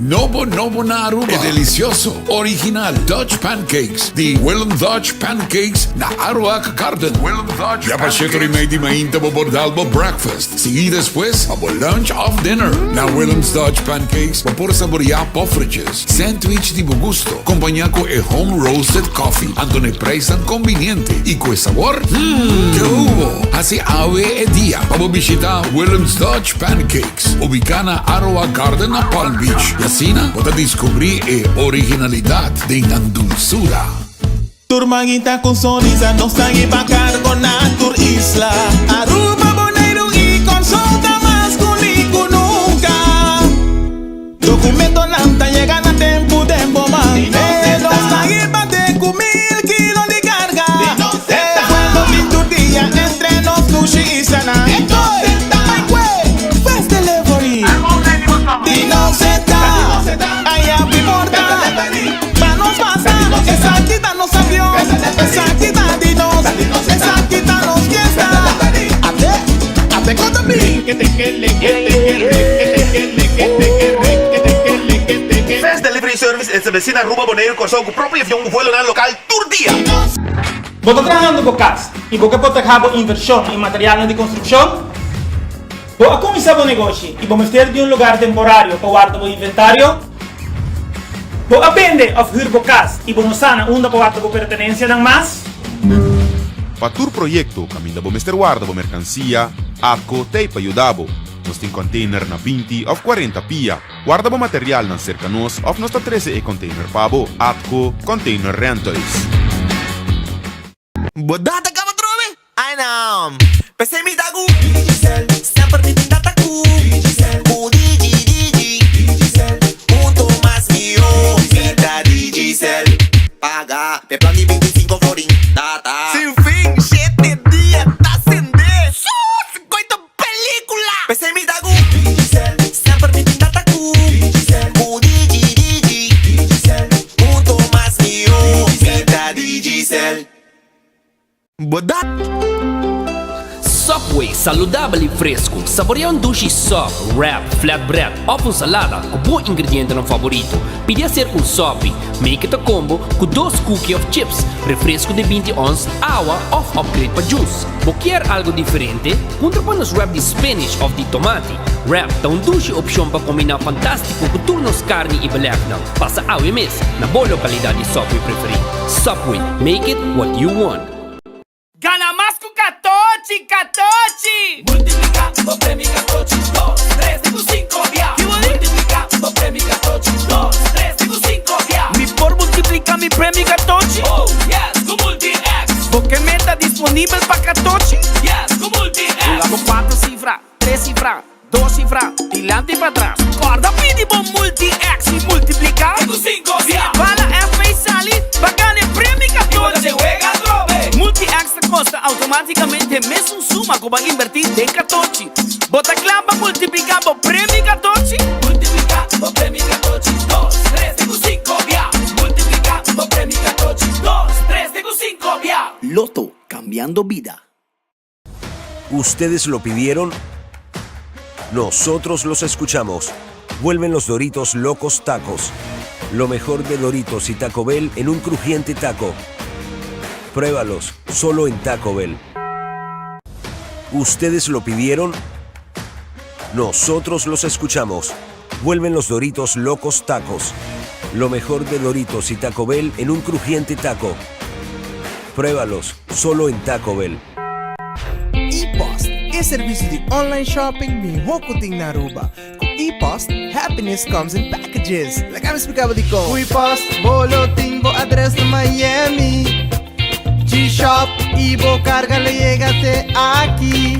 Nobo nobo na Aruba. E delicioso, original Dutch Pancakes di Willem Dutch Pancakes na Aruac Garden. Willem Dutch Ya pa sheto di mei di mainta bo por dal bo breakfast, sigui despues pa bo lunch of dinner. Na Willem's Dutch Pancakes bo por saborea poffertjes, sandwich di bo gusto, compaña cu e home roasted coffee. Anto n'e prijsnan conveniente y cu e sabor, hmm, ke hubo! Haci awe e dia pa bo bishita Willem's Dutch Pancakes, ubica na Aroa Garden na Palm Beach, y asina bo ta descubri e originalidad den nan dulzura. Tur manguita cu sonrisa nos ta hiba cargo na tur isla. Aruba, Boneiru y Corsou ta mas culi cu nunca. Documentonan ta yega na tempo den bo man. E nos ta hiba te cu mil kilo di carga. E vuelo tin tur dia entre nos dushi islanan. Bai cue Fast Delivery di nos e ta. Aya bi porta. Pa nos pasa, esaki ta nos avion, esaki ta di nos, esaki ta nos fiesta. Ate, ate con ta bin. Fast Delivery Service estableci na Aruba, Boneiru, Kòrsou ku propio avion ku vuelonan lokal tur dia. Bo ta trahando bo kas i bo ke protehá bo invershon i materialnan di konstrukshon? Bo a kuminsá bo negoshi i bo mester di un lugar temporario pa warda bo inventario? Bo a bende òf hür bo kas i bo no sa na unda pa warda bo pertenensianan mas? Pa tur proyekto kaminda bo mester warda bo merkansia, ATCO t'ei pa yuda bo. Nos tin kònteiner na 20 òf 40 pia. Warda bo materialnan serka nos òf nos ta trese e kònteiner pa bo. ATCO Container Rentals. Bo data kaba trobe? Ai no. P'esei mi ta ku Digicel. Semper mi tin data ku Digicel. Ku Digi Digi. Digicel. Hunto mas mihó. Mi ta Digicel. Paga p'e plan di 25 florin. Data. Sin fin, shete dia ta sende. Sus! Koe ta pelicula! P'esei mi ta ku Digicel. Semper mi tin data ku Digicel. Ku Digi Digi. Digicel. Hunto mas mihó. Mi ta Digicel. Bo da. Subway, saludabel y fresco. Saborea un dushi sub, wrap, flatbread of un salada cu bo ingredientenan favorito. Pidi acerca un sopi. Make it a combo cu dos cookie of chips, refresco di 20 ons, awa of upgrade pa juice. Bo kier algo diferente? Puntra pa nos wrap di spinach of di tomati. Wrap ta un dushi opcion pa combina fantastico cu tur nos carni y belegnan. Pasa awe mes na bo localidad di Subway preferi. Subway, make it what you want. Gana mas ku katochi, katochi! Multipliká bo premi katochi dos, tres te ku sinku bia. Multipliká bo premi katochi dos, tres te ku sinku bia. Mi por multipliká mi premi katochi? Oh yes, ku Multi-X! Bo ke meta disponibel pa katochi? Yes, ku Multi-X! Hunga bo kuater sifra, tres sifra, dos sifra, dilanti i patras. Kòrda pidi bo Multi-X i multipliká. Te ku sinku bia. Si bala FP sali, bo a gana e premi katochi. Multi-X ta kosta outomátikamente mesun suma ku bo a inbertí den katochi. Bo ta kla pa multipliká bo premi katochi? Multipliká bo premi katochi dos, tres te ku sinku bia. Multipliká bo premi katochi dos, tres te ku sinku bia. Lotto, cambiando bida. Ustedes lo pidieron, nosotros los escuchamos. Vuelven los Doritos Locos Tacos. Lo mejor de Doritos y Taco Bell en un crujiente taco. Pruébalos solo en Taco Bell. Ustedes lo pidieron, nosotros los escuchamos. Vuelven los Doritos Locos Tacos. Lo mejor de Doritos y Taco Bell en un crujiente taco. Pruébalos solo en Taco Bell. E-Post, e servicio di online shopping miho cu tin na Aruba. Cu E-Post, happiness comes in packages. Laga mi splica bo dicon. Cu E-Post, bo lo tin bo adres na Miami. G-Shop y bo carga lo yega te aki.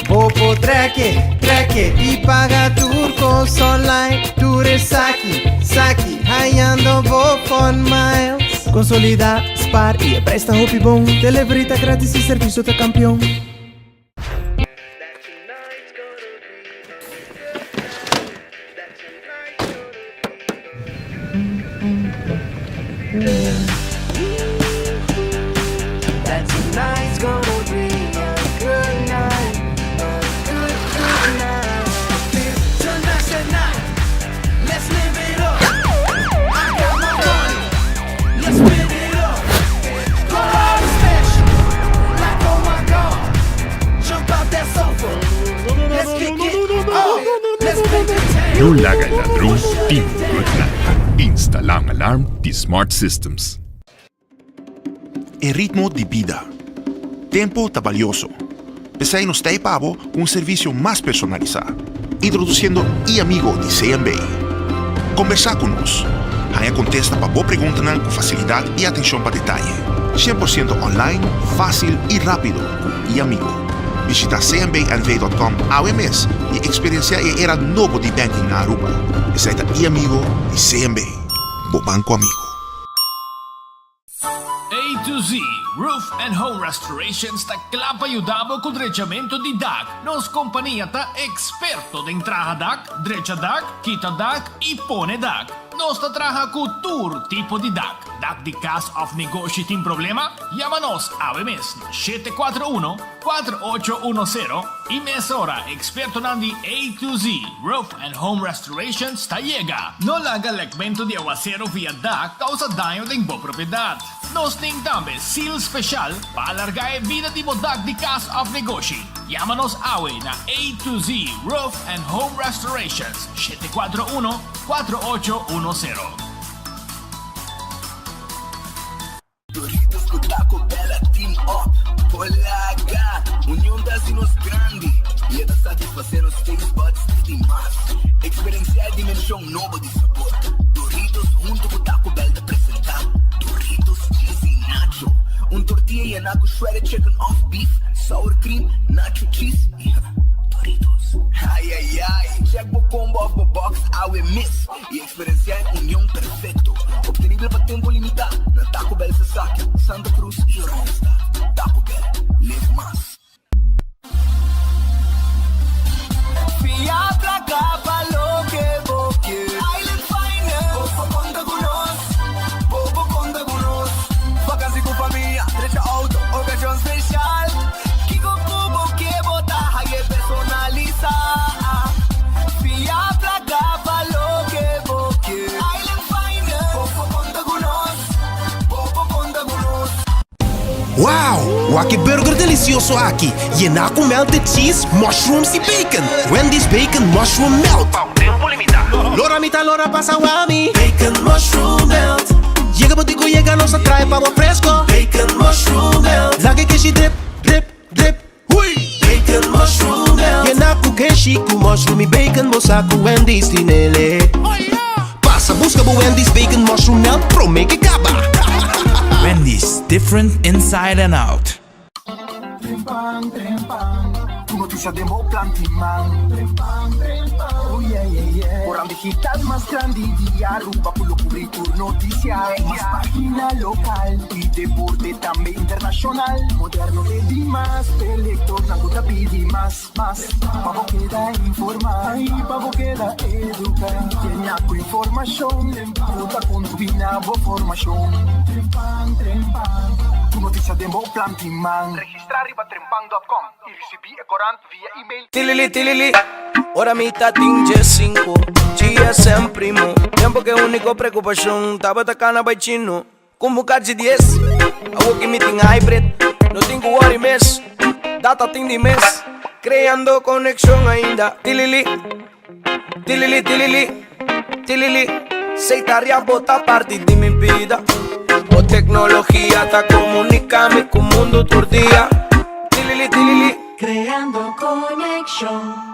Bo por treke, treke y paga tur cos online. Tur esaki, saki, hayando bo fun miles. Consolida, spaar y e prijs ta hopi bon. Delivery ta gratis y servicio ta campeon. No laga e ladron tin un good night. Instalá un alarm di Smart Systems. E ritmo di bida. Tempo ta balioso. P'esei nos ta ei pa bo ku un servisio mas personalisá. Introdusiendo e-Amigo di CMB. Kombersá ku nos. Haña kontesta pa bo preguntanan ku fasilidat i atenshon pa detaye. 100% online, fásil i rápido ku e-Amigo. Bishita cmbnv.com awe mes i eksperensiá e era nobo di banking na Aruba. Esei ta e-Amigo di CMB, bo banko amigo. A to Z Roof and Home Restorations ta kla pa yuda bo ku drechamentu di dak. Nos kompania ta eksperto den traha dak, drecha dak, kita dak i pone dak. Nos ta traha ku tur tipo di dak. Dak di kas òf negoshi tin problema? Yama nos awe mes na 741 4810 i mesora ekspertonan di A to Z Roof and Home Restorations ta yega. No laga lekmentu di awaseru via dak kousa daño den bo propiedat. Nos tin tambe seal speshal pa alargá e bida di bo dak di kas òf negoshi. Yama nos awe na A to Z Roof and Home Restorations, 741 4810. Doritos cu Taco Bell a team up Polaga! Union ta haci nos grandi y e ta satisface nos taste buds di mas. Experiencia e dimension nobo di sabor. Doritos hunto cu Taco Bell ta presenta Doritos Cheesy Nacho, un tortilla yena cu shredded chicken of beef, sour cream, nacho cheese y Doritos. Ay ay ay! Check bo combo of bo box awe mes y Experiencia e union perfecto, obtenibel pa tempo limita na Taco Bell Sasaki, Santa Cruz y Oranjestad. Taco Bell, live mas. Fia placa pa loke bo kier. Island Finance. Bo por conta cu nos. Bo por conta cu nos. Vakantie cu famia, drecha auto, ocasion special. Kico cu bo kier bo ta haye personalisa. Fia placa pa loke bo kier. Island Finance. Bo por conta cu nos. Bo por conta cu nos. Wow! Wak e burger delicioso aki, yená cu melted cheese, mushrooms y bacon! Wendy's Bacon Mushroom Melt! Pa un tempo limita. Lora mi ta lora pasa wami. Bacon Mushroom Melt. Yega bo tin cu yega nos a trae pa bo fresco. Bacon Mushroom Melt. Laga e keshi drip, drip, drip. Hui! Bacon Mushroom Melt. Yena cu keshi cu mushroom y bacon bo sa cu Wendy's tin ele. Pasa busca bo Wendy's Bacon Mushroom Melt prome ke caba. Wendy's, different inside and out. Trempan, trempan, ku notisia den bo planti man. Trempan, trempan, oh yeah, yeah, yeah. Koran digital mas grandi di Aruba ku lo kubri tur notisia. Mas pagina lokal i deporte tambe internashonal. Moderno te dimas, p'e lektornan ku ta pidi mas, mas. Pa bo keda informá i pa bo keda eduká. Yena ku informashon ku ta kontribuí na bo formashon. Trempan, trempan, tur notisia den bo planti man. Registrá riba trempan dòt kòm i risibí e korant via email. Tilili tilili, ora mi ta tin djesinku, GSM primo, tempo ke uniko preokupashon tabata kana bai chino. Ku buka di dies, awo ki mi tin hybrid, no tin ku worry mes, data tin di mes, creando conexion ainda, tilili, tilili tilili, tilili, seitaria bo ta parti di mi bida, bo tecnologia ta comunica mi ku mundo tur dia, tilili tilili. Creando conexion.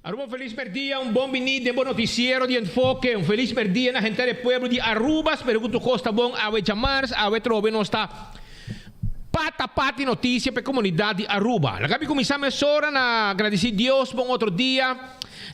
Aruba un felis merdia, un bon bini den bo noticiero di Enfoke. Un felis merdia na henter e pueblo di Aruba. Spero cu tur cos ta bon awe djamars. Awe trobe nos ta pata pati noticia pa e comunidad di Aruba. Laga mi cuminsa mesora na gradici Dios pa un otro dia.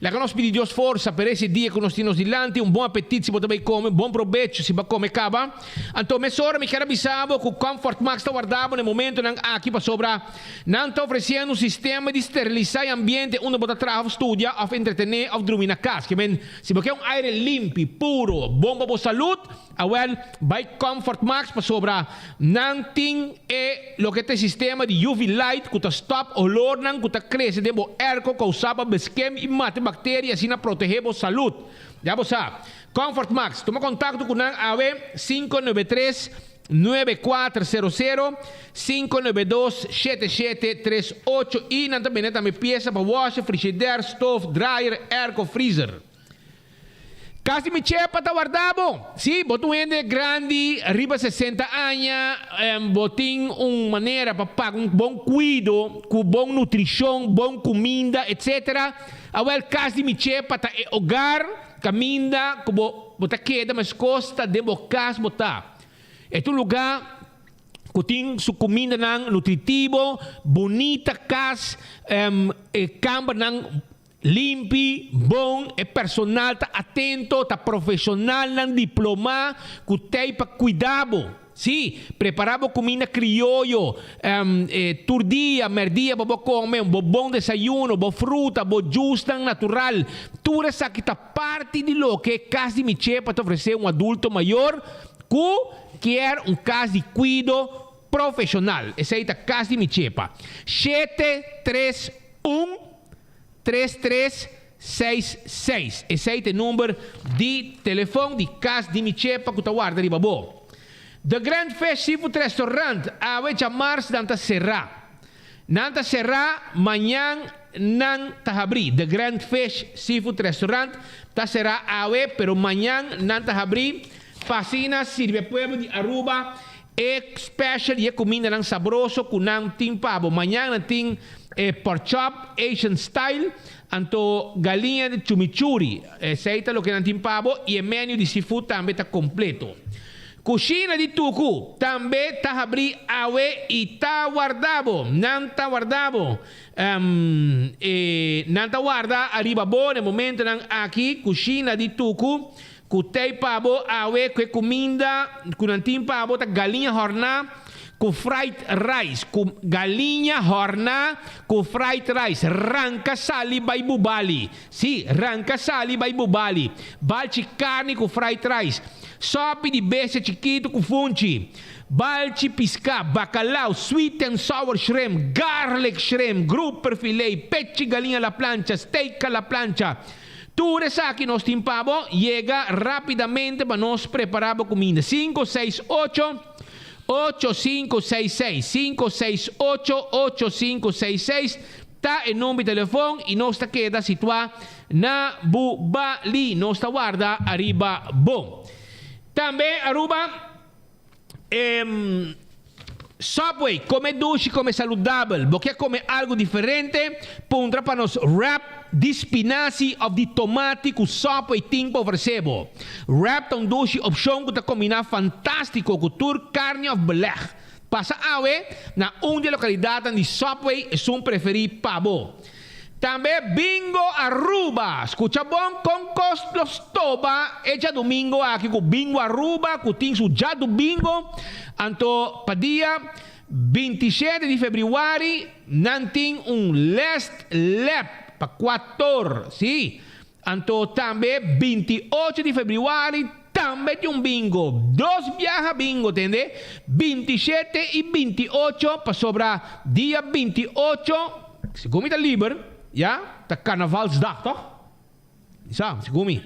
Laga nos pidi Dios forsa pa e dia cu nos tin nos dilanti. Un bon apetit si bo ta bay come, bon probecho si bo a come caba. Anto mesora mi kier a bisa bo cu Comfort Max ta warda bo na e momentonan aki pasobra Nan ta ofresiendo un sistema di sterilisá e ambiente unda bo ta traha òf studia òf entretené òf drumi na kas. Ke men, si bo ke un aire limpi, puro, bon pa bo salud, awèl, bai Comfort Max pasobra nan tin e loke ta e sistema di UV light ku ta stòp olornan ku ta krese den bo airco kousá pa beskem i mata bakteria i asina protehé bo salud. Ya bo sa. Comfort Max, tuma kontakto ku nan awe, 593. 9400 592 7738 y nan ta bende tambe pieza pa washer, frigidaire, stoof, dryer, airco, freezer. Cas di mi chepa ta warda bo. Sí, bo ta un hende grandi, riba 60 aña, bo tin un manera pa paga un bon cuido, cu bon nutricion, bon cuminda, etc. Awel, cas di mi chepa ta e hogar caminda cu bo bo ta keda mescos ta den bo cas bo ta. E ta un lugar cu tin su cumindanan nutritivo, bunita cas, e cambernan Limpi, bon, e personal ta atento, ta profesionalnan diplomá ku t'ei pa kuida bo. Sí, prepará bo kuminda krioyo tur dia, mèrdia pa bo kome, bo bon desayuno, bo fruta, bo jusnan natural. Tur esaki ta parti di loke Kas di Mi Chepa ta ofresé un adulto mayor ku kier un kas di kuido profesional. Esei ta Kas di Mi Chepa. Shete, tres, un. Tres tres seis seis. Esei ta e number di telefon di kas di mi chepa ku ta warda riba bo. The Grand Fish Seafood Restaurant awe djamars nan ta será. Nan ta será, mañan nan ta habrí. The Grand Fish Seafood Restaurant ta será awe pero mañan nan ta habrí pa asina sirbi e pueblo di Aruba E special di e cumindanan sabroso cu nan tin pa bo. Mañan nan tin e pork chop Asian style, anto galiña di chimichurri. Esey ta loke nan tin pa bo y e menu di seafood tambe ta completo. Cushina di Tucu tambe ta habri awe y ta warda bo. Nan ta warda bo. E nan ta warda ariba bo na e momentonan aki. Cushina di Tucu Ku tei pa bo awe ku e kuminda ku nan tin pa bo ta galiña hòrná ku fried rice ku galiña hòrná ku fried rice ranka sali bai Bubali si ranka sali bai Bubali balchi karni ku fried rice sòpi di bestia chikitu ku funchi balchi piská bakalau sweet and sour shrimp garlic shrimp grouper filet pechi galiña la plancha steak a la plancha Tur esaki nos tin pa bo, yega rapidamente pa nos prepara bo cuminda. Cinco seis ocho, ocho cinco seis seis, cinco seis ocho, ocho cinco seis seis, ta e number di telefon y nos ta keda situa na Bubali. Nos ta warda ariba bo. Tambe Aruba. Subway, come dushi, come saludabel. Bo ke come algo diferente? Puntra pa nos wrap di spinazi of di tomati cu Subway tin pa ofrece bo. Wrap ta un dushi opcion cu ta combina fantastico cu tur carni of beleg. Pasa awe na un di e localidadnan di Subway esun preferi pa bo. Tambe Bingo Aruba! Scucha bon con cos los toba e djadumingo aki cu Bingo Aruba cu tin su djadubingo anto pa dia 27 di februari nan tin un last lap pa cuator si anto tambe 28 di februari tambe tin un bingo dos biaha bingo tende 27 y 28 pasobra dia 28 Segun mi ta liber, ya, ta carnavalsdag, toch? Sa, segun mi.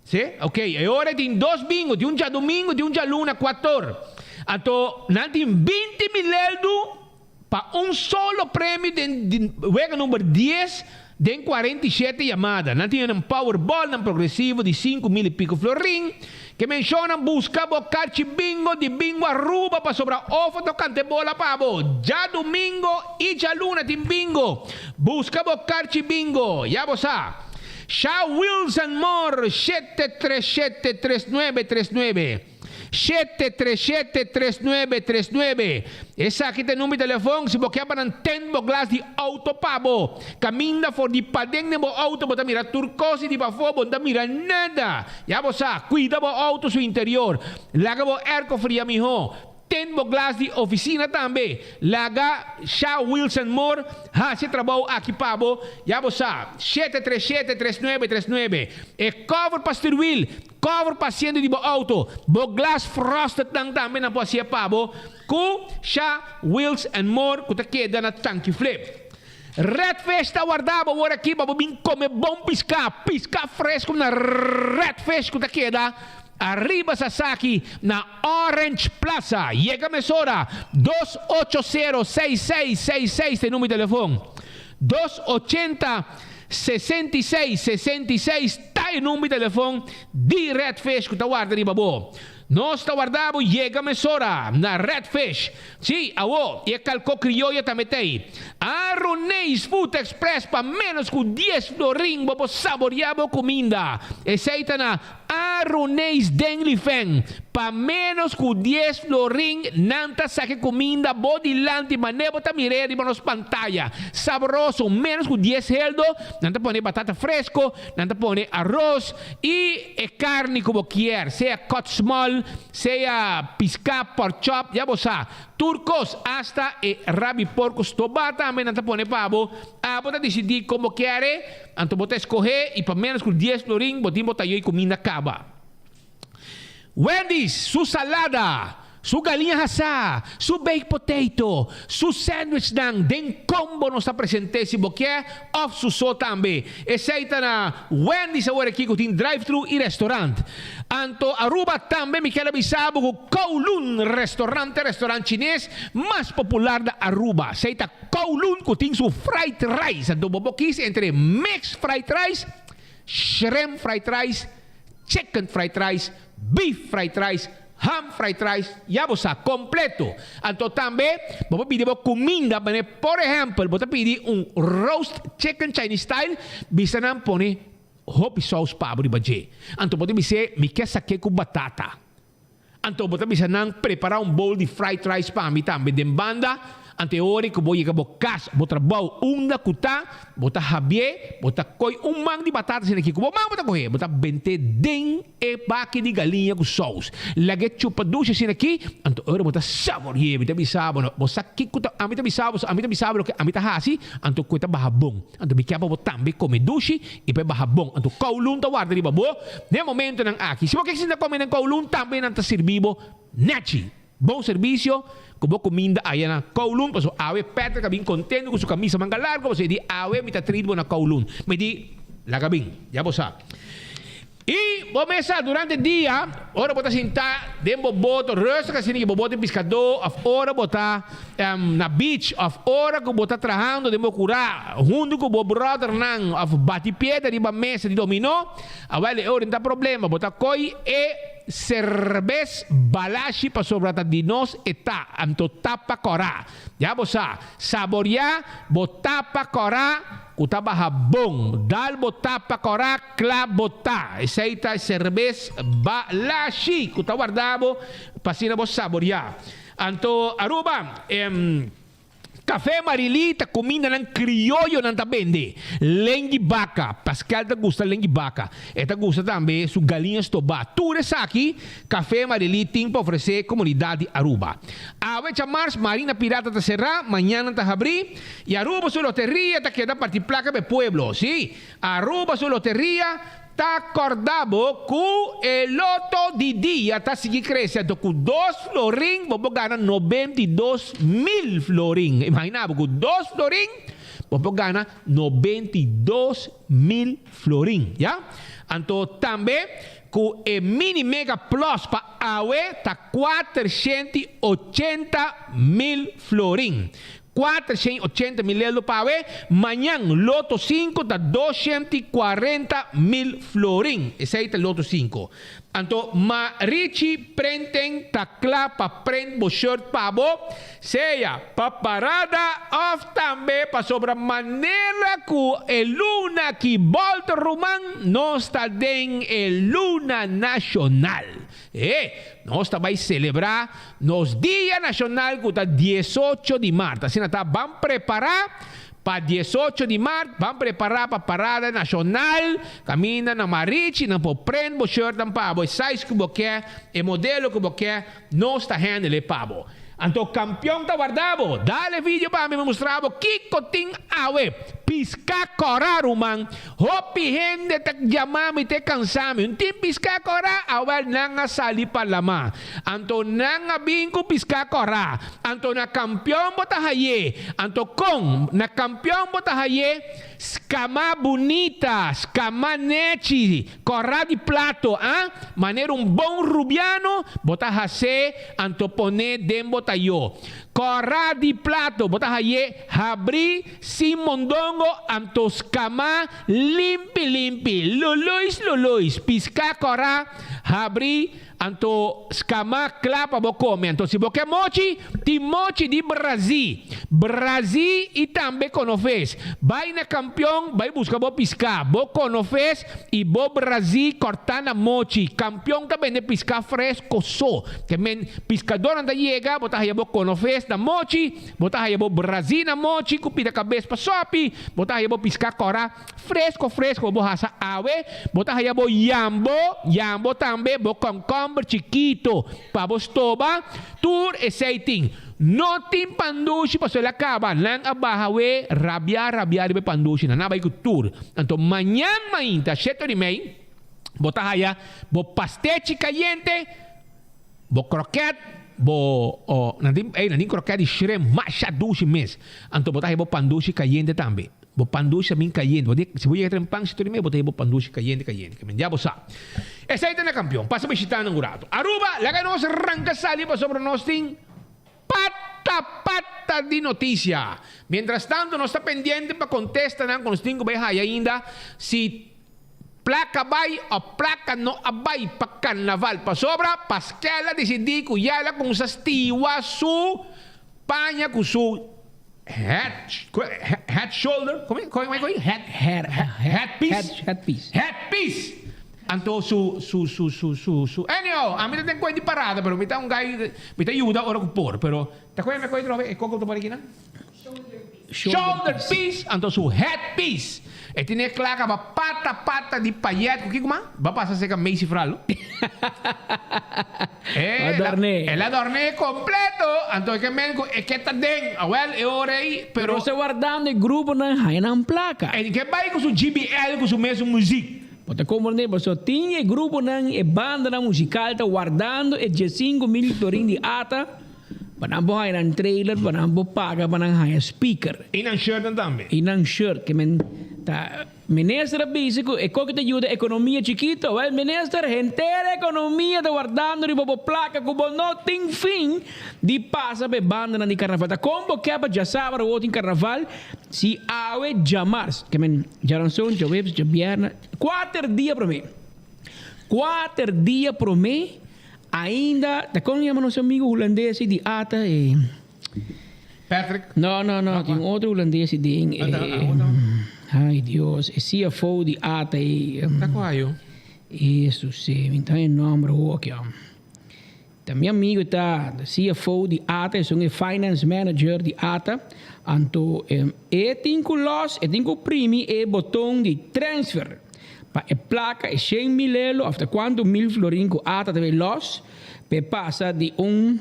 Si? Ok, e ora e tin dos bingo, tin un djadumingo, tin un djaluna, kuator. Anto, nan tin binti mileldu pa un solo premio den wega number dies den 47 yamada. Nan tin nan powerball, nan progresivo di 5000 y pico florin. Ke menshonnan buska bo karchi bingo di Bingo Aruba pasobra ofo ta kante bola pa bo. Djadumingo i djaluna tin bingo. Buska bo karchi bingo. Ya bo sa. Sha Wilson Moore shete tres shete tres nuebe tres nuebe. Shete tres shete tres nuebe tres nuebe. Esaki ta e number di telefon si bo ke pa nan tent bo glas di auto pa bo. Kaminda for di paden den bo auto bo ta mira tur kos y di pafó bo no ta mira nada. Ya bo sa, cuida bo auto su interior. Laga bo airco fria miho. Ten bo glas di oficina tambe. Laga Sha Wilson Moore haci e trabou aki pa bo. Ya bo sa, shete tres shete tres nuebe tres nuebe. E cover pa stuurwiel, cover pa asiento di bo auto, bo glas frosted nan tambe nan por haci'e pa bo cu Sha Wheels and More cu ta keda na Tanki Flip. Redfish ta warda bo awor aki pa bo bin come bon pisca, pisca fresco na Redfish cu ta keda ariba Sasaki na Orange Plaza. Yega mesora, dos ocho sero seis seis seis seis ta e numero di telefon, dos ochenta sesenta i seis sesenta i seis ta. e number di telefon di Red Fish ku ta warda riba bo. Nos ta warda bo yega mesora na Red Fish. Sí, awo, i e kalkó krioyo tambe ta ei. Aruneis Food Express pa ménos ku dies florin bo por saboriá bo kuminda. Esei ta na Aruneis den Lifen. Pa ménos ku dies florin nan ta saka e kuminda bo dilanti manera bo ta mir'é riba nos pantaya. Sabroso, ménos ku dies heldo, nan ta pone batata fresko, nan ta pone aros i e karni ku bo kier, sea cut small, Sea piská, pork chop, ya bo sa. Tur kos, asta e rabi porko stobá tambe nan ta pone pa bo. Abo ta disidí kon bo kier e, anto bo ta eskohé i pa ménos ku dies florin bo tin bo tayo i kuminda kaba. Wendy's su salada, su galiña hasá, su baked potato, su sandwichnan den kombo nos ta present'é si bo kier òf su so tambe. Esei ta na Wendy's awor aki ku tin drive-thru i restaurant. Anto Aruba tambe mi kier a bisa bo ku Kowloon Restaurant ta e restaurant chines mas popular na Aruba. Esei ta Kowloon ku tin su fried rice. Anto bo por kis entre mixed fried rice, shrimp fried rice, chicken fried rice, beef fried rice, Ham fried rice, ya bo sa, completo. Anto tambe bo por pidi bo cuminda manera por ehempel bo ta pidi un roast chicken Chinese style, bisa nan pone hopi saus pa bo riba dje. Anto bo ta bis'é mi ke sak'é cu batata. Anto bo ta bisa nan prepara un bowl di fried rice pa mi tambe den banda. Anto e ora ku bo yega bo kas, bo trabou, unda ku ta, bo ta habié, bo ta koi un man di batata asina aki ku bo man bo ta kohe, bo ta bent'é den e baki di galiña ku sous. Lag'é chupa dushi asina aki, anto e ora bo ta saborié. Mi ta bisa bo, no, bo sa kiko ta, ami ta bisa bo, ami ta bisa bo loke ami ta hasi, anto ku e ta baha bon. Anto mi ke pa bo tambe kome dushi i pa e baha bon. Anto Kowloon ta warda riba bo den e momentonan aki. Si bo ke sinta kome den Kowloon, tambe nan ta sirbi bo nèchi. Bon servicio cu bo cuminda aya na Kowloon pasobra awe Patrick a bin contento cu su camisa manga largo pasobra e di awe mi ta treat bo na Kowloon. Mi di laga bin, ya bo sa. Y bo mes sa durante dia ora bo ta sinta den bo boto rustig asina ki bo boto di piscador of ora bo ta na beach of ora cu bo ta trahando den bo cura hunto cu bo brothernan of bati piedra riba mesa di domino awel e ora no ta problema bo ta coy e Serbes balashi pasobra ta di nos e ta, anto tapa kòrá. Ya bo sa, saboriá bo tapa kòrá ku ta baha bon. Dal bo tapa kòrá, kla bo ta. Esei ta e serbes balashi ku ta warda bo pa asina bo saboriá. Anto Aruba, em. Café Marilí ta cumindanan crioyo nan ta bende. Lengui baca. Pascal ta gusta lengui baca. E ta gusta tambe su galiña stobá. Tur esaki Café Marilí tin pa ofrece comunidad di Aruba. Awe djamars Marina Pirata ta cerá, mañana ta habrí y Aruba su loteria ta keda parti placa pa e pueblo. Sí, Aruba su loteria Ta corda bo cu e loto di dia ta sigui crece anto cu dos florin bo por gana 92 mil florin. Imagina bo cu dos florin bo por gana 92 mil florin, ya. Anto tambe cu e mini mega plus pa awe ta 480 mil florin. 480 mil euro pa awe, mañan Loto 5 ta 240 mil florin. Esey ta Loto 5. Anto Marichi Printing ta cla pa print bo shirt pa bo, sea pa parada of tambe pa sobra manera cu e luna ki bolter ruman nos ta den e luna nacional. Nos ta bay celebra nos Dia Nacional cu ta 18 di maart. Asina ta ban prepara pa 18 di maart, ban prepara pa Parada Nacional, caminda na Marichi, nan por print bo shirt nan pa bo, e size cu bo ke, e modelo cu bo ke, nos ta handle pa bo. Anto campeon ta warda bo. Dale video pa mi mustra bo kiko tin awe. Pisca cora ruman. Hopi hende ta yama mi te cansa mi. Un tin pisca cora, awel nan a sali pa lama. Anto nan a bin cu pisca cora. Anto na campeon bo ta haye. Anto con na campeon bo ta haye scama bunita, scama nechi, cora di plato, ah? Manera un bon rubiano, bo ta hase anto pone den bo tayo. Cora di plato, bo ta haye habri sin mondongo anto. skamá limpi limpi. Luluis luluis. Piská kòrá, habrí, anto skamá kla pa bo kome. Anto si bo ke mochi, tin mochi di Brazí. Brazí i tambe konofes. Bai na Kampion, bai buska bo piská, bo konofes i bo Brazí kòrtá na mochi. Kampion ta bende piská fresko so. Ke men piskadónan ta yega, bo ta haya bo konofes na mochi. Bo ta haya bo brazí na mochi ku pida kabes pa sopi, bo ta haya bo piská kòrá fresko fresko bo hasa awe, bo ta haya bo yambo, yambo tambe, bo kònkòmber chikito pa bo stoba, tur esei tin. No tin pandushi pasobra el a kaba, nan a baha awe rabiá rabiá riba e pandushi, nan a bai ku tur. Anto mañan mainta shete ora i mei bo ta haya bo pastechi kayente, Bo kroket, bo oh, nan tin, ey, nan tin kroket di shrimp masha dushi mes. Anto bo ta haya bo pan dushi kayente tambe. Bo pan dushi ta bin kayente. Bo di, si bo yega tren pan shito di mes, bo ta haya bo pan dushi kayente kayente. Ke men ya bo sa. Esey ta na kampion. Pasa bishita nan un rato. Aruba, laga nos ranka sali pasobra nos tin pata pata di notisia. Mientras tanto nos ta pendiente pa kontestanan ku nos tin ku bai haya ainda si Placa bai o placa no a bai pa carnaval pasobra Pasquel a dicidi cu ya el a cuminsa stiwa su paña cu su head head shoulder como como como head Head head piece head piece head piece anto su su su su su su anyhow ami ta den cuenta di parada pero mi ta un guy mi ta yuda ora cu por pero ta cu mi a coge trobe e coco ta pone aki nan. Shoulder piece, anto su head piece. E tene kla kaba pata pata di payet ku kiko ma? Ba pasa seka Macy Fralo. A dorné. El a dorné kompleto, anto e ke men ku e ke ta den. Awel e ora ei, pero. Pero se wardando e gruponan haña nan plaka. E ke bai ku su JBL ku su mesun muzik. Bo ta komprendé pasobra tin e gruponan, e bandanan musikal ta wardando e diesinku mil florin di ata. Pa nan por haña nan trailer, pa nan por paga pa nan haña speaker. I nan shirtnan tambe. I nan shirt. Ke men ta minister a bisa ku e koki ta yuda ekonomia chikito. Wèl minister, henter ekonomia ta wardando riba bo plaka ku bo no tin fin di pasa pa e bandanan di karnaval. Ta kon bo ke pa djasabra awor tin karnaval si awe djamars. Ke men djaranson, djaweps, djabièrnè, kuater dia promé. Kuater dia promé. Ainda, ta kon yama nos amigo hulandes di ata e. Patrick? No, no, no, tin otro hulandes den e. Ay Dios, e CFO di ata e. Ta kua yo? Eso si, mi ta e nomber hoor aki. Ta mi amigo ta CFO di ata, esun e finance manager di ata. Anto e tin ku los, e tin ku primi e boton di transfer. Pa e plaka e shen mil elo of ta kuantu mil florin ku ata ta bay los pa e pasa di un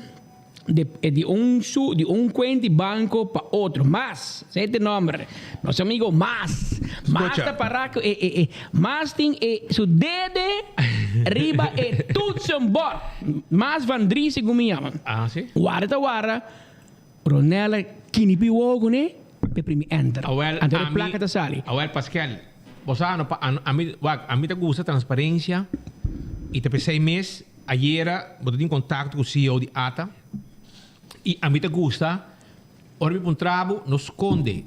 di un su di un kuenti banko pa otro. Mas, esei ta e nomber, nos amigo Mas. Mas ta para ku e e e Mas tin e su dede riba e toetsenbord. Mas van Drie segun mi yama. Ah si. Wara ta wara. Ronella kinipi wowo kuné p'e primi enter. Awel, Anto e ami, plaka ta sali. Awel Paskel, bo sa no pa ami wak ami ta gusta transparencia y ta p'esey mes ayera bo ta tin contacto cu CEO di ata y ami ta gusta ora mi puntra bo no sconde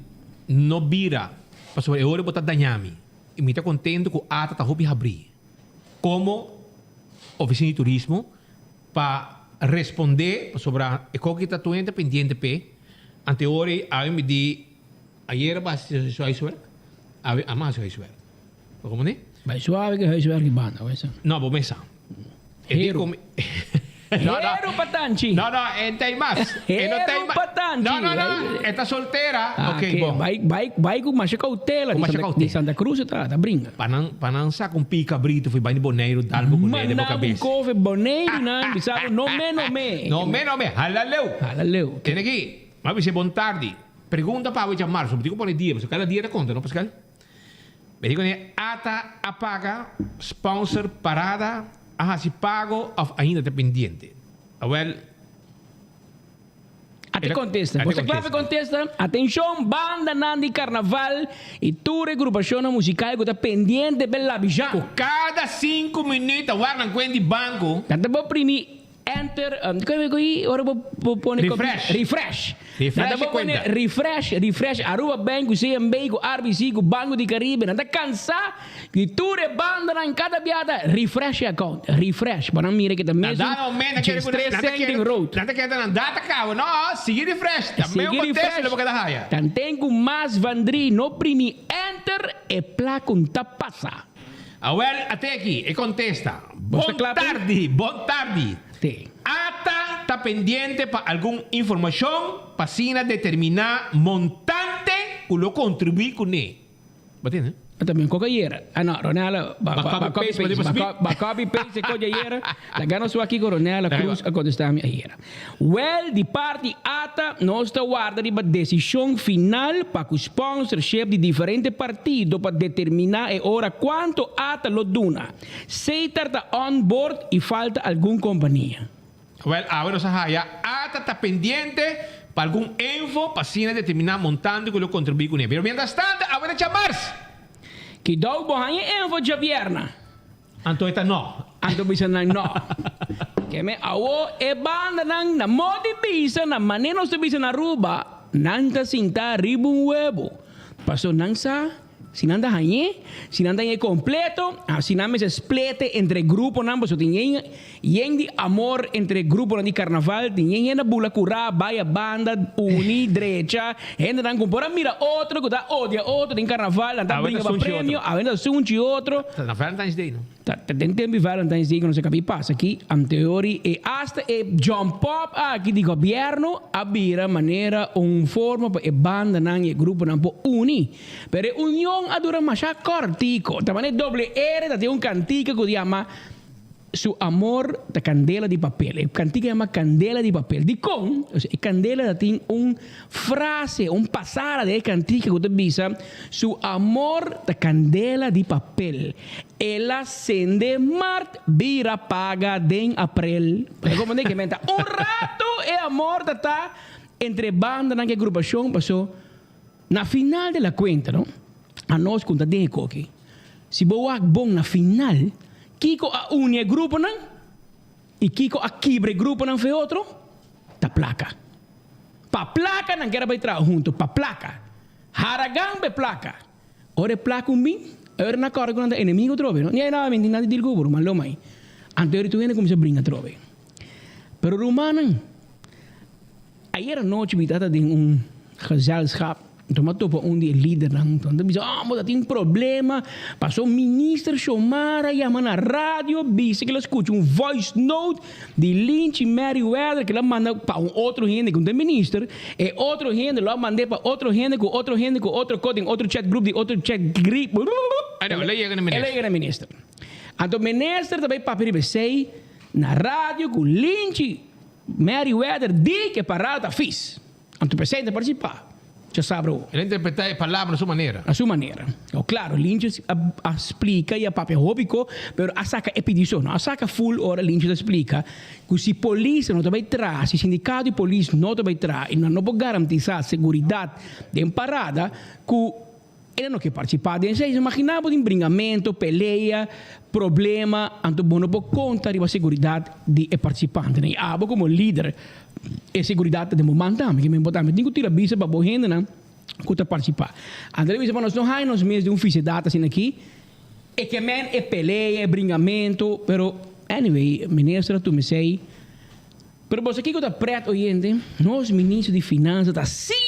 no bira pasobra e ora bo ta daña mi y mi ta contento cu ata ta hopi habri como oficina di turismo Pa respondé, pasobra e koki ta tuente pendiente p'e, anteori ei awe mi di ayera bo hasi su huiswerk, awe amo hasi huiswerk. Bo komprendé? Bai suave ke huiswerk di banda, bo sa. No, bo mes sa. E di Heru. ku mi No, no. Heru pa tanchi. No, no, e no ta ei mas. E no ta ei Heru mas. pa tanchi. No, no, no, e ta soltera. Ah, Ok, ke. bon. Bai, bai, bai ku masha koutela. Ku Di masha Santa, koutela. di Santa Cruz e ta, ta bringa. Pa nan, pa nan saca un pii cabrito fu bai di Boneiru dal bo cune den bo Manda un cabes. kofe Boneiru nan bisa bo no me no me. No me no me, hala leu. Hala leu. Tene aki, m'a bisa bon tardi. Pregunta pa awe djamarzo, mi tin cu pone dia, pasobra cada dia ta conta, no Pascal? Mi di cune ata a paga, sponsor, parada, a haci pago of ainda ta pendiente? Awel. A te contesta. Bo ta cla pa e contesta? Atencion bandanan di carnaval y tur e grupacionnan musical cu ta pendiente p'e labija. Cu cada cinco minuut ta wak nan cuen di banco. Nan ta por primi. Enter, um, koi koi ora bo bo pone Refresh. Refresh. Refresh Nan ta e bo pone cuenta. refresh, refresh Aruba Bank, ku CMB, ku RBC, ku Banco di Caribe. Nan ta kansa di tur e bandanan kada biata refresh e account. Refresh. Pa nan mira ke ta Na mesun dado momento, djes tres cent den road. Nan ta kere nan data cabo. No, sigui refresh. Ta Sigui medio contesta refresh. lo bo keda haya. Tanten ku mas van drie no primi enter e placa un ta pasa. Awel, ate aki, e contesta. Bo sta Bon cla p'e? tardi, bon tardi. Te. Ata ta pendiente pa algun informacion pa asina determina montante cu lo contribui cune. Bo tende? A también coca ayera. Ah no, Ronela ba, Ba ba, copy ba copy paste, paste, ba ba, di co- ba copy paste ko ayera. Laga nos wak kiko Ronela Cruz a contesta mi ayera. Wel, di parti ata nos ta warda riba desishon final pa ku sponsorship di diferente partido pa determiná e ora kuantu ata lo duna. Setar ta on board i falta algun kompania. Wel, awe nos a haya ata ta pendiente pa algun info pa asina determiná montante ku lo kontribuí kuné. Pero mientras tanto, awe ta djamars! Kidou bo haña info djabierna? Anto e ta no. Anto bisa nan no. Ke me awo e bandanan na modi bisa na mane nos ta bisa na Aruba, nan ta sinta riba un webo. Paso nan sa si nan ta hañ'é, si nan ta hañ'é kompleto, si nan mester splete entre gruponan paso tin yen yen di amor entre gruponan di karnaval, tin yen hende a bula kurá, bai a banda, uni, drecha, hendenan ku por a mira otro ku ta odia otro den karnaval, nan ta Awe ta bringa pa sunchi premio, otro. awe ta sunchi otro. Ta na Valentine's Day no? Ta ta den tempo di Valentine's Day ku nos a kabi pasa aki, anteori e asta e jump up aki di gobièrnu a bira manera un forma pa e bandanan i e gruponan por uni. Pero e union a dura masha kòrtico. Ta manera doble R ta tin un kantika ku yama Su amor ta candela di papel. E cantica yama Candela di Papel. Dicon? Osea, e candela ta tin un frase, un pasada den e cantica cu ta bisa, Su amor ta candela di papel. El a cende mart, bira paga den aprel. Bo ta comprende? Ke menta un rato e amor ta ta entre bandanan ke agrupacion, paso na final de la cuenta, no? Anos cu ta den e koki. Si bo wak bon na final, kiko a uni e gruponan i kiko a kibra e gruponan for e otro? Ta plaka. Pa plaka nan kier a bai traha hunto, pa plaka. Haragan pa e plaka. Ora e plaka un bin, e ora nan a kòrda ku nan ta enemigo atrobe, no? Ni ai nada minti, nan ta dil ku bo, ruman lo mai. Anto ora tur hende kuminsá bringa atrobe. Pero rumannan. Ayer anochi mi tata den un gezelschap, enton mi a topa un di e lidernan, enton ta bisa, oh, bo ta tin problema, paso minister Xiomara yama na radio bisa ke el a skucha un voice note di Lynchy Merryweather ke el a manda pa un otro hende ku no ta minister, e otro hende lo a mand'é pa otro hende ku otro hende ku otro kos den otro chat group di otro chat grip, El a yega na minister. El a yega na minister. Anto minister ta bai papia riba esei na radio ku Lynchy. Merryweather di ke parada ta fis. Anto p'esei ta partisipá. Dja sabra ho. El a interpretá e palabra na su manera. Na su manera. O klaro, Lynch a splika i a papia hopi ko, pero a saka e pidi so. No a saka full ora Lynch ta splika ku si polis no ta bai traha, si sindikato di polis no ta bai traha i nan no por garantisá seguridat den parada ku E no ke partisipá den esei. Imaginá bo tin bringamento, pelea, problema, anto bo no por konta riba seguridat di e partisipantenan. I abo komo lider, e seguridat ta den bo man tambe. Ke men bo tambe tin ku tira bisa pa bo hendenan ku ta partisipá. Anto el a bisa pa nos no haña nos mes den un fisedat asina aki, e ke men e pelea, e bringamento, pero anyway, minister a tuma esei. Pero boso kiko ta pret oyente? Nos ministro di finansa ta asina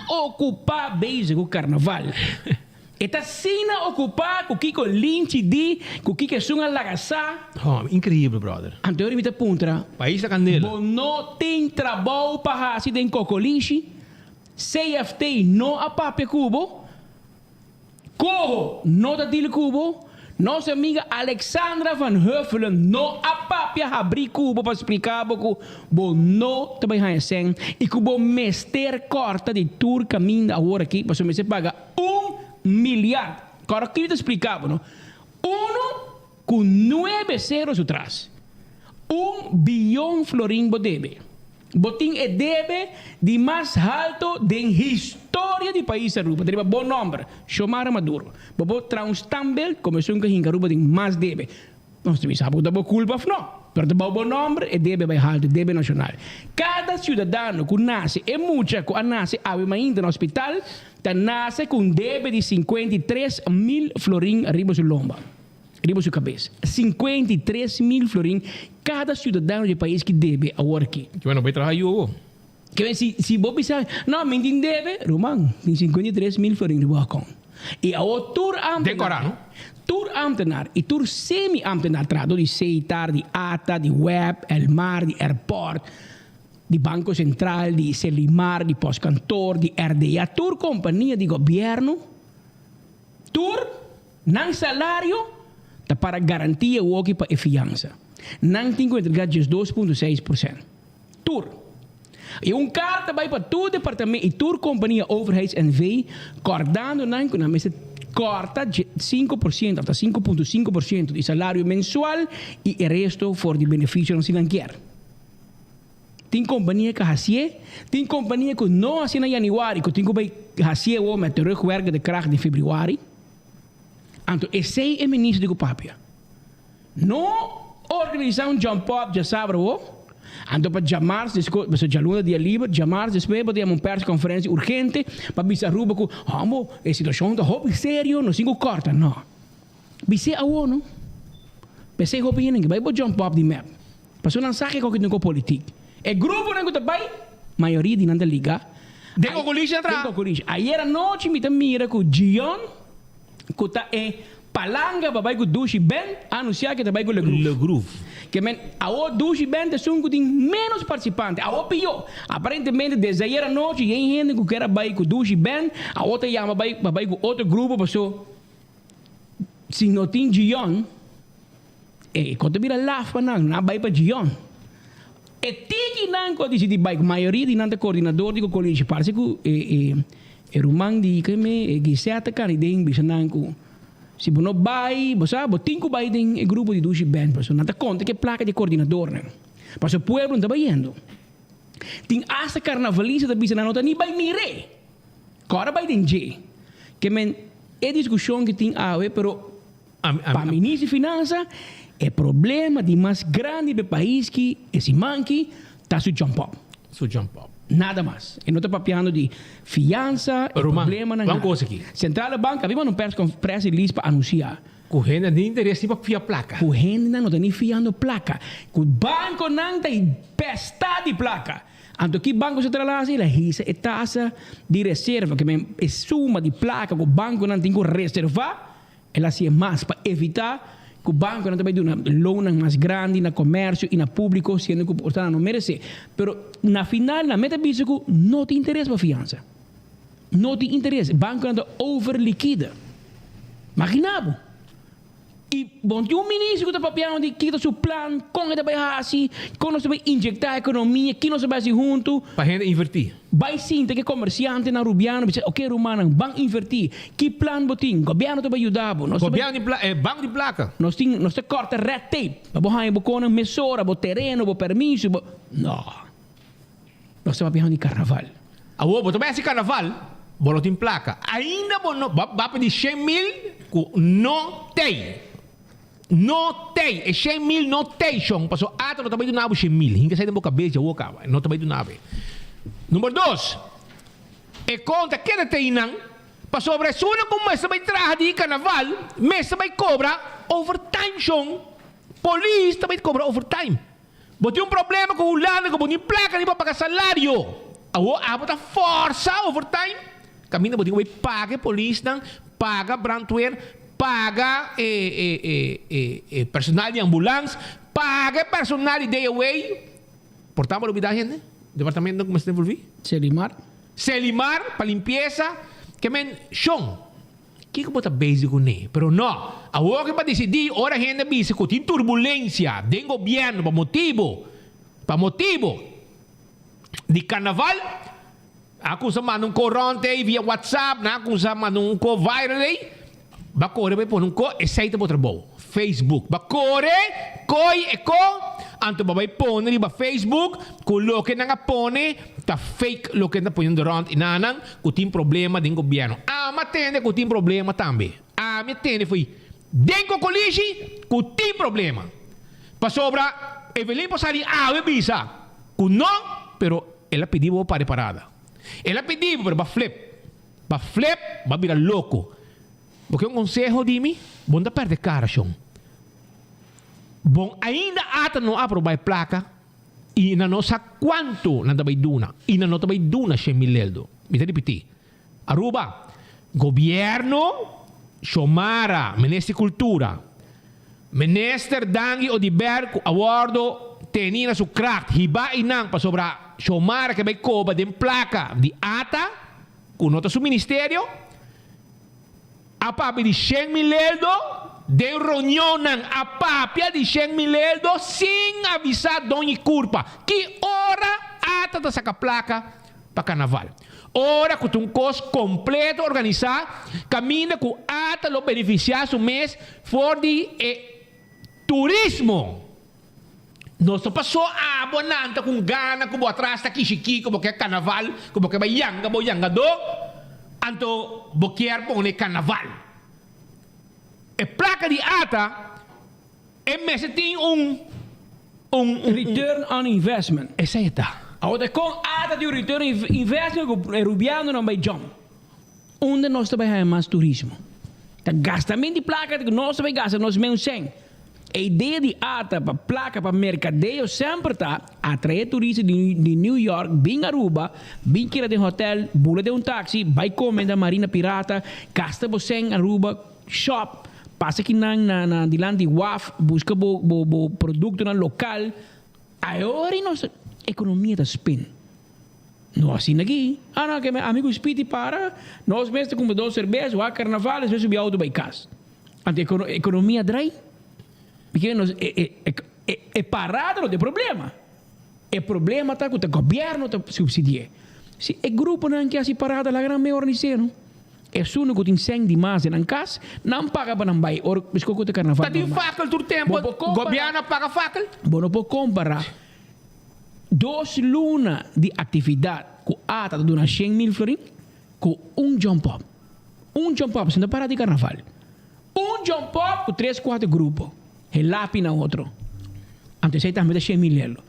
ocupa bezig cu carnaval. E ta asina ocupa cu kiko Linchi di, cu kiko esun a laga sa. Oh, increíble brother. Anto mi ta puntra. Pais ta candela. Bo no tin trabou pa haci den Cocolishi? CFT no a papia cu bo? Coho no ta deal cu bo. Nos amiga Alexandra van Huffelen no a papia habri cu bo pa splica bo cu bo no ta bay haña cen y cu bo mester corta di tur caminda awor aki pasobra mester paga un milyard. Cora aki mi ta splica bo no. Uno cu nuebe cero su tras. Un biyon florin bo debe. Bo tin e debe di mas halto den historia di pais Aruba. Ta riba bo nomber, Xiomara Maduro. Bo por traha un standbeeld como esun cu a hinca Aruba den mas debe. Nos ta bisa bo ta bo culpa of no. Pero ta bou bo nomber e debe bai haltu, debe nashonal. Kada siudadano ku nase, e mucha ku a nase awe mainta na hospital, ta nase ku un debe di 53 mil florin riba su lomba, riba su kabes. 53 mil florin kada siudadano di e pais ki debe awor aki. Bueno, bai traha yu. Ke si bo bisa, "No, mi tin debe," ruman, tin 53 mil florin riba bo account. I awor tur ambtenaar, Decorá, no? Tur ambtenaar i tur semi-ambtenaar, trahadó di Setar, di ATA, di WEB, Elmar, di Airport, di Banko Sentral, di Selimar, di Postkantoor, di RDA, tur kompania di gobièrnu, tur nan salario ta para garantia woki pa e fiansa. Nan tin ku entregá 12.6%. Tur. I un karta bai pa tur departamento i tur kompania overheids NV, kòrdando nan ku nan mester kòrta 5% òf ta 5.5% di salario mensual i e resto for di benefisionan si nan kier. Tin kompania ku hasié, tin kompania ku no hasié na yanüari ku tin ku bai hasié awor met terugwerkende kracht den febrüari. Anto esei e minister di ku papia. No organisá un jump up djasabra awor, anto pa djamars despues, pasobra djaluna dia liber, djamars despues bo ta yama un persconferencia urgente pa bisa Aruba ku, Hombo, e situacion ta hopi serio, nos tin ku kòrta. No. Bis'é awor no. P'esei hopi hende ke bai bo jump up di mep. Pasobra nan sa ke koki tin ku politik. E gruponan ku ta bai, mayoria di nan ta liga. Den Kokolishi nan traha. Den Kokolishi. Ayer anochi mi ta mira ku Gion, ku ta e palanga pa bai ku Dushi Ben, a anunsiá ke ta bai ku Le Groove. Le Groove. Ke men, awor Dushi Ben ta esun ku tin ménos partisipante. Awor pió. Aparentemente desde ayer anochi yen hende ku ker a bai ku Dushi Ben, awor ta yama bai pa bai ku otro grupo paso si no tin Gion, e kon ta bira laf pa nan, nan a bai pa Gion. E tiki nan ku a disidí bai, ku mayoria di nan ta koordinador di Kokolishi, parse ku e e e ruman di keme e Gisette Cariden bisa nan ku si bo no bai, bo sa, bo tin ku bai den e grupo di Dushi Band, pasobra nan ta konta ku e plaka di e koordinadornan, pasobra pueblo no ta bayendo. Tin asta karnavalista ta bisa nan no ta ni bai mir'é, kòrda bai den dje. Ke men e diskushon ku tin awe, pero Pa Minister di Finansa, e problema di mas grandi pa e pais ki e siman ki ta su jump up. Su jump up. Nada mas. E no ta papiando di fiansa, e Ruman, problemanan. ban kos aki. Centrale Bank a bin manda un pers press release pa anuncia. Ku hende ni interes ni pa fia plaka. Ku hendenan no ta ni fiando plaka. Ku bankonan ta pesta di plaka. Anto ki Banko Sentral a hasi? El a hisa e tasa di reserva, ke men e suma di plaka ku bankonan tin ku reserva. El a hasié mas pa evitá ku bankonan ta bai duna loannan mas grandi na komersio i na públiko siendo ku por ta nan no meresé. Pero na final nan meta bisa ku no tin interes pa fiansa. No tin interes. Bankonan ta over likide. Maginá bo. I bon tin un minister ku ta papiando di kiko ta su plan, kon e ta bai hasi, kon nos ta bai injektá ekonomia, ki nos ta bai hasi huntu. Pa hende invertí. Bai sinta ku e komersiantenan rubiano bisa, oke rumannan, ban invertí. Ki plan bo tin? Gobièrnu ta bai yuda bo. Nos ta bai. Gobièrnu di pla, e banko di plaka. Nos tin, nos ta kòrta red tape pa bo haña bo konan mesora, bo tereno, bo permiso, bo. No. Nos ta papia di karnaval. Awor bo ta bai hasi karnaval, bo no tin plaka. Ainda bo no, bo a pidi 100 mil ku no tei. No tei. E 100 mil no tei, shon. Pasobra ata no ta bai duna bo 100 mil. Hinka esei den bo kabes dje awor kaba. E no ta bai duna bo. Number dos, e konta keda tei nan, pasobra esunnan ku mester bai traha di karnaval, mester bai kobra overtime, shon. Polis ta bai kobra overtime. Bo tin un problema ku Hulanda ku bo tin plaka ni pa paga salario. Awor abo ta forsa overtime? Kaminda bo tin ku bai paga e polisnan, paga brandweer, paga e e e e e personal di ambulans, paga e personal di DOW. Por ta bo lubida hende? Departamentonan ku mester envolvi? Selimar. Selimar pa limpiesa. Ke men shon. Kiko bo ta bezig kuné? Pero no, awor ke pa disidí ora hende bisa ku tin turbulensia den gobièrnu pa motibu, pa motibu di karnaval, a kuminsá manda un ko rònt ei via WhatsApp, nan a kuminsá manda un ko viral ei, bo a kore bai pone un ko, esei ta bo trabou. Facebook, bo a kore koi e ko, anto bo bai pone riba Facebook ku loke nan a pone ta fake loke nan ta poniendo rònt i nan. Ku tin problema den gobièrnu. Ami a tende ku tin problema tambe. Ami a tende fo'i den Kokolishi ku tin problema. Pasobra. Evelyn por sali awe bisa ku no, pero el a pidi bo pa para e parada. El a pidi bo pero bo a flip. Bo a flip, bo a bira loko. Bo ke un konseho di mi? Bo no ta pèrdè kara shon. Bon ainda ata no a aproba e plaka i nan no sa kuantu nan ta bai duna i nan no ta bai duna 100,000 leldo. Mi ta ripití, Aruba, Gobièrnu, Xiomara, Minister di Kultura, Minister Dangui Oduber ku a wòrdu teni na su kracht hiba einan pasobra Xiomara ke bai koba den plaka di ata ku no ta su ministerio, A papia di 100,000 eldo den reunionnan a papia di 100,000 eldo sin avisa doñi curpa ki ora ata ta saca placa pa carnaval. Ora cu ta un cos completo organisa caminda cu ata lo beneficia su mes for di e turismo. Nos no pasó abo nan ta ku gana ku bo atras ta kishikí ku bo ke karnaval ku bo ke bai yanga bo yangadó anto bo kier pone karnaval. E plaka di ata e mester tin un un un. Return on investment. Esei ta. Awor ta kon ata tin un return on investment ku e rubianonan bai jump. Unda nos ta bai haña mas turismo? Ta gastament di plaka ku nos ta bai gasta nos meun sèn. E idea di ata pa plaka pa merkadeo semper ta atraé turista di di New York bin Aruba, bin keda den hotel, bula den un taxi, bai kome na Marina Pirata, gasta bo sèn Aruba, shop, pasa kinan na na dilanti waf, buska bo bo bo produktonan lokal. Ayori nos ekonomia ta spin. No asina aki. Ah no, ke ami ku Speedy para, nos mes ta kumpra dos serbes, wak karnaval, despues subi auto bai kas. Anto ekonomia drai. Pike nos e e e parada no ta e problema. E problema ta ku ta gobièrnu ta supsidi'é. Si e gruponan ke hasi parada laga nan mehor ni seno. Esun ku tin sèn di mas den nan kas, nan paga pa nan bai ora ku ta karnaval Ta tin normal. fakel tur tempu, Bo por kompara. gobièrnu a paga fakel. Bo no por kompara. Dos luna di aktividat ku ata ta duna 100,000 florin ku un jump up. Un jump up, esei no para di karnaval. Un jump up ku tres kuater grupo he lapi na otro. Anto esei tambe ta 100,000 lelo.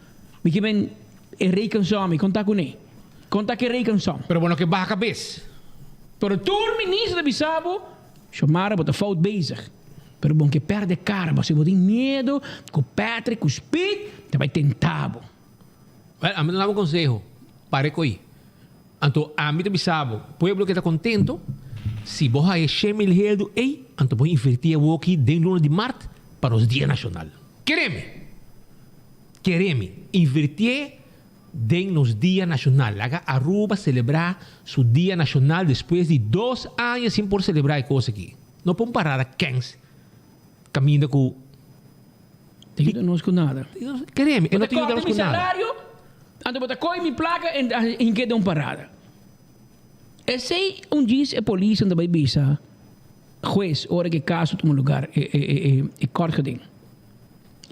Mi ke men e rekensom, mi konta kuné. Konta ku e rekensom. Pero bo no ke baha kabes. Pero tur minister ta bisa bo, Xiomara bo ta fout bezig. Pero bon ke perde kara bo si bo tin miedo ku Patrick ku Speed ta bai tenta bo. Wel, ami ta duna bo konseho, pare ko'i. Anto ami ta bisa bo, pueblo ke ta kontento, si bo haya 100,000 heldu ei, anto bo inverti awoki den luna di mart pa nos dia nashonal. Kere mi, kere mi, invertié den nos dia nashonal. Laga Aruba selebrá su dia nashonal despues di dos aña sin por selebrá e kos aki. No por un parada kens kaminda ku. Ta yuda nos ku nada. Kere mi, e Bo no ta ta yuda kòrta nos mi ku nada. salario, anto bo ta kohe mi plaka en hink'é den un parada. Esei un djis e polisnan ta bai bisa hues ora ku e kaso tuma lugar, e e e e kort geding.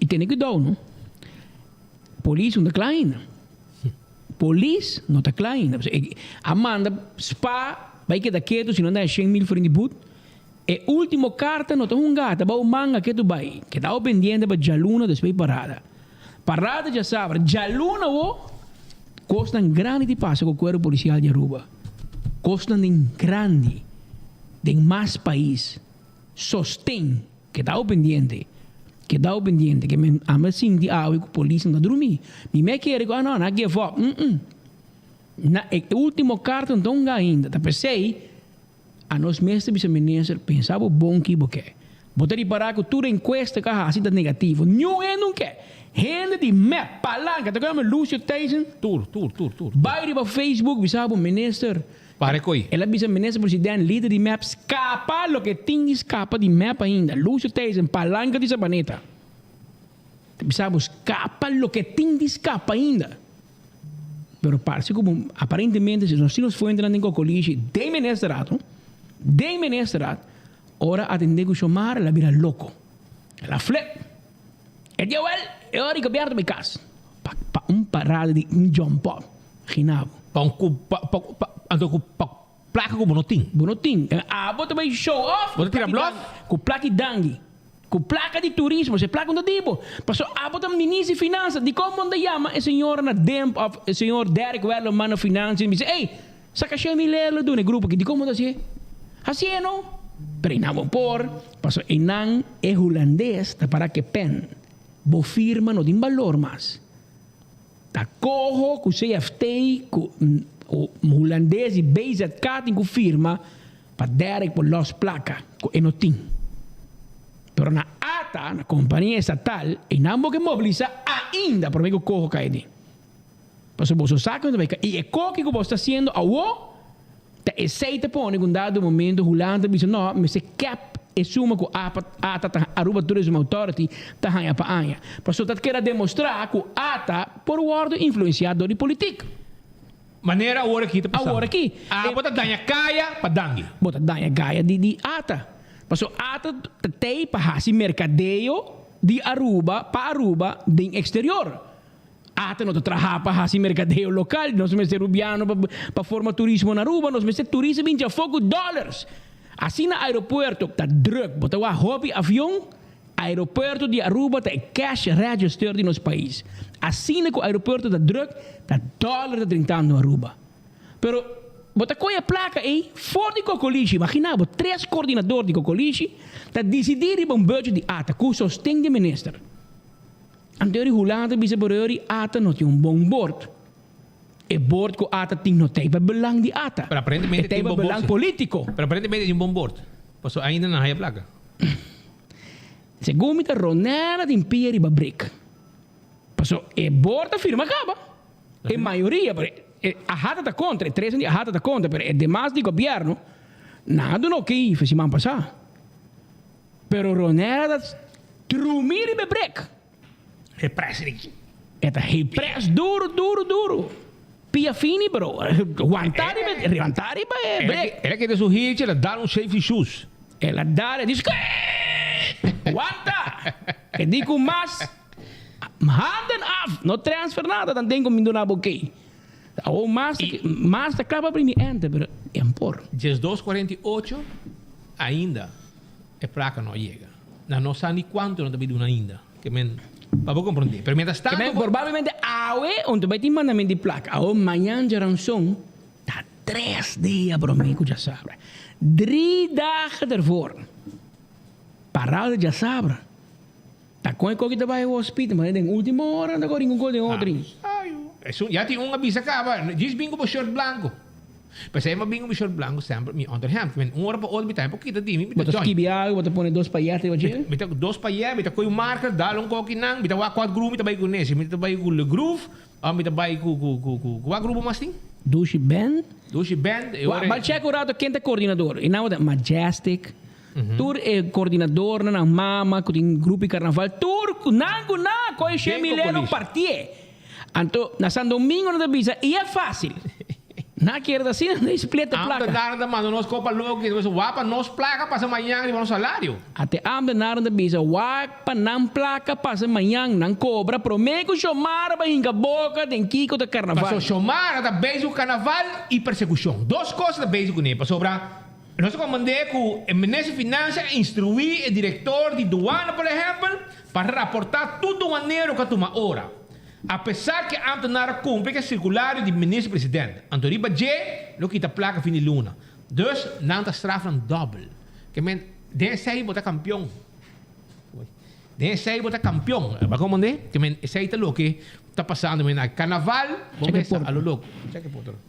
I tene kuidou no, polis no ta kla ainda. Polis no ta kla ainda. A manda spa bai keda ketu si no ta 100,000 florin di but. E ultimo karta no ta hunga, ta bou manga ketu bai. Keda awo pendiente pa djaluna despues parada. Parada djasabra, djaluna wo kosnan grandi di pasa ku kuerpo polisial di Aruba. Kosnan den grandi den mas pais. Sosten. Keda awo pendiente. Keda awo pendiente. Ke men amba sinti awe ku polis no ta drumi. Mi me kere ku ah no, nan a give up. Mm-mm. Na e ultimo karta no ta hunga ainda. Ta p'esei. Anos mes ta bisa minister, pensa bo bon ki bo ke. Bo ta ripará ku tur enkuesta ku a hasi ta negativo. Niun hende un ke. Hende di mep, palanka, ta koe Lucio Thijssen? Tur, tur, tur, tur. Bai riba Facebook bisa bo minister. Pare koi. El a bisa minister president, lider di mep, skapa loke tin di skapa di mep ainda. Lucio Thijssen, palanka di Sabaneta. Ta bisa bo skapa loke tin di skapa ainda. Pero parse ku aparentemente si nos tin nos fuentenan den Kokolishi den ministerraad, no, den ministerraad, ora atendé ku Xiomara el a bira loko. El a flip. E di awel e ora di gobièrnu ta bai kas pa pa un parada di un jump up. Gina bo. Pa un ku pa pa pa anto ku pa plaka ku bo no tin. Bo no tin. Abo ta bai show off Bo ta tira ku plaki bluff? dangui. Ku plaki dangui. Ku plaka di turismo, se plaka no ta di bo. Paso abo ta minister di finansa, dikon bo no ta yama e señora na Demp of e señor Derek Werleman na finansia i bisa, ey, saka 100.000 euro duna e grupo aki, dikon bo no ta hasié? Hasié no! Pero einan bo por, paso einan e hulandes ta para ke pen. Bo firma no tin balor mas. Ta koho ku CFT ku hulandes di BZK tin ku firma pa Derek por los plaka ku e no tin. Pero na ata, na kompania estatal, einan bo ke mobilisa ainda prome ku koho kai den. Pasobra boso sa ku no ta bai kai. I e koki ku boso ta hasiendo awo ta esei ta pone ku un dado momento Hulanda ta bisa no, mester kèp e suma ku ata ta Aruba Tourism Authority ta haña pa aña. Pasobra ta keda demostrá ku ata por wòrdu influensiá dor di politik. Manera awor aki ta pasando. Awor aki. Ah, bo ta daña kaya pa dangui. Bo ta daña kaya di di ata. Paso ata ta tei pa hasi merkadeo di Aruba pa Aruba den eksterior. Ata no ta traha pa hasi merkadeo lokal. Nos mester rubiano pa pa forma turismo na Aruba. Nos mester turista bin djafó ku dòlars. Asina aeropuerto ta drùk. Bo ta wak hopi avion. Aeropuerto di Aruba ta e cash register di nos pais. Asina cu aeropuerto ta druk, ta dollar ta drentando Aruba. Pero bo ta coge e placa ey for di Cocolishi. Imagina bo, tres coordinador di Cocolishi ta dicidi riba un budget di ata cu sosten di minister. Anto eri Hulanda ta bisa pero eri ata no tin un bon board. E board cu ata tin no ta ey pa belang di ata. Pero aparentemente E ta tin ey pa bon board belang si. politico. Pero aparentemente tin bon board. Pasobra ainda nan haya placa. Segun mi ta Ronella tin pia riba brek. Paso e bor ta firma kaba. E mayoria, pero e ahata ta kontra, e tresnan di ahata ta kontra, pero e demas di gobierno nan a duna oké for siman pasá. Pero Ronella ta drumi riba e brek. E pres richi. E ta he pres duro, duro, duro. Pia fini bro. Wanta riba, wanta riba e brek. El a keda su hilchi, el a dal un safety shoes. El a dal, e di skeet! Wanta! E di ku mas handen af, no transfer nada, dan den ku mi duna bo key. Awor mas, mas ta kla pa primi enter, pero e por. 12:48 ainda e plaka no a yega. Nan no sa ni cuanto nan ta bay duna ainda. Ke men, pa bo comprende. Pero mientras tanto. Ke men, probablemente awe, un ta bay tin mandamento di placa. Awe mañan djaranson ta tres dia prome cu djasabra. Drie dagen ervoor. Parada djasabra. Ta con e coki ta bay hospital, ma den ultimo ora nan ta cori un co den otro. Esun, ya tin un a bisa caba, djis bin cu bo shirt blanco. P'esei mi a bin ku mi short blanku semper, mi onderhemd. Mi un ora pa otro mi ta por kita di mi, mi Bo ta ta join. skibi algu, bo ta pone dos payèt riba dje? Mi ta dos payèt, mi ta kohe un marker, dal un koki nan, mi ta wak kua grupo mi ta bai kuné. Si mi ta bai ku Le Groove òf mi ta bai ku ku ku ku kua grupo mas tin? Dushi Band. Dushi Band, e Wak, ora bal chèk un rato ken ta koordinador. I nan bo ta Majestic, tur e koordinadornan, nan mama ku tin grupo di karnaval, tur ku nan ku nan a kohe Den Shemileno Kokolishi. partié. Anto na San Domingo nan ta bisa i e facil. Nan kier ta asina, nan split e placa. Ambtenaar ta manda nos copa loki, ta bisa wak pa nos placa pasa mañan riba nos salario. Ate ambtenaar ta bisa wak pa nan placa pasa mañan, nan cobra prome cu Xiomara bai hinca boca den kico ta carnaval. Paso Xiomara ta bezig cu carnaval y persecucion. Dos cos ta bezig cune, pasobra nos ta comprende cu e minister di financia a instrui e director di douane por ehempel pa raporta tur douanero cu a tuma ora. Apesar ku e ámtenar a kumpli ku e sirkulario di minister president, anto riba dje lo kita plaka fin di luna. Dus nan ta straf nan dòbel. Ke men, den esei bo ta kampion. Den esei bo ta kampion. Bo a komprendé? Ke men, esei ta loke ta pasando men na karnaval, bo mester a lo loko. Chèk e foto.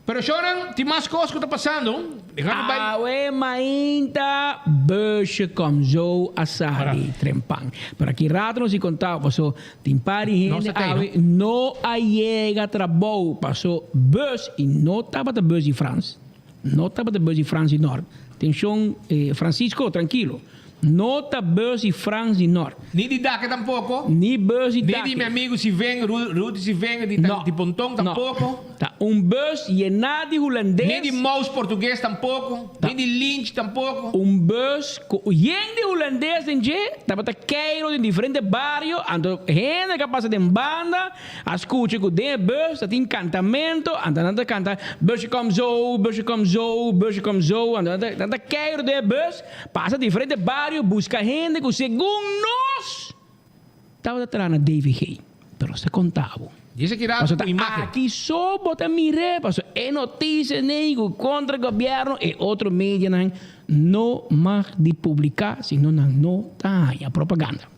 Pero shownan, tin mas kos ku ta pasando. Dehami bai. Awe mainta busje kom zo a sali trempan. Pero aki rato nos di kontao paso tin par di hende awe no a yega trabou paso bus y no tabata bus di Frans. No tabata bus di Frans di Nort. Atencion Francisco trankilo. No ta bus di Frans di Nort. Ni di Dake tampoco. Ni bus di Dake. Ni di mi amigo Siven, Rudy Siven di No. di Ponton tampoco. Ta un bus yená di hulandes. Ni di Mous Portugues tampoco. Ni di Lynch tampoco. Un bus cu yen di hulandes den dje tabata keiro den diferente bario, anto hende cu a pasa den banda A scucha cu den e bus ta tin cantamento, anto nan ta canta busje kom zo, busje kom zo, busje kom zo, anto nan ta nan ta keiro den e bus, pasa diferente bario. bario buska hende ku segun nos tabata traha na DVG. Pero sa konta bo. Dice ki rato Pasobra ku imagen. aki so bo ta mir'é pasobra e notisia nei ku kontra gobièrnu e otro medianan no mag di publiká sino nan no ta haña propaganda.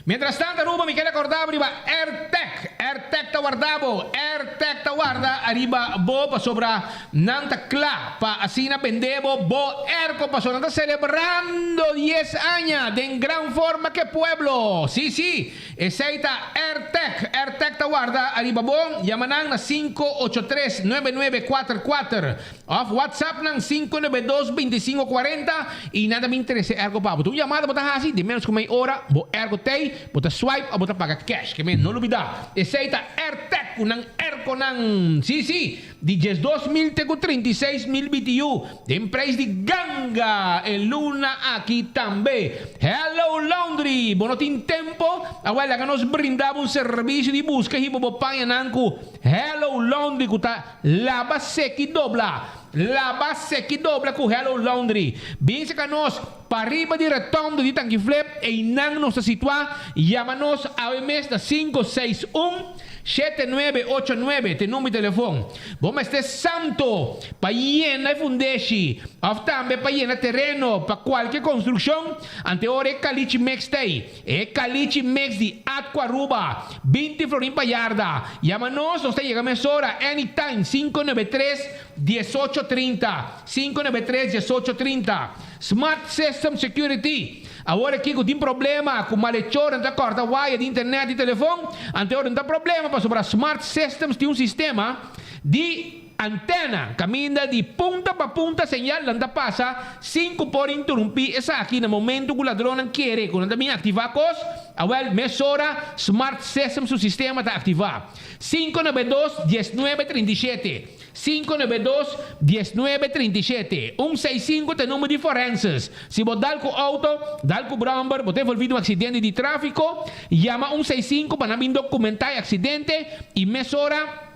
Mientras tanto Aruba mi kere acorda bo riba Airtec. Airtec ta warda bo. Airtec ta warda ariba bo pasobra nan ta cla pa asina bende bo bo airco pasobra nan ta celebrando dies aña den gran forma ke pueblo. Si si esey ta Airtec. Airtec ta warda ariba bo. Yama nan na 583 9944. Of WhatsApp nan 592 25 40 y nan ta bin trece ergo pa bo. Ta un yamada bo ta haci den menos cu mei ora bo ergo tey, bo ta swipe of bo ta paga cash. Ke men no lubida esey ta Airtag cu nan ergonan. Si si, di 12,000 te cu 36,000 BTU den prijs di ganga e luna aki tambe. Hello Laundry, bo no tin tempo? Awel laga nos brinda bo un servicio di busca hiba bo pañanan cu Hello Laundry cu ta Laba seki dobla. Laba seki dobla ku Hello Laundry. Bin seka nos pariba di retondo di Tanki Flip, einan nos ta situá. Yama nos awe mes na 561 7989 te number di telefon. Bo mester santo pa yena e fundeshi òf tambe pa yena tereno pa kualke konstrukshon, ante ora e kalichi mix ta ei. E kalichi mix di Atco Aruba, 20 florin pa yarda. Yama nos, nos ta yega mesora, anytime, 593 18 30, 593 18 30. Smart System Security, Awor aki ku tin problema ku malechornan ta kòrta waya di internet di telefon, ante ora no ta problema pasobra Smart Systems tin un sistema di Antena, kaminda di punta pa punta señalnan ta pasa sin ku por interumpí esaki na momentu ku ladronnan kere ku nan ta bin aktivá kos, awèl mesora Smart System su sistema ta aktivá. 592 19 37, 592 19 37, Un seis sinku ta e number di forenses. Si bo dal ku outo, dal ku bròmber, bo ta envolví den un aksidente di tráfiko, yama un seis sinku pa nan bin dokumentá e aksidente i mesora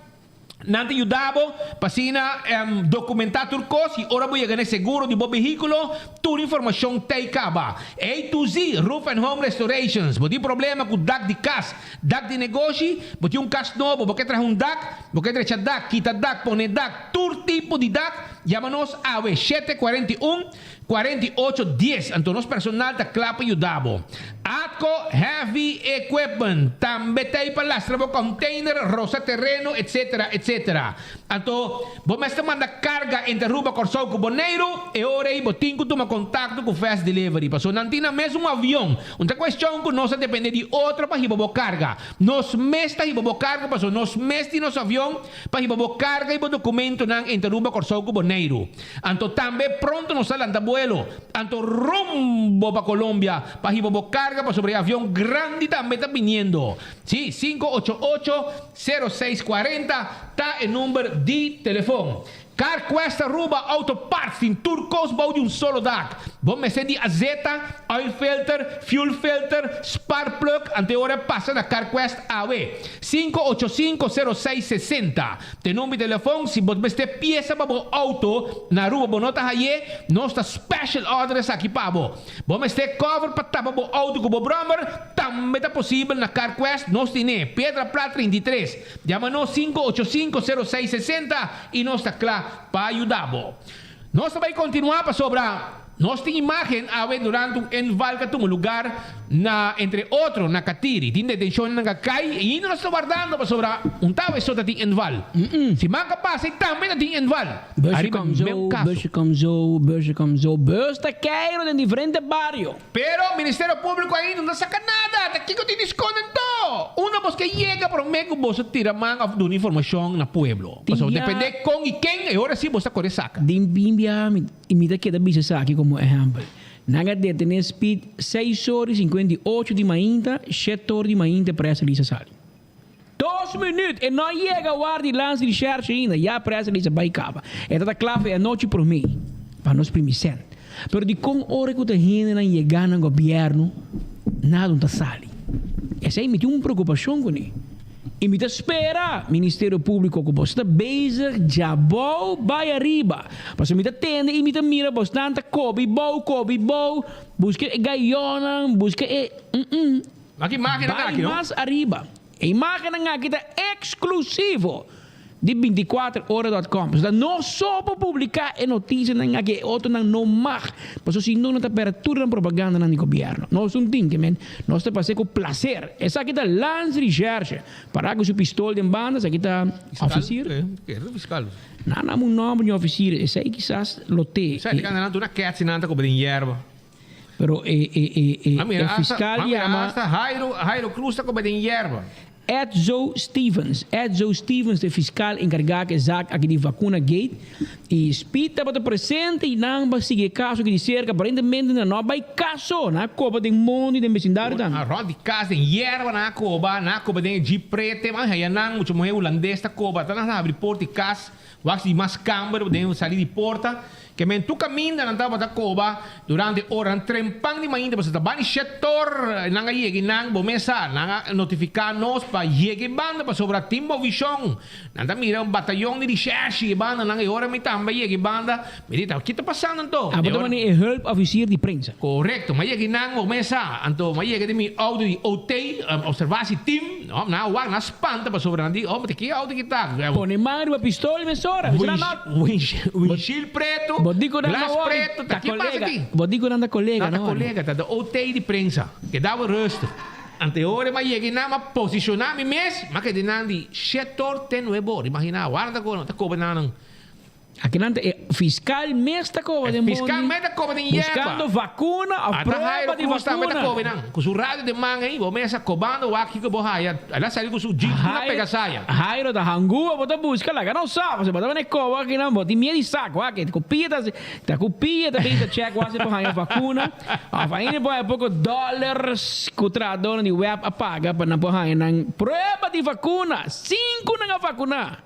Nan ta yuda bo pa asina dokumentá tur kos i ora bo yega na e seguro di bo vehíkulo, tur informashon ta ei kaba. A to Z Roof and Home Restorations, Bo tin problema ku dak di kas, dak di negoshi, bo tin un kas nobo, bo ke traha un dak, bo ke drecha dak, kita dak, pone dak, tur tipo di dak, yama nos awe 741 48 dies, anto nos personal ta kla pa yuda bo. Atco Heavy Equipment tambe ta ei pa lastra bo container, rosa tereno, etc. Etc. Anto bo mester manda carga entre Aruba, Corsou cu Boneiru, e ora ei bo tin cu tuma contacto cu Fast Delivery, pasobra nan tin nan mes un avion. Un ta cuestion cu nos ta depende di otro pa hiba bo carga. Nos mes ta hiba bo carga pasobra nos mes tin nos avion pa hiba bo carga y bo documentonan entre Aruba, Corsou cu Boneiru. Anto tambe pronto nos ta lanta buelo, anto rumbo pa Colombia pa hiba bo carga pasobra e avion grandi tambe ta biniendo. Si, 588 06 40 ta e number di telefon. CarQuest Aruba Auto Parts tin tur cos bou di un solo dak. Bo mester di azeta, oil filter, fuel filter, spark plug, anto e ora pasa na CarQuest awe. 585 06 60. Te number di telefon, si bo mester piesa pa bo auto na Aruba bo no ta haye, nos ta special order esaki pa bo. Bo mester cover pa tapa bo auto cu bo brommer, tambe ta posibel na CarQuest, nos tine, Piedra Plat 33. Yama nos 585 06 60 y nos ta cla pa yuda bo. Nos ta bay continua pasobra nos tin imagen awe durante un inval cu a tuma lugar na entre otro na Catiri. Tin detencionnan cu a cay y ainda nos ta wardando pasobra un tawe so ta tin inval. Siman cu a pasa y tambe ta tin inval. Busje Ariba kom zo, meun caso. busje kom zo, busje kom zo. Bus ta keiro den diferente bario. Pero Ministerio Público ainda no ta saca nada. Ta kico tin di sconde anto? Unda bos ke yega prome cu boso tira man of duna informacion na pueblo? Pasobra depende con y ken, e ora si bos ta core saca. Den bin biaha mi mi ta keda bisa esaki como ehempel. Nan a detene Speed seis or y 58 di mainta, shete or di mainta e press release a sali. Dos minuut! E no a yega war di lans recherche ainda, ya press release a bay caba. E ta ta cla for e anochi prome pa nos primi cent. Pero dicon ora cu ta hendenan yega na gobierno nada no ta sali? Esey mi tin un preocupacion cune. I mi ta spera, Ministerio Públiko, ku boso ta bezig djabou bai ariba. Pasobra mi ta tende i mi ta mira bosnan ta kobi bou, kobi bou, buska e gayonnan, buska e, mm-mm. Wak imágennan Bai aki, no? mas ariba. E imágennan aki ta eksklusivo di 24 ora dot com. Pasobra nos so por publiká e notisianan aki, e otronan no mag. Pasobra si no, nan ta pèrdè tur nan propagandanan di gobièrnu. Nos un tin ke men, nos ta pas'é ku plaser. Esaki ta Landsrecherche. Pará ku su pistol den banda, esaki ta ofisier. Fiskal. Nan a un nòmber di un ofisier, esei kisas lo te. Esaki ta nan tur na kètsi nan ta koba den yerba. Pero e e e e e fiskal yama. Hasta Jairo Jairo Cruz ta koba den yerba. Edzo Stevens Edzo Stevens ta e fiskal enkargá ku e zak aki di Vacuna Gate i Speed tabata presente i nan ba sigui e kaso aki di serka. Aparentemente nan no a bai kaso, nan a koba den mondi den besindario tambe. Rònt di kas den yerba nan a koba, nan a koba den e jeep prete, man haya nan mucha muhé hulandes ta koba, ta nan habri port di kas, wak si mas kamber den sali di porta. Ke men tur kaminda nan tabata koba durante oranan trempan di mainta pasobra ta bani shetor nan a yega i nan bo mes sa nan a notifiká nos pa yega e banda pasobra tin movishon nan ta mira un batayon di rishèrshi e banda nan e ora mi tambe a yega e banda mi di ta ki ta pasando anto Abo ta mane e hulp ofisier di prensa. Korekto mi a yega i nan bo mes sa anto mi a yega den mi outo di OT observatie team no nan a wak nan a spanta pasobra nan di oh ta ki outo ki ta. Pone man riba pistol mesora. Windshield preto, glas preto, ta ki pasa aki? Bo di ku nan ta kolega, no? Nan ta kolega, ta de OT di prensa. Keda bo rustig. Anteora mi a yega einan, mi a posiciona mi mes, mi a keda einan di shete or te nuebe or. Imagina, warda ku ta koba nan. Akinan ta e fiscal mes ta koba den bondi. Fiscal mes ta koba den yerba. Buscando vacuna of prueba di vacuna. Ata Jairo Cruz tambe ta koba einan. Ku su radio den man ei, bo mes a kobando wak kiko bo haya. El a sali ku su jeans ku na pega saya. Jairo ta hangua bo ta buska laga no sa pasobra bo ta bini koba akinan bo tin miedu di sak wak ku pia ta ta ku pia ta bin ta check wak si por haya vacuna of ainda por haya poko dollars ku trahadornan di web a paga pa nan por haya nan prueba di vacuna sin ku nan a vacuna.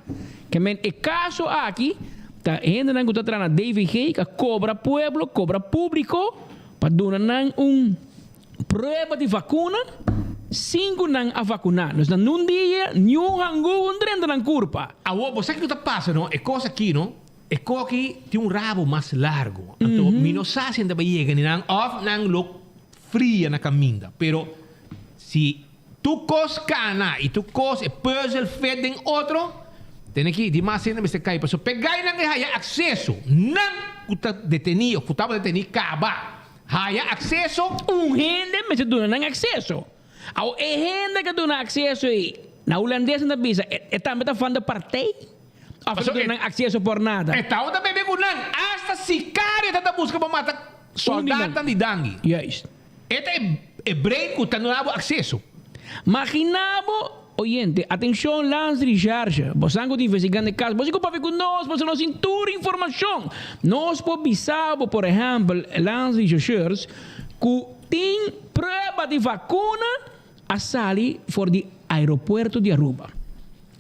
Ke men e kaso aki ta hendenan ku ta traha na DVG ka kobra pueblo, kobra públiko pa duna nan un prueba di vakuna sin ku nan a vakuná. Dus nan nun dia niun hangu un drenta nan kurpa. Awor bo sa kiko ta pasa no, e kos aki no, e koki tin un rabo mas largo, anto mi no sa si nan ta bai yega ni nan òf nan lo fria na kaminda, pero si Tur kos kana i tur kos e puzzel fit den otro, tene ki di mas hende mester kai pasobra pegainan e haya akseso, nan ku ta deteni of ku tabata deteni kaba haya akseso. Un hende mester duna nan akseso. Awor e hende ku duna akseso ei, na hulandes nan ta bisa e tambe ta van de partij of e ta duna nan akseso por nada. E tabata bebe ku nan, asta sikario tabata buska pa mata soldatnan di Dangui. Juist. E ta e brain ku ta duna bo akseso. Magina bo, oyente, atenshon Landsrecherche, bosan ku ta investigando e kaso, boso ku papia ku nos, pasobra nos tin tur informashon. Nos por bisa bo, por ehèmpel, Landsrechercheurs, ku tin prueba di vakuna a sali for di aeropuerto di Aruba,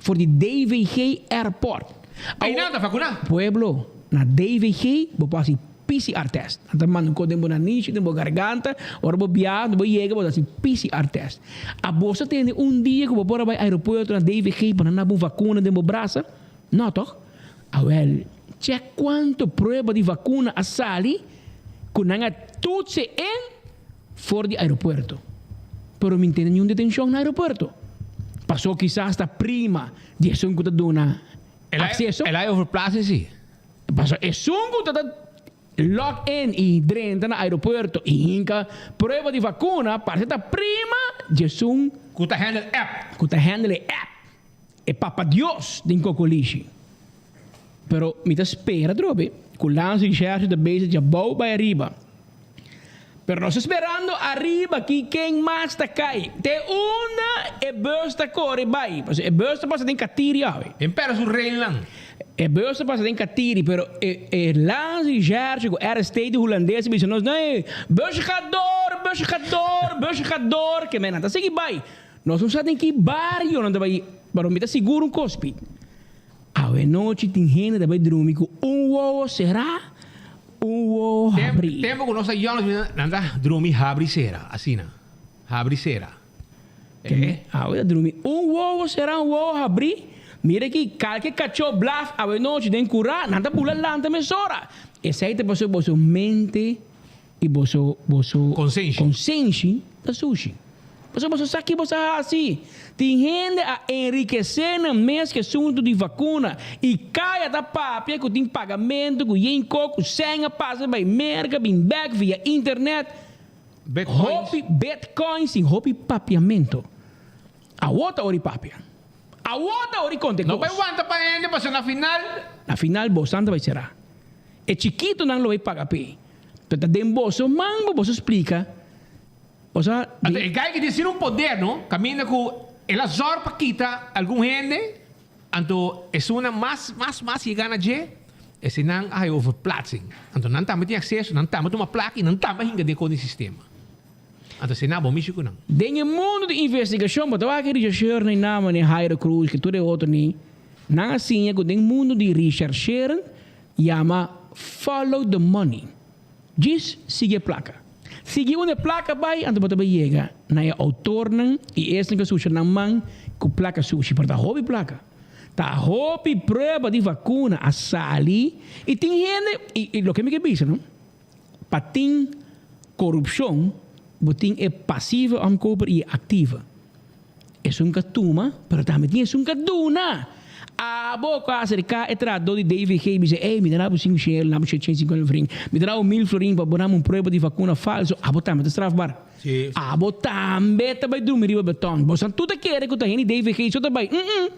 for di DVG Airport. Einan ta vakuná. Pueblo, na DVG bo por hasi PCR test. Nan ta manda un kos den bo nanishi, den bo garganta, ora bo biaha, bo yega bo ta hasi PCR test. Abo sa tende un dia ku bo por a bai aeropuerto na DVG pa nan dabo un vakuna den bo brasa? No toch? Awel, chek kuantu prueba di vakuna a sali ku nan a tutse en for di aeropuerto. Pero mi tende niun detenshon na aeropuerto. Paso kisas ta prima di esun ku ta duna akseso. El a overplaatsen si. Paso esun ku ta ta log in i drenta na aeropuerto i hinka prueba di vakuna parse ta prima di esun. Ku ta handle app. Ku ta handle e app. E papa Dios den kokolishi. Pero mi ta spera atrobe ku Landsrecherche ta bezig djabou bai ariba. Pero nos ta sperando ariba ki ken mas ta kai. Te unda e bus ta kore bai. Pasobra e bus ta pasa den Katiri awe. Den pera su railnan. E bus ta pasa den Katiri, pero e e Landsrecherche ku RST di Hulandes a bisa nos, nee, busje gaat door, busje gaat door, busje gaat door. Ke men nan ta sigui bai. Nos no sa den ki bario nan ta bai, pero mi ta sigur un kos, Piet. Awe nochi tin hende ta bai drumi ku un wowo será, un wowo habrí. Tempu ku nos ta yòn, nan ta drumi habri sera, asina, habri sera. Eh. Awe ta drumi un wowo será un wowo habrí. Mira aki, kalke kachó blaf awe nochi den kurá, nan ta bula lanta mesora. Esei ta pasobra boso mente i boso boso Konsenshi. konsenshi ta sushi. Pasobra boso sa ki boso a hasi. Tin hende a enrikesé nan mes ku asuntu di vakuna i kaya ta papia ku tin pagamentu ku yen kok ku sèn a pasa bai Merka bin bèk via internet. Bitcoins. Hopi bitcoins tin hopi papiamento. Awor ta ora di papia. Awor ta ora di konta e No kos. bai wanta pa hende pasobra na final. Na final bosan ta bai sera. E chikitonan lo bai paga p'e. Pero ta den boso man pa boso splika. Boso a. Anto e guy ki tin asina un poder no, kaminda ku el a zòrg pa kita algun hende, anto esunnan mas mas mas yega na dje, esenan a haña overplaatsing. Anto nan tambe tin akseso, nan tambe tuma plaka i nan tambe a hinka den kon di sistema. Anto esei bo mishi ku nan. Den e mundu di investigashon, bo ta wak e rechercheurnan i naman e Jairo Cruz ku tur e otronan, nan a siña ku den mundu di rechercheren yama follow the money. Djis sigui e plaka. Sigui unda e plaka bai, anto bo ta bai yega na e outornan i esnan ku a susha nan man ku plaka sushi. Pero ta hopi plaka. Ta hopi prueba di vakuna a sali i tin hende, i loke mi ke bisa no, pa tin korupshon bo tin e pasieve omkoper i e aktive. Esun ka tuma, pero tambe tin esun ka duna. Abo ku a aserká e trahadó di DVG i bisa, Ey, mi ta daba bo sinku shel, daba bo shechenta sinkuenta florin, mi ta daba bo mil florin pa bo daba un prueba di vakuna falso, abo tambe ta strafbar. Abo tambe ta bai drumi riba beton. Bosan tur ta kere ku ta hende di DVG so ta bai. Mm-mm.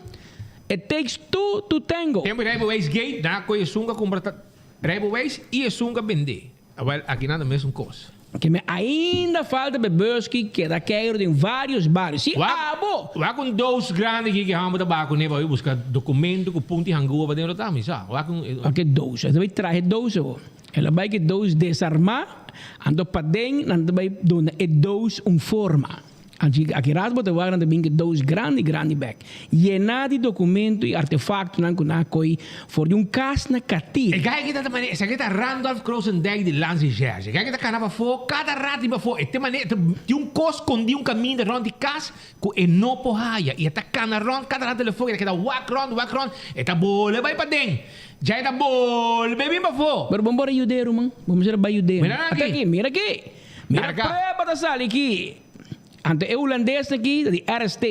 It takes two to tango. Tempu rijbewijs gate, nan a kohe esun ku a kumpra rijbewijs i esun ku a bendé. Awel, aki nan ta mesun kos. Ke me ainda falta pe bus ki keda keiru den varios bario. Si abo! Wak un doos grandi aki ki hamber ta baha kuné pa bai buska dokumento ku punti hangua pa den lo ta mi sa. Wak un. Wak e doos. E ta bai traha e doos awo. El a bai ku e doos desarmá, anto paden nan ta bai duna e doos un forma. Aki ras bo ta wak nan ta bin ku doos grandi grandi bek, yená di dokumento i artefaktonan ku nan a koi for di un kas na Katir. E guy aki ta ta manera, esaki ta Randolph Krosendijk di Landsrecherche. E guy aki ta kana pafó, kada rat di pafó, e te manera, e tin un kos skondí un kaminda rònt di kas ku e no por haya. I e ta kana rònt kada rat telefon, e ta keda wak rònt, wak rònt, e ta bolbe bai paden. Dja e ta bolbe bin pafó. Pero bo no por a yud'é, ruman. Bo mester a bai yud'é. Mira nan Ata aki. aki, mira aki. Mira prueba ta sali aki. Anto e hulandesnan aki ta di RST.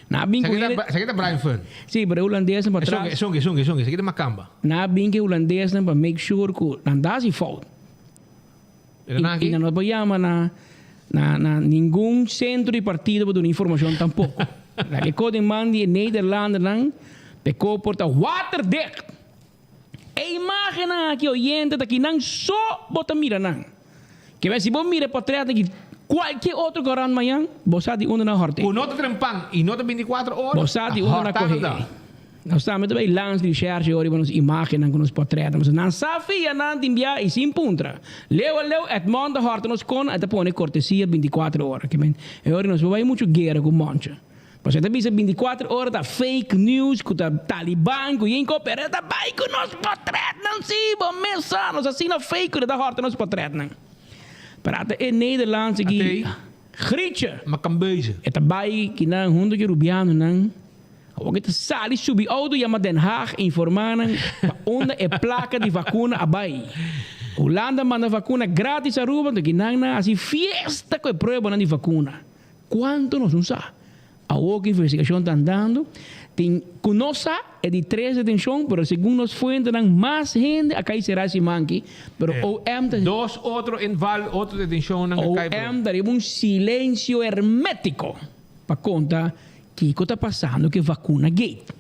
Nan a bin ku hende. Esaki ta Brian Fern. Si, pero e hulandesnan pa tras. Esun ki, esun ki, esun ki. Esaki ta Makamba. Nan a bin ku e hulandesnan pa make sure ku nan ta hasi fout. Mira nan aki. I nan no por yama na na na ningun sentro di partido pa duna informashon tampoko. Laga e kos den man di e Nederlandernan pa e kos por ta waterdicht. E imágennan aki oyente ta kinan so bo ta mira nan. Kebé si bo mira e portret aki kualke otro korant mañan, bo sa di unda nan hòrt'é. Ku no ta trempan i no ta bintikuater ora, Bo sa ta di unda nan hòrtá koh'é. nan ta. Nos tambe ta bai lans di recherche ora riba nos imágennan ku nos portretnan. Pasobra nan sa fia nan tin bia i sin puntra. Leu a leu Edmond ta hòrta nos kona e ta pone kortesia bintikuater ora. Kebé e ora nos por bai muchu guera ku Moncha. Pasobra e ta bisa binticuater ora ta fake news cu ta taliban cu yen co pero e ta bay cu nos potretnan si bo mes sa nos asina fake cu e ta horta nos potretnan. Pero ata e Nederlandse ki Grietje Macambeuze. E ta bay kinan hunto cu e Rubianonan awor cu e ta sali subi auto yama Den Haag informa nan pa unda e placa di vacuna a bay. Hulanda manda vacuna gratis Aruba anto kinan nan haci fiesta cu e pruebanan di vacuna. Cuanto nos no sa? Awor cu investigacion ta andando, tin cu no sa e di tres detencion, pero segun nos fuentenan mas hende a cay cera siman aki, pero OM ta. Dos otro inval, otro detencionnan a cay pero. OM ta riba un silencio hermetico pa conta kico ta pasando cu e vacuna gate.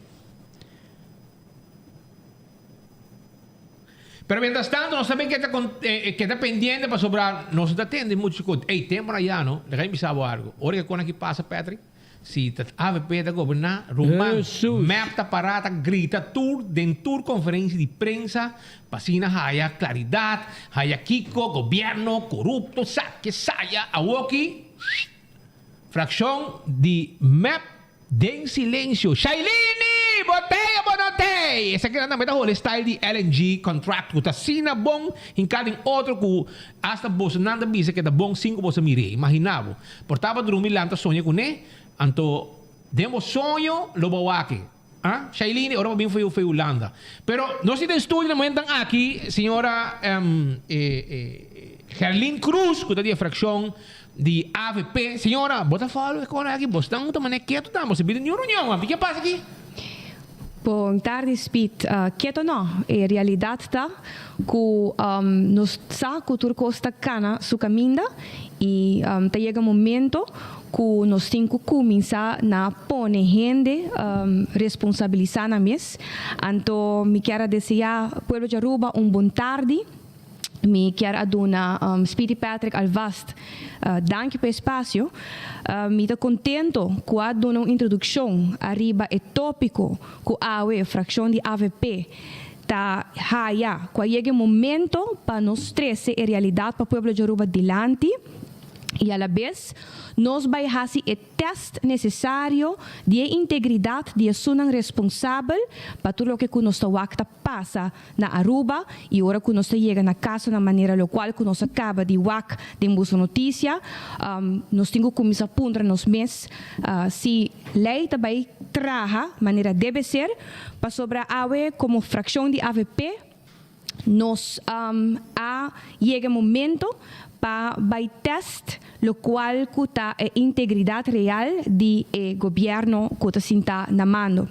Pero mientras tanto nos tambe keda con keda pendiente pasobra nos no ta tende mucho cu ey tempo na ya no laga mi bisa bo algo ora ke con aki pasa Patrick si ta avp ta goberna ruman mep ta para ta grita tur den tur conferencia di prensa pa asina haya claridad haya kico gobierno corupto sa ke saya awoki fraccion di mep Den silencio, Shailene! Bo tei o bo no tei? Esakinan tambe ta hole style di LNG contract cu ta asina bon hinca den otro cu hasta bosonan ta bisa cu e ta bon sin cu boso mir'é. Imagina bo. Por taba drumi lanta soña cun'é. Anto den bo soño lo bo wak e. Ah, Shailene, ora bo bin fo'i fo'i Hulanda. Pero nos tin den studio na momentonan aki señora Gerlin Cruz cu ta di e fraccion di avp. Señora, bo ta follow e cona aki? Bo stan ta manera keto tambe. Bo sa bira niun reunion. Ki a pasa aki? Bon tardi Speed. Keto no. E realidad ta cu nos sa cu tur cos ta cana su caminda y ta yega momento cu nos tin cu cuminsa na pone hende responsabilisa nan mes. Anto mi kier a desea pueblo di Aruba un bon tardi. Mi kier a duna Speedy Patrick alvast danki pa e espacio. Mi ta contento cu a duna un introduccion ariba e topico cu awe fraccion di avp ta haya cu a yega e momento pa nos trece e realidad pa pueblo di Aruba dilanti y alabes nos bay haci e test necesario di e integridad di esunnan responsabel pa tur loke cu nos ta wak ta pasa na Aruba y ora cu nos ta yega na casonan manera locual cu nos a caba di wak den boso noticia, nos tin cu cuminsa puntra nos mes si ley ta bay traha manera debe ser, pasobra awe como fraccion di avp nos a yega e momento pa bay test locual cu ta e integridad real di e gobierno cu ta sinta na mando.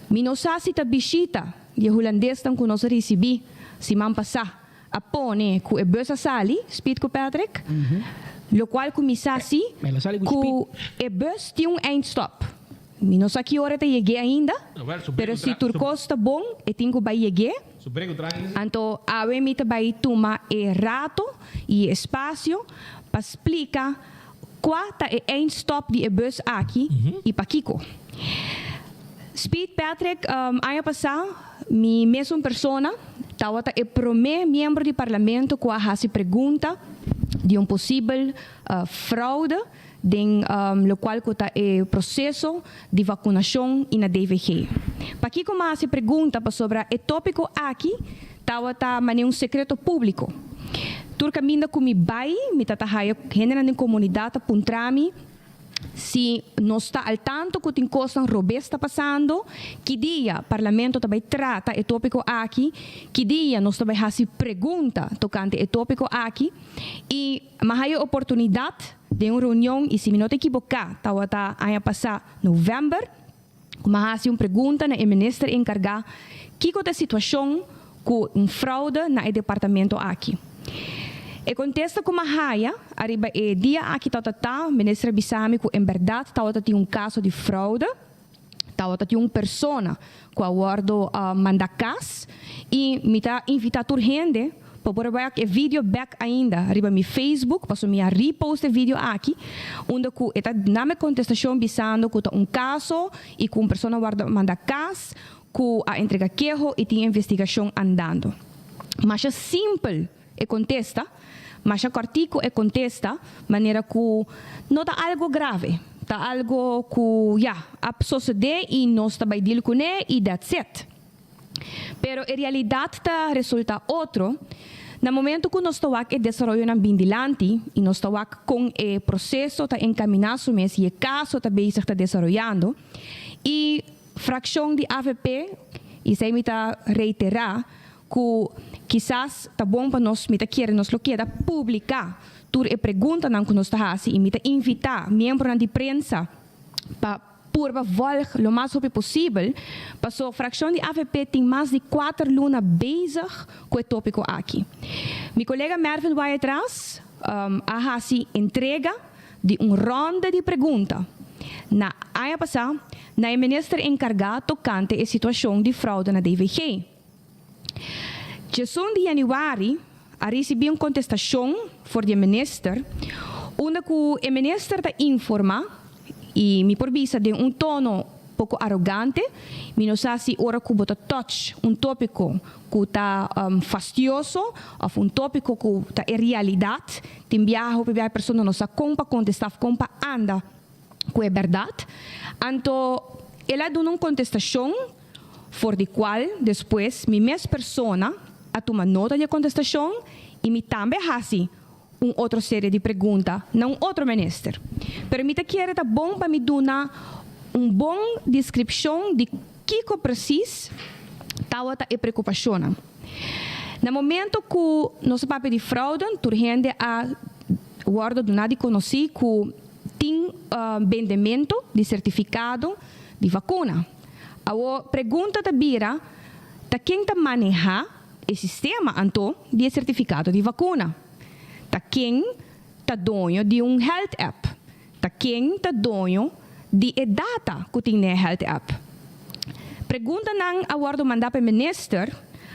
Mi no sa si ta bishita di e hulandesnan cu nos a ricibi siman pasa a pone cu e bus a sali, Speed cu Patrick, locual cu mi sa si cu e bus tin un eindstop. Mi no sa ki ora e ta yeg'é ainda, pero si tur cos ta bon e tin cu bay yeg'é. Anto awe mi ta bay tuma e rato y e espacio pa splica cua ta e eindstop di e bus aki y pakico. Speed Patrick, aña pasa mi mesun persona tawata e prome miembro di parlamento cu a haci pregunta di un posibel fraude den locual cu ta e proceso di vacunacion y na DVG. Pakico mi a haci pregunta? Pasobra e topico aki tawata manera un secreto publico. Tur caminda cu mi bay mi ta ta haya hendenan den comunidad ta puntra mi si nos ta al tanto cu tin cosnan robes ta pasando, ki dia Parlamento ta bay trata e topico aki, ki dia nos ta bay haci pregunta tocante e topico aki y Mi a haya oportunidad den un reunion y si mi no ta ekiboká tawata aña pasá novèmber ku mi a hasi un pregunta na e minister enkargá kiko ta e situashon ku un fraude na e departamento aki. E kontesta ku mi a haya ariba e dia aki tawata ta, minister a bisa mi ku en bèrdat tawata tin un kaso di fraude, tawata tin un persona ku a wòrdu manda kas i mi ta invitá tur hende pa por a wak e video bèk ainda riba mi Facebook pasobra mi a repost e video aki unda ku e ta na mi kontestashon bisando ku ta un kaso i ku un persona a wòrdu manda kas ku a entrega keho i tin investigashon andando. Masha simpel e kontesta, masha kòrtiku e kontesta, manera ku no ta algu grave, ta algu ku ya, a sosodé i nos ta bai deal kuné i that's it. Pero e realidat ta resultá otro, na momentu ku nos ta wak e desaroyonan bin dilanti i nos ta wak kon e proseso ta enkaminá su mes i e kaso ta bezig ta desaroyando i frakshon di avp, i esei mi ta reiterá, Ku kisas ta bon pa nos, mi ta kere nos lo keda publiká tur e preguntanan ku nos ta hasi i mi ta invitá miembronan di prensa pa purba vòlg lo mas hopi posibel, paso frakshon di avp tin mas di kuater luna bezig ku e tópiko aki. Mi kolega Mervin Wyatt-Ras a hasi entrega di un ronda di pregunta na aña pasá na e minister enkargá tokante e situashon di fraude na DVG. Djesun di yanüari a risibí un kontestashon for di e minister unda ku e minister ta informá i mi por bisa den un tono poko arogante, mi no sa si ora ku bo ta touch un tópiko ku ta fastioso òf un tópiko ku ta e realidat, tin biaha hopi biaha e persona no sa kon pa kontestá òf kon pa anda ku e bèrdat. Anto el a duna un kontestashon for di kual despues mi mes persona a tuma nota di e kontestashon i mi tambe a hasi. un otro serie di pregunta na un otro minister. Pero mi ta kere ta bon pa mi duna un bon deskripshon di kiko presis tawata e preokupashonnan. Na momento ku nos a papia di fraude, tur hende a wòrdu duna di konosí ku tin bendementu di sertifikado di vakuna. Awor pregunta ta bira, ta ken ta manehá e sistema anto di e sertifikado di vakuna? Ta ken ta doño di un health app? Ta ken ta doño di e data ku tin den e health app? Preguntanan a wòrdu mandá pa e minister,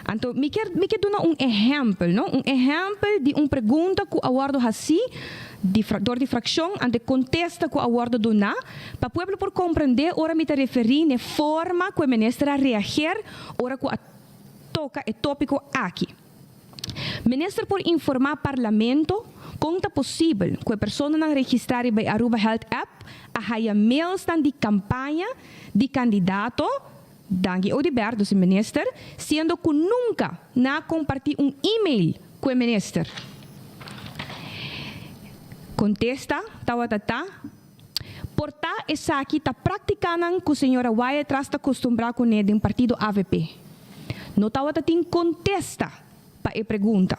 anto mi kier mi kier duna un ehèmpel, no, un ehèmpel di un pregunta ku a wòrdu hasí di dor di frakshon, anto e kontesta ku a wòrdu duná, pa pueblo por komprendé ora mi ta referí n'e forma ku e minister a reager ora ku a toka e tópiko aki. Minister por informá Parlamento kon ta posibel ku e personanan registrá riba e Aruba Health App a haya mailsnan di kampaña di kandidato Dangui Oduber, dus e minister, siendo ku nunka nan a kompartí un email ku e minister? Kontesta tawata ta, Por ta esaki ta práktikanan ku señora Wyatt-Ras ta kustumbrá kuné den partido avp. No tawata tin kontesta pa e pregunta.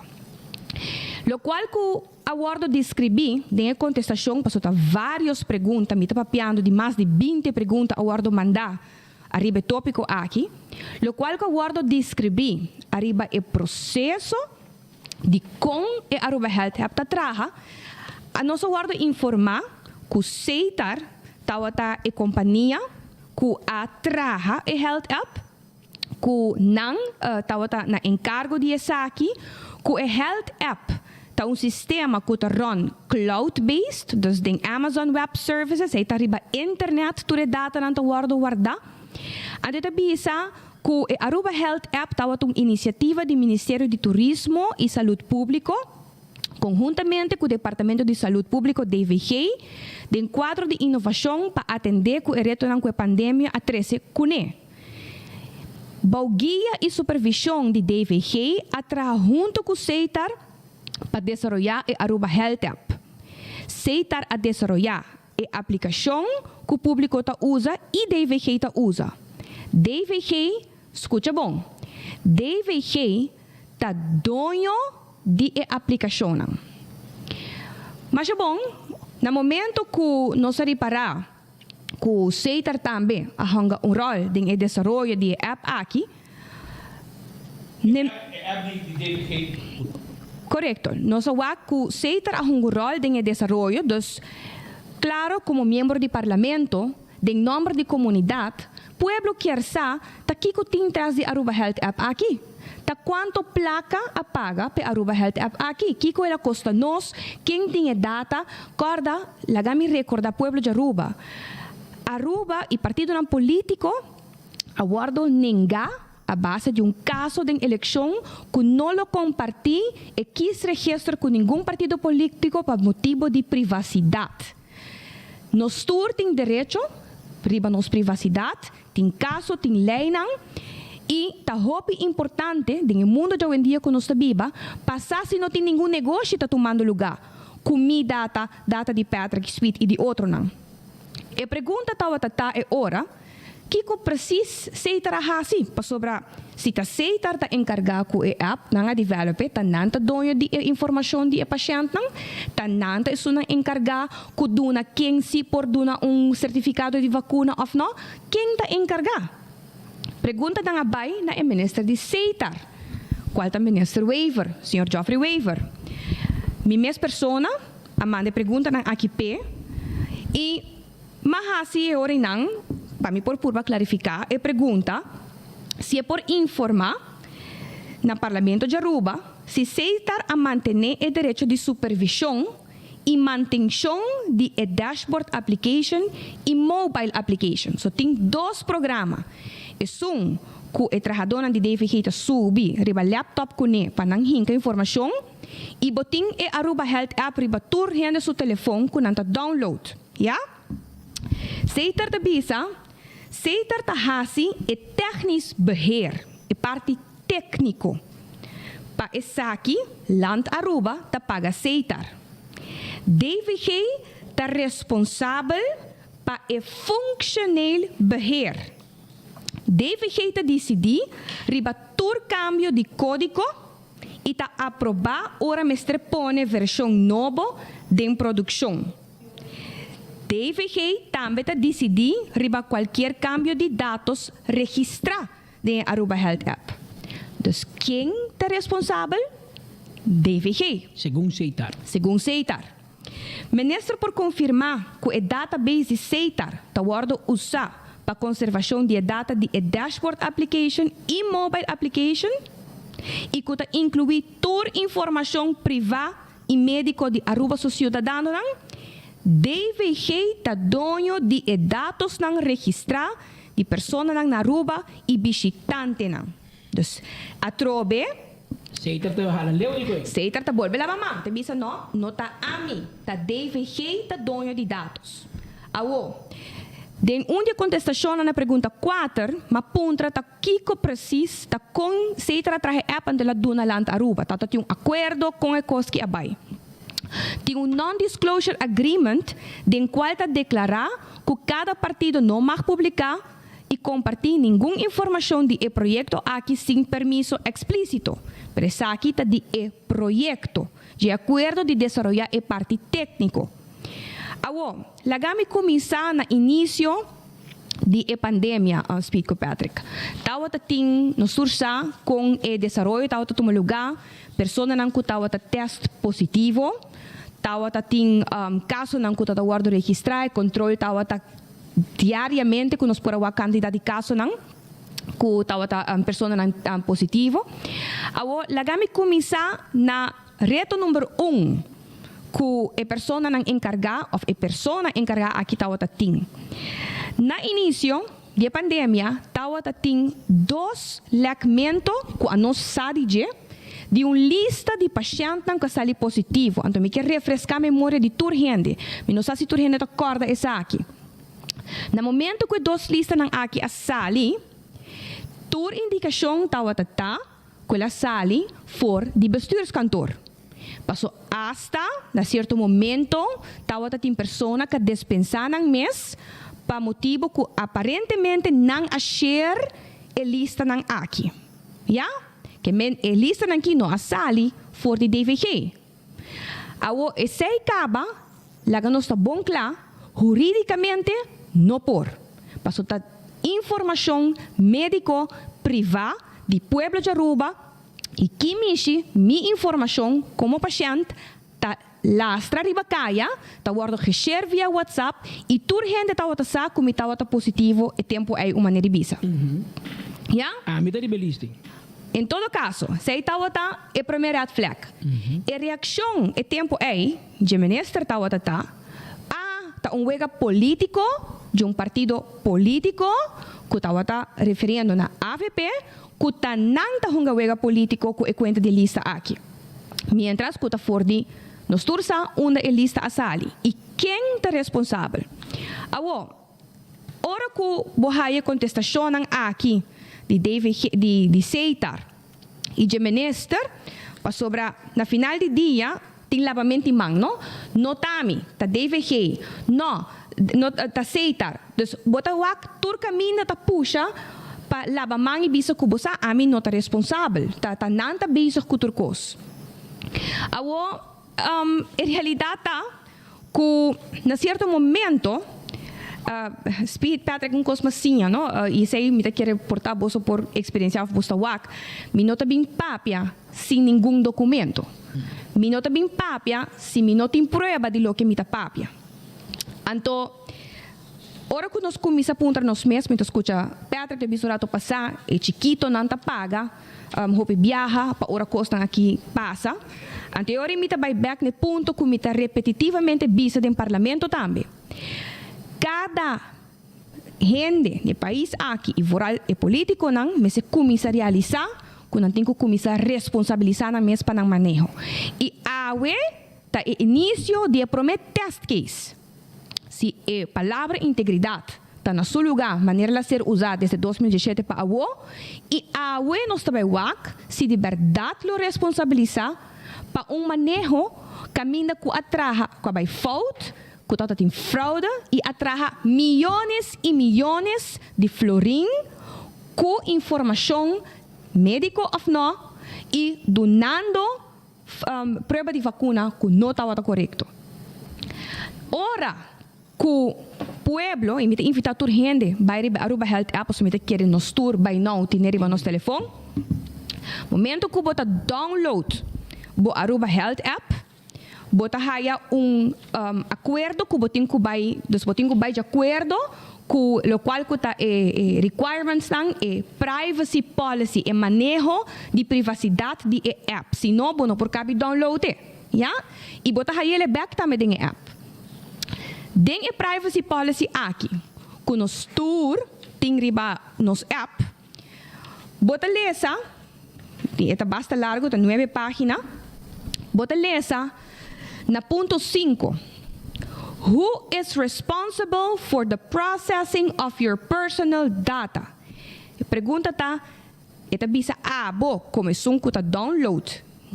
Lokual ku a wòrdu deskribí den e kontestashon, pasobra ta vários pregunta, mi ta papiando di mas di binti pregunta a wòrdu mandá ariba e tópiko aki, lokual ku a wòrdu deskribí ariba e proseso di kon e Aruba Health App ta traha, a nos a wòrdu informá ku Setar tawata e kompania ku a traha e Health App, ku nan tawata na enkargo di esaki, ku e Health App ta un sistema ku ta run cloud based, dus den Amazon Web Services, ei ta riba internet tur e datanan ta wòrdu wardá. Anto e ta bisa ku e Aruba Health App tawata un inisiativa di Ministerio di Turismo i Salud Públiko, konhuntamente ku Departamento di Salud Públiko, DVG, den kuadro di inovashon pa atendé ku e retonan ku e pandemia a trese kuné. Bou guia i supervishon di DVG a traha huntu ku Setar pa desaroyá e Aruba Health App. Setar a desaroyá e aplikashon ku públiko ta usa i DVG ta usa. DVG, skucha bon, DVG ta doño di e aplikashonnan. Masha bon, na momento ku nos a ripará ku Setar tambe a hunga un ròl den e desaroyo di e app aki. E app di DVG. Korekto. Nos a wak ku Setar a hunga un ròl den e desaroyo, dus klaro komo miembro di Parlamento, den nòmber di komunidat, pueblo kier sa ta kiko tin tras di Aruba Health App aki. Ta cuanto placa a paga p'e Aruba Health App aki? Kico el a costa nos? Ken tin e data? Corda, laga mi recorda pueblo di Aruba. Aruba y partidonan politico a wordo nenga a base di un caso den eleccion cu no lo comparti e kiesregister cu ningun partido politico pa motibo di privacidad. Nos tur tin derecho riba nos privacidad. Tin kaso, tin leinan i ta hopi importante den e mundo djawendia ku nos ta biba, pa sa si no tin ningun negoshi ta tumando lugá ku mi data, data di Patrick Sweet i di otronan. E pregunta tawata ta e ora, kiko presis Seitar a hasi? Pasobra si ta Seitar ta enkargá ku e app nan a develop'e, ta nan ta doño di e informashon di e pashèntnan, ta nan ta esunnan enkargá ku duna ken si por duna un sertifikado di vakuna òf nò, ken ta enkargá? Preguntanan a bai na e minister di Setar, kual ta minister Wever, señor Geoffrey Wever. Mi mes persona a manda e preguntanan aki p'e i m'a hasi e ora einan pa mi por purba klarifiká e pregunta si e por informá na Parlamento di Aruba si Setar a mantené e derecho di supervishon i mantenshon di e dashboard application i mobile application. So tin dos programa. Esun ku e trahadónan di DVG ta subi riba laptop kuné pa nan hinka informashon i bo tin e Aruba Health app riba tur hende su telefon ku nan ta download. Ya? Seiter ta bisa, Seiter ta hasi e technisch beheer, e parti tékniko. Pa esaki Land Aruba ta paga Setar. DVG ta responsabel pa e functioneel beheer. DVG ta disidí riba tur kambio di kódigo i ta aprobá ora mester pone vershon nobo den produkshon. DVG tambe ta disidí riba kualkier kambio di datos registrá den e Aruba Health App. Dus ken ta responsabel? DVG. Segun Setar. Segun Setar. Minister por konfirmá ku e database di Setar ta wòrdu usá pa konservashon di e data di e dashboard application i mobile application i ku ta inkluí tur informashon privá i médiko di Aruba su siudadanonan? DVG ta doño di e datosnan registrá di personanan na Aruba i bishitantenan. Dus, atrobe. Setar ta hala leu di koe. Setar ta bolbe laba man, ta bisa no, no ta ami, ta DVG ta doño di datos. Awo, den un di e kontestashonnan na pregunta kuater, m'a puntra ta kiko presis ta kon Setar a traha e app anto el a duna Land Aruba. Ta ta tin un akuerdo kon e kos ki a bai. Tin un non-disclosure agreement den kual ta deklará ku kada partido no mag publiká i kompartí ningun informashon di e proyekto aki sin permiso eksplísito, pero esaki ta di e proyekto, dje akuerdo di desaroyá e parti tékniko. Awor, laga mi kuminsá na inisio di e pandemia, Speaker Patrick. Tawata tin, nos tur sa kon e desaroyo tawata tuma lugá, personanan ku tawata tèst positivo, tawata tin kasonan ku tawata wòrdu registrá, e kontrol tawata Diariamente ku nos por a wak kantidat di kasonan ku tabata personanan positivo. Awor laga mi kuminsá na reto number un ku e personanan enkargá òf e persona enkargá aki tabata tin. Na inisio di e pandemia tabata tin dos lèkmento ku anos sa di dje di un lista di pashèntnan ku a sali positivo. Anto mi ke refreská memoria di tur hende. Mi no sa si tur hende ta kòrda esaki. Na momento ku e dos listanan aki a sali, tur indikashon tabata ta ku el a sali for di bestuurskantoor. Paso asta na sierto momento tabata tin persona ku a despensá nan mes pa motibu ku aparentemente nan a share e listanan aki. Ya? Ke men e listanan ki no a sali for di DVG. Awor esei kaba, laga nos ta bon kla, huridikamente no por. Paso ta informashon mediko privá di pueblo di Aruba i ki mishi mi informashon komo pashènt ta lastra riba kaya, ta wòrdu geshare via WhatsApp i tur hende tabata sa ku mi tabata positivo e tempu ei un manera di bisa. Ya? Ami ta riba e listi. En todo kaso, esei tabata e promé red flag. E reakshon e tempu ei dje minister tabata ta, A ta un wega polítiko dje un partido polítiko ku tabata refiriendo na avp ku ta nan ta hunga wega polítiko ku e kuenta di lista aki. Mientras ku ta for di nos tur sa unda e lista a sali i ken ta responsabel. Awor, ora ku bo haya e kontestashonnan aki di DVG, di di Setar i dje minister, pasobra na final di dia tin labamento di man, no? No ta mi, ta DVG, no, no ta Setar. Dus bo ta wak tur kaminda ta pusha pa laba man i bisa ku bo sa ami no ta responsabel, ta ta nan ta bezig ku tur kos. Awor e realidat ta ku na sierto momento Speed Patrick un kos mas siña no i esei mi ta kere por ta boso por eksperensia òf boso ta wak mi no ta bin papia sin ningun dokumento mi no ta bin papia si mi no tin prueba di loke mi ta papia. Anto, ora ku nos kuminsá puntra nos mes, mi ta skucha Patrick ta bisa un rato pasá, e chikitonan ta paga hopi biaha pa ora kosnan aki pasa. Anto e ora ei mi ta bai bèk na e punto ku mi ta repetitivamente bisa den parlamento tambe. Kada hende di e pais aki i vooral e politikonan mester kuminsá realisá ku nan tin ku kuminsá responsabilisá nan mes pa nan maneho. I awe Ta e inicio di e prome test case. Si e palabra integridad. ta na su lugá manera el a ser usá desde 2017 pa awo i awe nos ta bai wak si di bèrdat lo responsabilisá pa un maneho kaminda ku a traha ku a bai fout, ku tabata tin fraude i a traha miyones i miyones di florin ku informashon médiko òf nò i dunando prueba di vakuna ku no tabata korekto. Ora ku pueblo, i mi ta invitá tur hende bai riba Aruba Health App pasobra mi ta kere nos tur bai nou tene riba nos telefon. Momento ku bo ta download bo Aruba Health App, bo ta haya un akuerdo ku bo tin ku bai, dus bo tin ku bai djakuerdo ku lokual ku ta e requirements-nan, e privacy policy, e maneho di privasidat di e app. Si no, bo no por kabi download e, ya. I bo ta hay'el e bèk tambe den e app. Den e privacy policy aki, ku nos tur tin riba nos app, Bo ta lesa, i e ta basta largu, ta nuebe página, bo ta lesa na punto sinku, Who is responsible for the processing of your personal data? E pregunta ta, e ta bisa abo komo esun ku ta download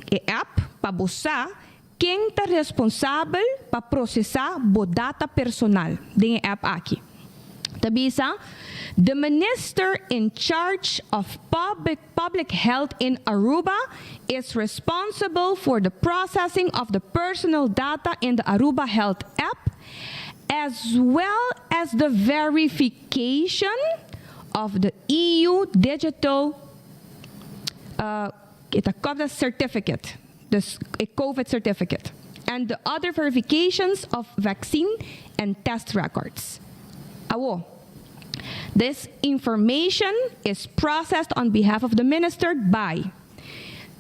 e app pa bo sa ken ta responsabel pa prosesá bo data personal den e app aki. Ta bisa, The minister in charge of public health in Aruba is responsible for the processing of the personal data in the Aruba Health app as well as the verification of the EU digital uh, certificate, dus e COVID certificate, and the other verifications of vaccine and test records. Awo. This information is processed on behalf of the minister by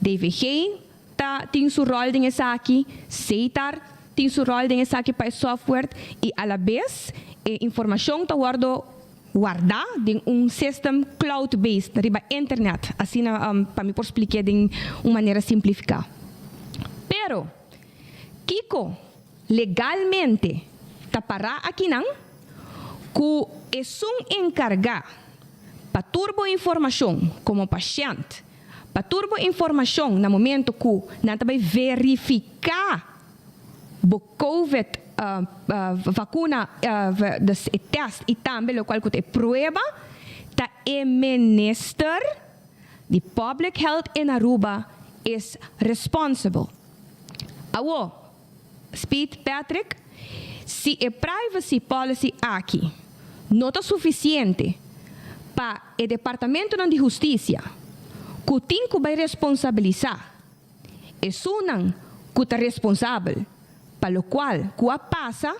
DVG ta tin su rol den esaki, SETAR tin su rol den esaki pa e software y a la bes e informacion ta wordo warda den un system cloud based riba internet, asina pa mi por spliké den un manera simplifiká. Pero, kiko legalmente ta pará akinan? Ku esun enkargá pa tur bo informashon komo pashènt, pa tur bo informashon na momento ku nan ta bai verifiká bo covid vacuna dus e test y tambe locual cu ta e prueba ta e minister di public health in Aruba is responsible. Awo Speed Patrick si e privacy policy aki no ta suficiente pa e departamentonan di husticia cu tin cu bay responsabilisa Esunnan ku ta responsabel pa lokual ku a pasa,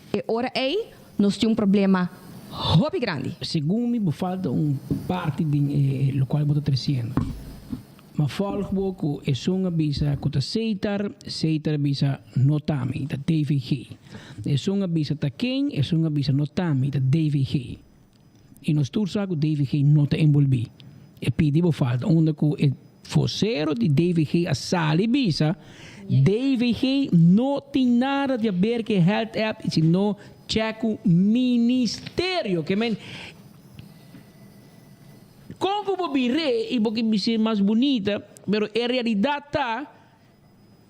e ora ei nos tin un problema hopi grandi. Segun mi bo falta un parti den e lokual bo ta tresiendo. Ma volg bo ku esun a bisa ku ta Seitar, Seitar a bisa no ta mi, ta DVG. Esun a bisa ta ken, esun a bisa no ta mi, ta DVG. I nos tur sa ku DVG no ta enbolbí. E pidi bo falta unda ku e vosero di DVG a sali bisa, DVG no tin nada di haber ku e health app si no chèk ku ministerio. Ke men, kon ku bo bir'é i bo ke bis'é mas bunita, pero e realidat ta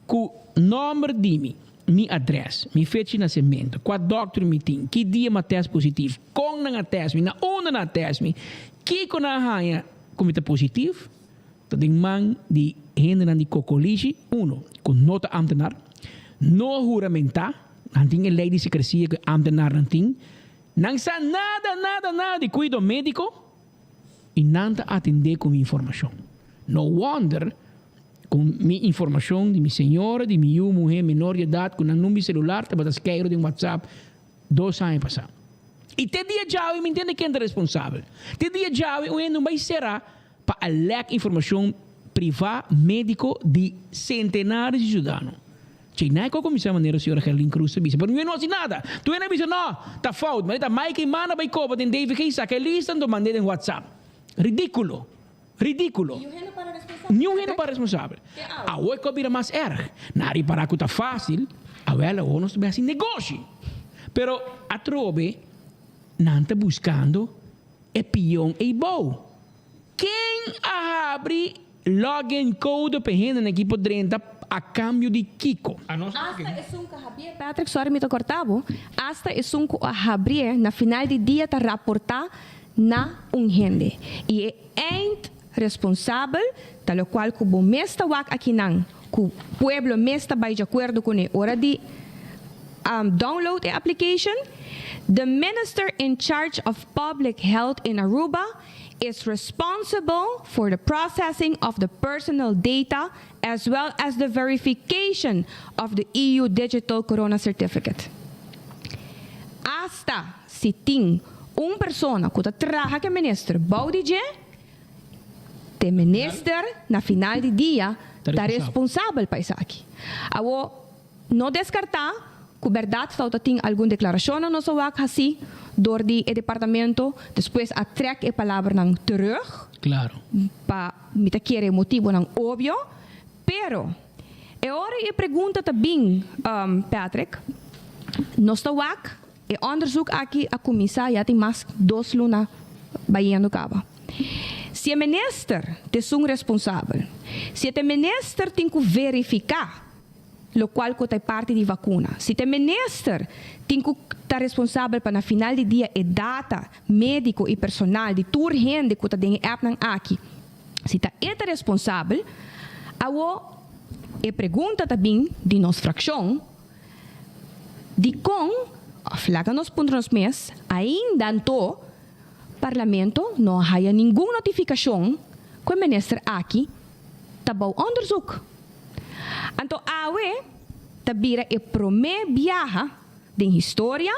Ku nòmber di mi, mi adrès, mi fecha di nasementu, kua dòkter mi tin, ki dia mi a tèst positif, kon nan a tèst mi, na unda nan a tèst mi, kiko nan a haña ku mi ta positif, ta den man di hendenan di kokolishi, uno, ku no ta ámtenar, no a huramentá, nan tin e lei di sekresia ku e ámtenarnan tin, nan sa nada, nada, nada di kuido médiko i nan ta atendé ku mi informashon. No wonder Ku mi informashon di mi señora, di mi yu muhé menor di edat ku nan number di selular tabata skeiru den WhatsApp dos aña pasá. I te dia djawe mi ntende ken ta responsabel. Te dia djawe un hende no bai será pa a lèk informashon privá médiko di sentenares di siudadano. Che nai ku a kuminsá manera señora Gerlin Cruz ta bisa, pero mi no hasi nada. Tur hende a bisa no, ta fout, ma e ta Mike i Mana bai koba den DVG saka e lista anto mand'é den WhatsApp. Ridíkulo. Ridíkulo. Niun hende para responsabel. Awor ku a bira mas erg. Nan a ripará ku ta fásil, awel awor nos ta bin hasi negoshi. Pero atrobe Nan ta buskando e pion ei bou. Ken a habri login code pa e hendenan aki por drenta a cambio di kico? Hasta esun ku a habrié, Patrick, sorry mi ta korta bo, hasta esun ku a habrié na final di dia ta raportá na un hende. I e eind responsabel ta lokual ku bo mes ta wak akinan, ku pueblo mes ta bai djakuerdo kuné ora di download e application, The minister in charge of public health in Aruba is responsible for the processing of the personal data as well as the verification of the EU Digital Corona Certificate. Asta si tin un persona ku ta traha ku e minister bou di dje, te minister na final di dia ta responsabel pa esaki. Awor, No deskartá ku bèrdat tabata tin algun deklarashonnan nos a wak hasí dor di e departamento, despues a trèk e palabranan terug. Klaro. Pa mi ta kere motibonan obvio, pero e ora e pregunta ta bin, Patrick, nos ta wak e onderzoek aki a kuminsá ya tin mas dos luna bayendo kaba. Si e minister t'esun responsabel, si e ta e minister tin ku verifiká locual cu ta e parti di vacuna. Si ta e minister tin cu ta responsabel pa na final di dia e data medico y personal di tur hende cu ta den e appnan aki, si ta e ta responsabel, awo e pregunta ta bin di nos fraccion, dicon, of laga nos puntra nos mes, ainda anto Parlamento no a haya ningun notificacion cu e minister aki ta bou onderzoek? Anto awe ta bira e promé biaha den historia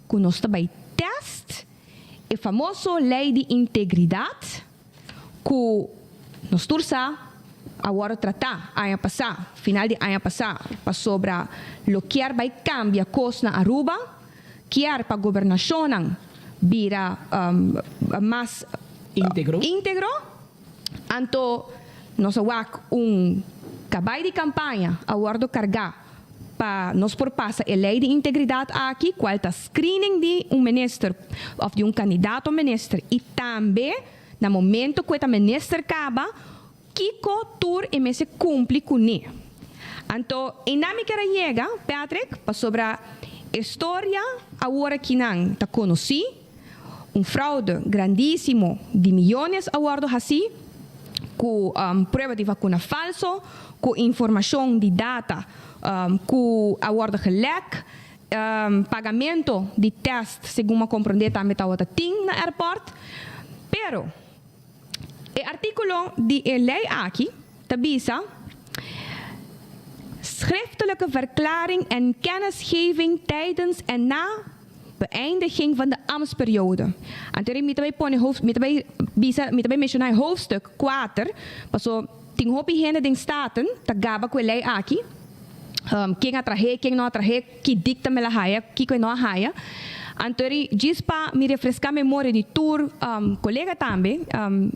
ku nos ta bai tèst e famoso lei di integridat ku nos tur sa a wòrdu tratá aña pasá, final di aña pasá, pasobra lo kier bai kambia kos na Aruba, kier pa gobernashonnan bira mas íntegro. Anto nos a wak un kabai di kampaña a wordo kargá pa nos por pasa e lei di integridat aki, kual ta screening di un minister òf di un kandidato minister i tambe na momento ku e ta minister kaba kiko tur e mester kumpli kuné. Anto einan mi ker a yega, Patrick, pasobra e storia awor akinan ta konosí. Un fraude grandísimo di miyones a wòrdu hasí ku prueba di vakuna falso, ku informashon di data ku a wòrdu gelèk, pagamento di tèst segun mi a komprondé tambe tabata tin na airport. Pero e artíkulo di e lei aki ta bisa, Schriftelijke verklaring en kennisgeving tijdens en na Beëindiging van de ambtsperiode. Anto mi ta bai pone hoofd, mi ta bai bisa, mi ta bai menshoná e hoofdstuk kuater, paso tin hopi hende den Staten ta gaba ku e lei aki, ken a trah'é, ken no a trah'é, ki dictamen el a haya, kiko e no a haya. Anto djis pa mi refreská memoria di tur kolega tambe,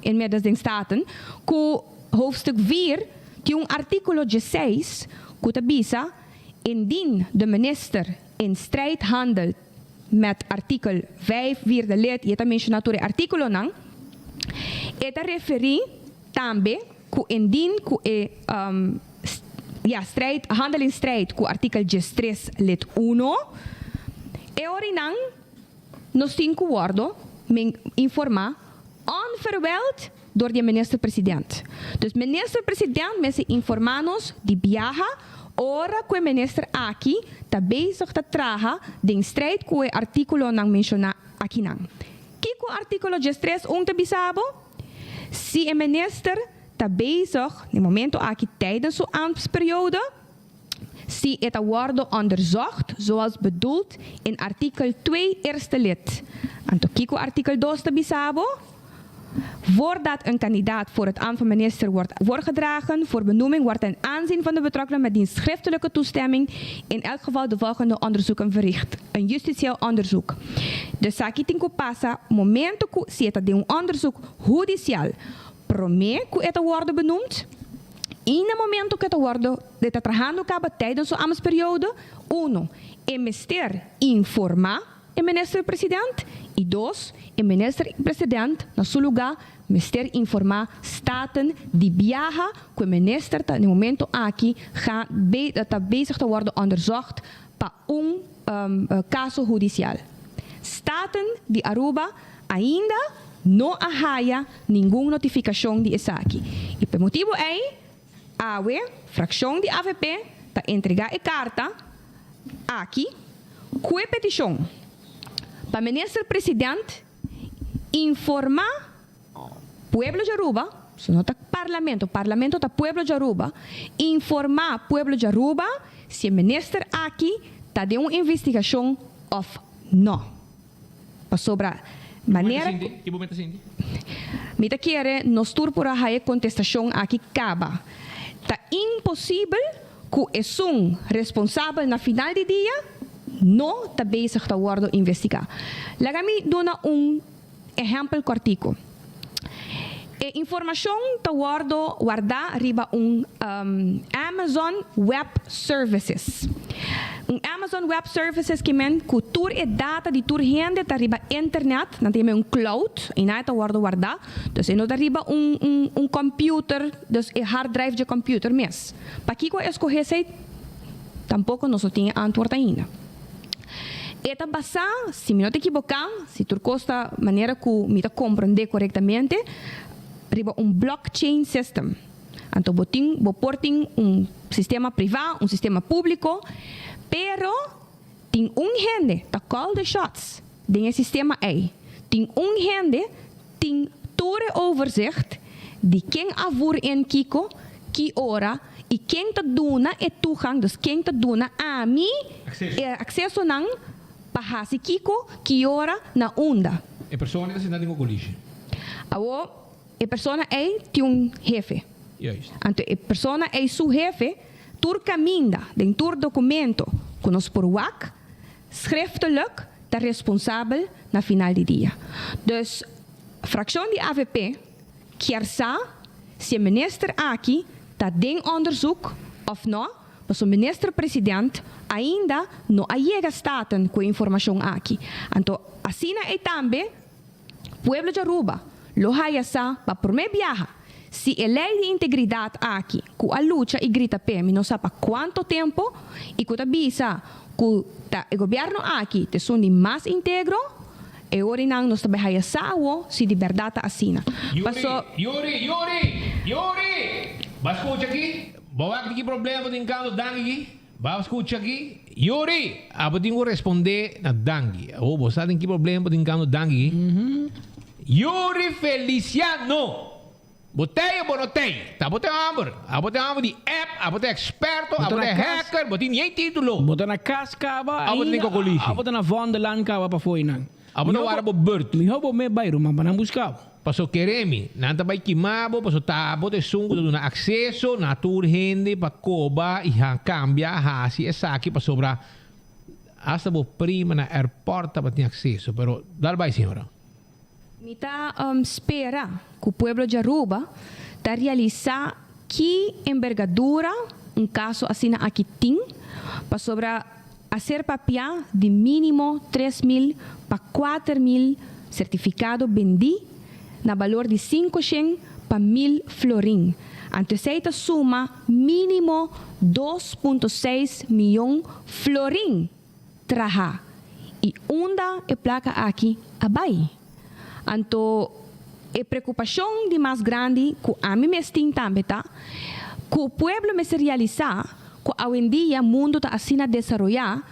inmiddels den Staten, ku hoofdstuk vier tin un artíkulo dieseis ku ta bisa, Indien de minister in strijd handelt met artikel vijf vierde lid y e ta menciona tur e articulonan, e ta referi tambe cu indien cu e ja strijd handel in strijd cu artikel diestres lid uno, e orinan nos tin cu wordo men informa onverwijld door di e minister president. Dus minister president mester informa nos di biaha ora cu e minister aki ta bezig ta traha den strijd cu e articulonan menciona akinan. Kico articulo diestres un ta bisa bo? Si e minister ta bezig na e momento aki tijdens su ambtsperiode, si e ta wordo onderzocht zoals bedoeld in artikel twee eerste lid. Anto kiko artikel dos ta bisa bo? Voordat een kandidaat voor het ambt van minister wordt voorgedragen voor benoeming wordt ten aanzien van de betrokkenen met diens schriftelijke toestemming in elk geval de volgende onderzoeken verricht, een justitieel onderzoek. Dus esaki tin ku pasa momento ku si e ta den un onderzoek hudisial prome ku e ta wordo benoemd i na momento ku e ta wordo e ta trahando kaba tijdens su ambtsperiodo, uno, e mester informa. e minister president y dos, e minister president na su lugar mester informa Staten di biaha cu e minister ta na e momento aki ga ta bezig ta wordo onderzocht pa un caso hudicial. Staten di Aruba ainda no a haya ningun notificacion di esaki y pa e motibo ey awe fraccion di avp ta entrega e carta aki cu e peticion pa Minister President informa pueblo di Aruba, so no ta Parlamento, Parlamento ta pueblo di Aruba, informa pueblo di Aruba si e minister aki ta den un investigacion of no. Pasobra manera Ki bo mester sinti? Mi ta kere nos tur por a haya contestacion aki caba. Ta imposibel cu esun responsabel na final di dia no ta bezig ta wordo investiga. Laga mi duna un ehempel cortico. E informacion ta wordo warda riba un Amazon Web Services. Un Amazon Web Services ke men cu tur e data di tur hende ta riba internet, nan ta yama un cloud, y nan e ta wordo warda. Dus e no ta riba un un un computer, dus e hard drive dje computer mes. Pakico a escoge esey? Tampoco nos no tin e antwoord ainda. E ta basá, si mi no ta ekiboká, si tur kos ta manera ku mi ta komprondé korektamente, riba un blockchain system. Anto bo tin, bo por tin un sistema privá, un sistema públiko, pero tin un hende ta call the shots den e sistema ei. Tin un hende tin tur e overzicht di ken a voer in kiko, ki ora y ken ta duna e toegang, dus ken ta duna ami e accesonan pa haci kiko, ki ora, na unda. E persona ta sinta den un colishe. Awo e persona ey tin un hefe. Juist. Anto e persona ey su hefe tur caminda den tur documento cu nos por wak, schriftelijk ta responsabel na final di dia. Dus fraccion di avp kier sa si e minister aki ta den onderzoek of no, pasobra minister president ainda no a yega Staten cu e informacion aki. Anto asina ey tambe pueblo di Aruba lo haya sa pa prome biaha si e ley di integridad aki cu a lucha y grita p'e mi no sa pa cuanto tempo y cu ta bisa cu ta e gobierno aki ta esun di mas integro, e orinan nos ta bay haya sa awo si di berdad ta asina. Paso. Yuri! Yuri! Yuri! Ba scucha aki? Bo wak di ki problema bo tin cando danki aki? Ba scucha aki? Yuri! Abo tin cu responde na danki. Awo bo sa den ki problema bo tin cando danki aki? Yuri Feliciano! Bo tei o bo no tei? Ta bo ta e homber. Abo ta e homber di app, abo ta e experto, abo ta e hacker, bo tin yen titulo. Bo ta na cas caba Abo ta den kokolishi. Abo ta na Vondeland caba pafó einan. Abo ta wara bo beurt. Mihó bo me bai ruman pa nan busca bo. Paso kere mi, nan ta bai kima bo, paso ta abo ta esun ku ta duna akseso na tur hende pa koba i kambia, hasi esaki pasobra hasta bo prima na airport tabatin akseso. Pero dal bai señora. Mi ta spera cu pueblo di Aruba ta realisa ki embergadura un caso asina aki tin, pasobra a ser papia di minimo 3000 pa 4000 certificado bendi na balor di 500 pa 1000 florin. Anto esey ta suma minimo 2.6 miyon florin! traha y unda e placa aki a bay. Anto e preocupacion di mas grandi cu ami mes tin tambe ta cu pueblo mester realisa cu awendia mundo ta asina desaroya,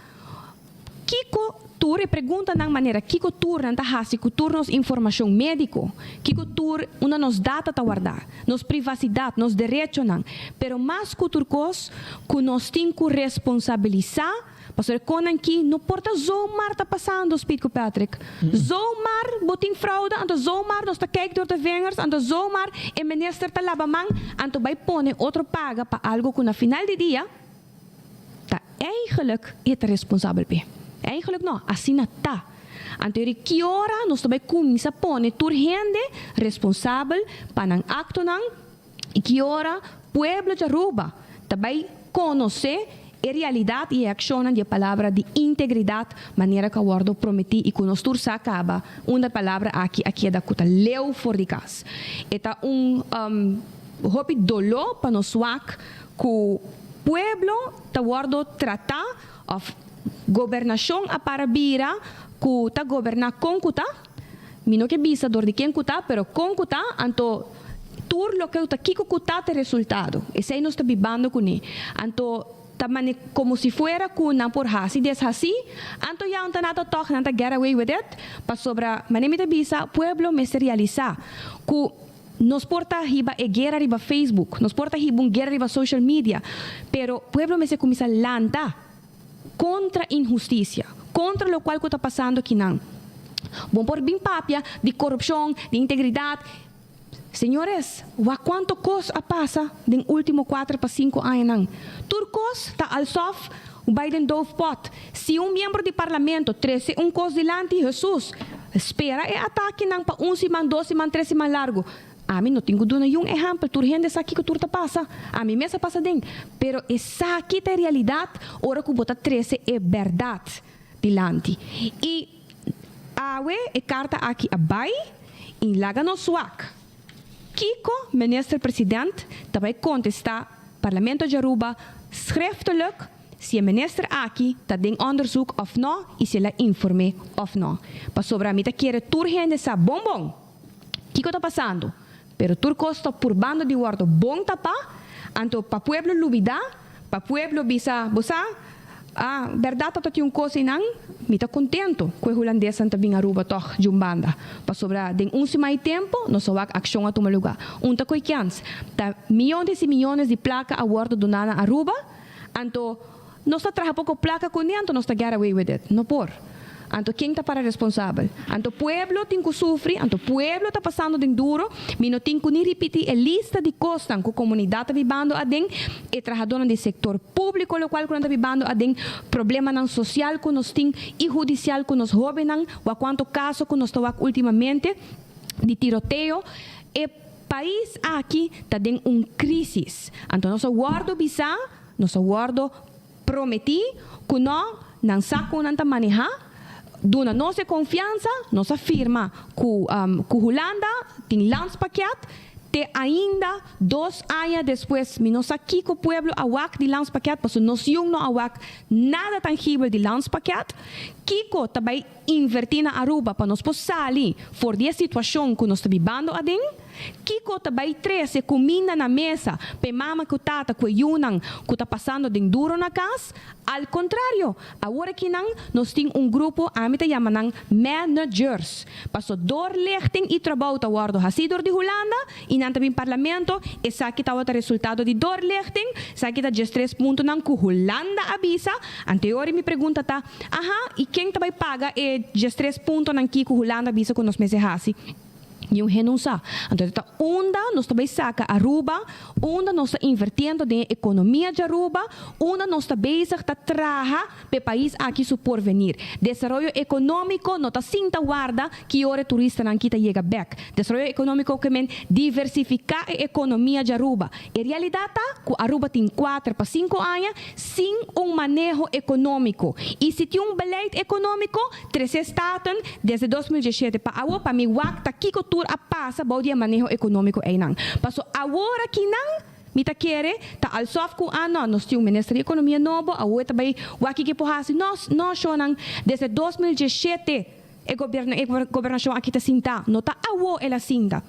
kico tur e preguntanan manera kico tur nan ta haci cu tur nos informacion medico, kico tur unda nos data ta warda, nos privacidad, nos derechonan, pero mas cu tur cos cu nos tin cu responsabilisa. Pasobra e konan ki no por ta zomaar ta pasando, Speed ku Patrick. Zomaar bo tin fraude, anto zomaar nos ta kijk door de vingers, anto zomaar e minister ta laba man, anto bai pone otro paga pa algo ku na final di dia ta eigenlijk e ta responsabel p'e. Eigenlijk no, asina ta. Anto eri ki ora nos ta bai kuminsa pone tur hende responsabel pa nan aktonan? I ki ora pueblo di Aruba ta bai konosé. E realidat i e akshonnan di e palabra di integridat manera ku a wòrdu prometí i ku nos tur sa kaba unda e palabra aki a keda ku ta leu for di kas. E ta un hopi doló pa nos wak ku pueblo ta wòrdu tratá òf gobernashon a para bira ku ta goberná kon ku ta, mi no ke bisa dor di ken ku ta, pero kon ku ta, anto tur loke ta kiko ku ta ta e resultado. Esei nos ta bibando kuné. Anto ta mane komo si fuera ku nan por hasi deshasí, anto ya un ta nada tòg nan ta get away with it, pasobra mane mi ta bisa pueblo mester realisá ku nos por ta hiba e guera riba Facebook, nos por ta hiba un guera riba social media, pero pueblo mester kuminsá lanta kontra inhustisia, kontra lokual ku ta pasando akinan. Bo por bin papia di korupshon, di integridat. Señores, wak kuantu kos a pasa den último kuater pa sinku añanan. Tur kos ta alsof bai den doofpot. Si un miembro di parlamento trese un kos dilanti, Hesus, spera e atakenan pa un siman, dos siman, tres siman largu. Ami no tin ku duna yun ehèmpel, tur hende sa kiko tur ta pasa. Ami mes a pasa den. Pero esaki ta e realidat ora ku bo ta trese e bèrdat dilanti. I awe e karta aki a bai i laga nos wak kiko Minister President ta bai kontestá Parlamento di Aruba schriftelijk si e minister aki ta den onderzoek òf nò i si el a inform'é òf nò. Pasobra mi ta kere tur hende sa bon bon. Kiko ta pasando? Pero tur kos ta purbando di wòrdu bon tapá, anto pa pueblo lubidá, pa pueblo bisa, Bo sa, a bèrdat ta tin un kos einan, mi ta kontentu ku e hulandesnan ta bin Aruba tòg djun banda, pasobra den un siman i tempu nos a wak akshon a tuma lugá. Un ta koe kèns. Ta miónes i miónes di plaka a wòrdu doná na Aruba, anto Nos ta traha poko plaka kuné anto nos ta get away with it. No por. Anto ken ta para responsabel? Anto pueblo tin ku sufri, anto pueblo ta pasando den duro. Mi no tin ku ni ripiti e lista di kosnan ku komunidat ta bibando aden, e trahadónan di sektor públiko lokual ku nan ta bibando aden, problemanan sosial ku nos tin i hudisial ku nos hóbennan, wak kuantu kaso ku nos ta wak últimamente di tiroteo. E pais aki ta den un krísis. Anto nos a wòrdu bisá. Nos a wordo prometi cu no nan sa con nan ta maneha, duna nos e confiansa, nos a firma cu cu Hulanda tin landspakket, te ainda dos aña despues mi no sa kico pueblo a wak di landspakket pasobra nos yun no a wak nada tangibel di landspakket, kico ta bay inverti na Aruba pa nos por sali for di e situacion cu nos ta bibando aden? Kico ta bay trece cuminda na mesa p'e mama cu tata cu e yunan cu ta pasando den duro na cas? Al contrario, awor akinan nos tin un grupo, ami ta yama nan managers, paso doorlichting y trabou ta wordo haci dor di Hulanda y nan ta bin Parlamento, esaki tabata resultado di doorlichting, esaki ta diestres puntonan cu Hulanda a bisa, anteori mi pregunta ta, Aha, y ken ta bay paga e diestres puntonan ki cu Hulanda a bisa cu nos mester haci? Niun hende no sa. Anto ta unda nos ta bay saca Aruba, unda nos ta invertiendo den e economia di Aruba, unda nos ta bezig ta traha p'e pais aki su porvenir. Desaroyo economico no ta sinta warda ki ora e turistanan ki ta yega bek. Desaroyo economico ke men diversifica e economia di Aruba. E realidad ta cu Aruba tin cuater pa cinco aña sin un maneho economico. Y si tin un beleid economico, trece Staten desde 2017 pa awo pa mi wak ta kico tur a pasa bou di e maneho economico eynan. Paso awor akinan mi ta kere ta alsof cu ah no, nos tin un minister di economia nobo, awo e ta bay wak kiko e por haci. Nos, no shownan, desde 2017 e gobierno, e gobernacion aki ta sinta, no ta awo el a sinta.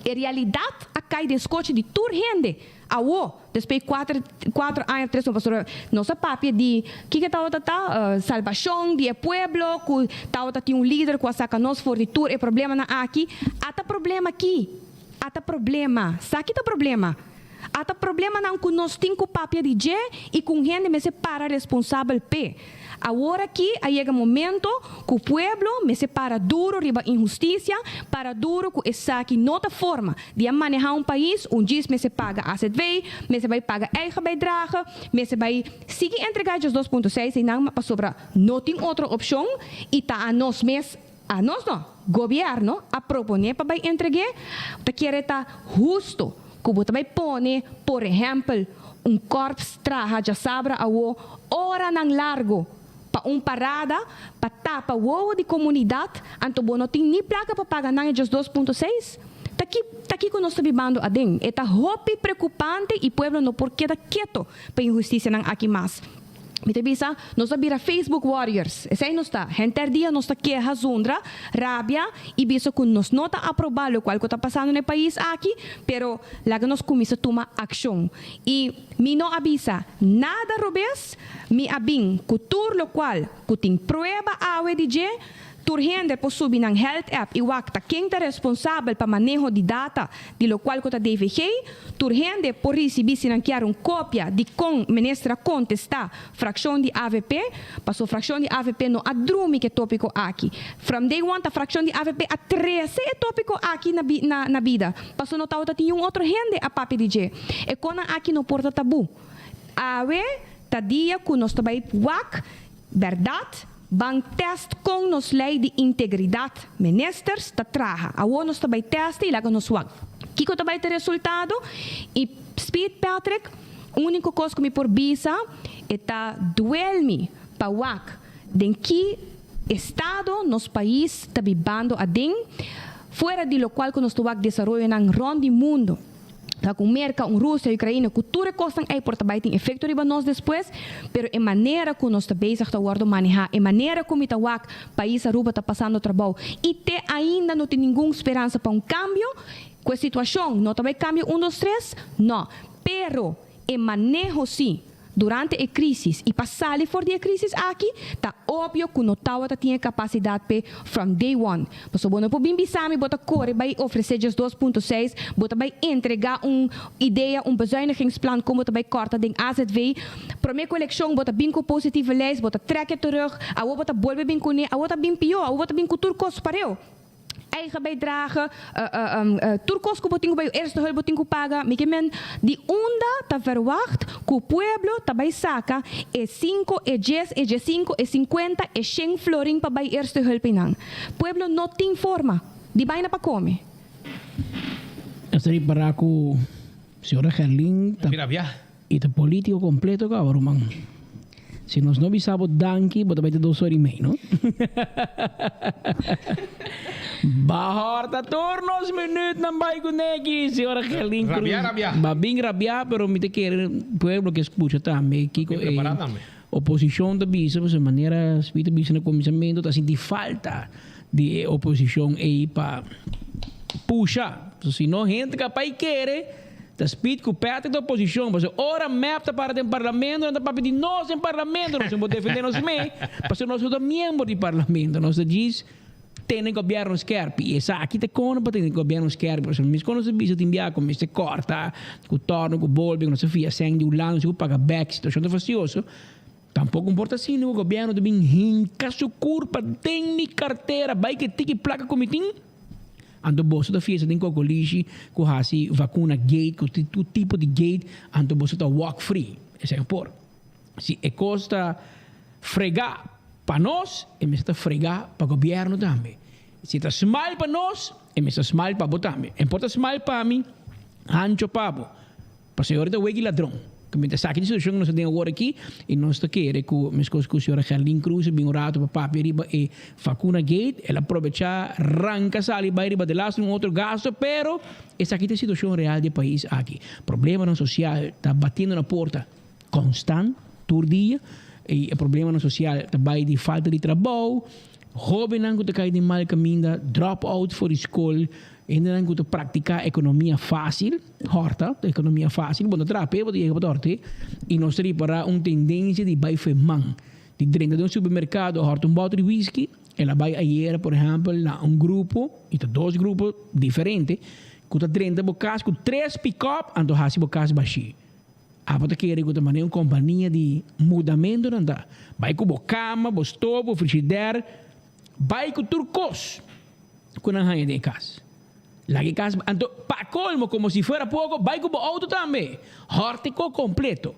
E realidat a kai den skochi di tur hende awo, despues di kuater kuater aña tres pasobra nos a papia di kiko tabata ta salbashon di e pueblo ku tabata tin un lider ku a saka nos for di tur e problemanan aki. Ata problema aki, ata problema, sa ki ta problema? Ata problemanan ku nos tin ku papia di dje i ku un hende mester para responsabel p'e. Awor aki a yega momento ku pueblo mester para duro riba inhustisia, para duro ku esaki no ta forma di a maneha un pais, un djis mester paga azv, mester bai paga eigen bijdrage, mester bai sigui entrega djes dos punto seis einan pasobra no tin otro opshon i ta a nos mes, a nos no, gobierno a propone pa bai entreg'e, ta kere ta husto. Ku bo ta bai pone, por ehèmpel, un kòrps traha djasabra awo oranan largo pa un parada pa tapa wowo di komunidat, anto bo no tin ni plaka pa paga nan e 12.6? Ta ki ta kiko nos ta bibando aden? E ta hopi preokupante i pueblo no por keda keto pa inhustisianan aki mas. Mi ta bisa, nos a bira Facebook warriors. Esei nos ta. Henter dia nos ta keha zundra, rabia i bisa ku nos no ta aprobá lokual ku ta pasando na e pais aki, pero laga nos kuminsá tuma akshon. I mi no a bisa nada robes, mi a bin ku tur lokual ku tin prueba awe di dje. Tur hende por subi nan Health App i wak ta ken ta responsabel pa maneho di data di lokual ku ta DVG. Tur hende por risibí si nan kier un kopia di kon minister a kontestá frakshon di avp, paso frakshon di avp no a drumi ku e tópiko aki. From day one ta frakshon di avp a trese e tópiko aki na na na bida, paso no tabata tin niun otro hende a papia di dje. E konnan aki no por ta tabú. Awe ta dia ku nos ta bai wak bèrdat. Ban test kon nos lei di integridat ministers ta traha. Awor nos ta bai test i laga nos wak kiko ta bai ta resultado. I Speed Patrick, uniko kos ku mi por bisa e ta duel mi pa wak den ki estado nos pais ta bibando aden, fuera di lokual ku nos ta wak desaroyonan rond di mundo. Ta ku Merka, un Rusia, Ukraina, ku tur e kosnan ei por ta bai tin efekto riba nos despues, pero e manera ku nos ta bezig ta wòrdu manehá, e manera ku mi ta wak pais Aruba ta pasando trabou i te ainda no tin ningun speransa pa un kambio, ku e situashon no ta bai kambia un dos tres, no, pero e maneho si. Durante e crisis y pa sali for di e crisis aki, ta obvio cu no tawata tin e capacidad p'e from day one. Pasobra bo no por bin bisa mi bo ta core bay ofrece djes 2.6, bo ta bay entrega un idea, un bezuinigingsplan con bo ta bay corta den azv. Prome cu eleccion bo ta bin cu positieve lijst, bo ta trek e terug, awor bo ta bolbe bin cune, awor ta bin pio, awor bo ta bin cu tur cos pareu. Eigen bijdrage, tur kos ku bo tin ku bai eerste hulp bo tin ku paga. Mi ke men di unda ta verwacht ku pueblo ta bai saka e sinku, e djes, e djesinku, e sinkuenta, e shen florin pa bai eerste hulp einan. Pueblo no tin forma di baina pa kome. Esta ripará ku señora Gerlin ta i ta politico completo caba ruman. Si nos no bisa bo danki bo ta bai ta dos ora y mei no. Ba horta tur nos minuutnan bai cu neki señora Gerlin Cruz. Rabia rabia. Ba bin rabia pero mi ta kere pueblo ke scucha tambe kico e oposicion ta bisa pasobra manera Speed ta bisa na cuminsamento ta sinti falta di e oposicion ey pa pusha. Si no hende capaz kere. Ta speed cu Patrick ta oposicion pasobra ora mep ta para den parlamento nan ta papia di nos den parlamento nos no por defende nos me pasobra nos no ta miembro di parlamento nos ta djis tene gobierno skerpi y esaki ta con pa tene gobierno skerpi pasobra mis con nos ta bisa tin bia cu mester corta cu torno cu bolbe cu nos ta fia seng di Hulanda nos tin cu paga bek situacion ta fastioso tampoco por ta asina cu gobierno ta bin hinca su curpa den mi cartera bay cu e tiki placa cu mi tin. Anto boso ta fiesta den kokolishi ku hasi vakuna gate ku tur tipo di gate anto boso ta walk free. Esei no por. Si e kos ta fregá pa nos e mester ta fregá pa gobièrnu tambe. Si e ta smal pa nos e mester smal pa bo tambe. E por ta smal pa mi hancho pa bo. Pasobra ora ta weki ladron. Ku mi ta saki di situashon ku nos ta den awor aki i nos ta kere ku meskos ku señora Gerlin Cruz a bin un rato pa papia riba e Vacuna Gate, el a probechá ranka sali bai riba delaster un otro gasto, pero esaki ta e situashon real di e pais aki. Problemanan sosial ta batiendo na porta konstant tur dia i e problemanan sosial ta bai di falta di trabou, hóbennan ku ta kai den mal kaminda, drop out for di skol, Hendenan ku ta praktiká ekonomia fásil, hòrta, ekonomia fásil, bo no traha p'e, bo ta yega pa ta hòrt'é, i nos ta ripará un tendensia di bai fo'i man, di drenta den un supermerkado hòrta un bòter di whisky, el a bai ayera por ehèmpel na un grupo, i ta dos grupo diferente, ku ta drenta bo kas ku tres pikòp anto hasi bo kas bashí. Abo ta kere ku ta manera un kompania di mudamentu nan ta bai ku bo kama, bo stof, bo frishidèr, bai ku tur kos. Ku nan haña den e kas. Laga e kas, anto pa kolmo komo si fuera poko, bai ku bo outo tambe. Hòrtiko kompleto.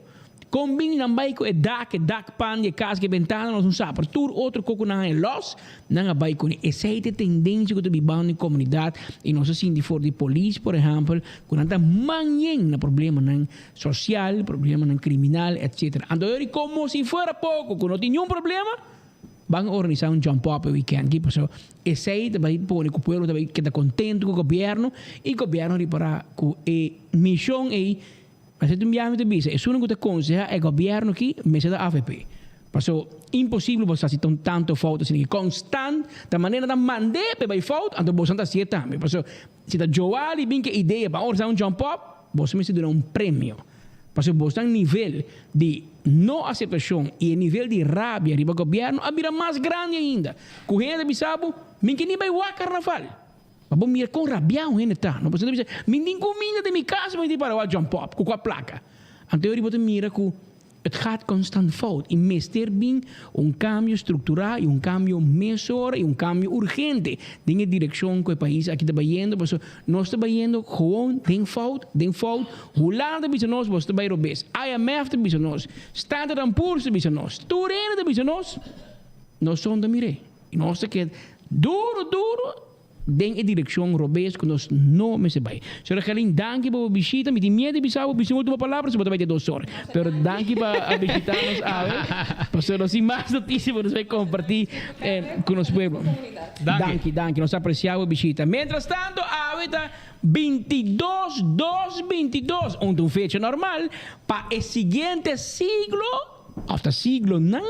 Kon bin nan bai ku e dak, e dakpan di e kas, ku e bentana nos no sa, pero tur otro kos ku nan haña lòs, nan a bai kuné. Esei ta e tendensia ku ta bibando den komunidat i nos a sinti for di polis, por ehèmpel, ku nan ta man yen na problemanan sosial, problemanan kriminal, etsetera. Anto yori komo si fuera poko ku no tin niun problema, ban organisá un jump up e wikènt aki, pasobra esei ta bai pone ku pueblo ta bai keda kontentu ku gobièrnu i gobièrnu ripará ku e mishon ei Mester tin biaha mi ta bisa, esunnan ku ta konsehá e gobièrnu aki mester ta avp. Paso imposibel bo sa si ta un tantu fout asina aki. Konstant ta manera nan ta mand'é pa e bai fout, anto boso nan ta hasié tambe. Paso si ta Joali bin ku e idea pa organisá un jump up, boso mester duna un premio. Paso boso nan nivel di no aseptashon i e nivel di rabia riba gobièrnu a bira mas grandi ainda. Ku hende ta bisa bo, mi ke ni bai wak karnaval. Ma bo mira kon rabiá un hende ta. No pasobra ta bisa, Mi tin kuminda den mi kas, mi tin para wak jump up ku kua plaka. Anto e ora bo ta mira ku het gaat constant fout i mester bin un kambio strukturá i un kambio mesora i un kambio urgente den e direkshon ku e pais aki ta bayendo pasobra nos ta bayendo gewoon den fout, den fout. Hulanda ta bisa nos boso ta bai robes, IMF ta bisa nos, Standard and Poor's ta bisa nos, tur hende ta bisa nos, nos son ta mir'é. I nos ta keda duro duro den e direkshon robes ku nos no mester bai. Señora Gerlin, danki pa bo bishita. Mi tin miedu di bisa bo bisa un ultimo palabra si bo ta bai te dos or. Pero danki pa a bishita nos awe. Pasobra nos tin mas notisia pa nos bai kompartí ku nos pueblo. Danki, danki. Nos ta apresiá bo bishita. Mientras tanto, awe ta bintidos dos bintidos, un ta un fecha normal pa e siguiente siglo òf ta siglonan.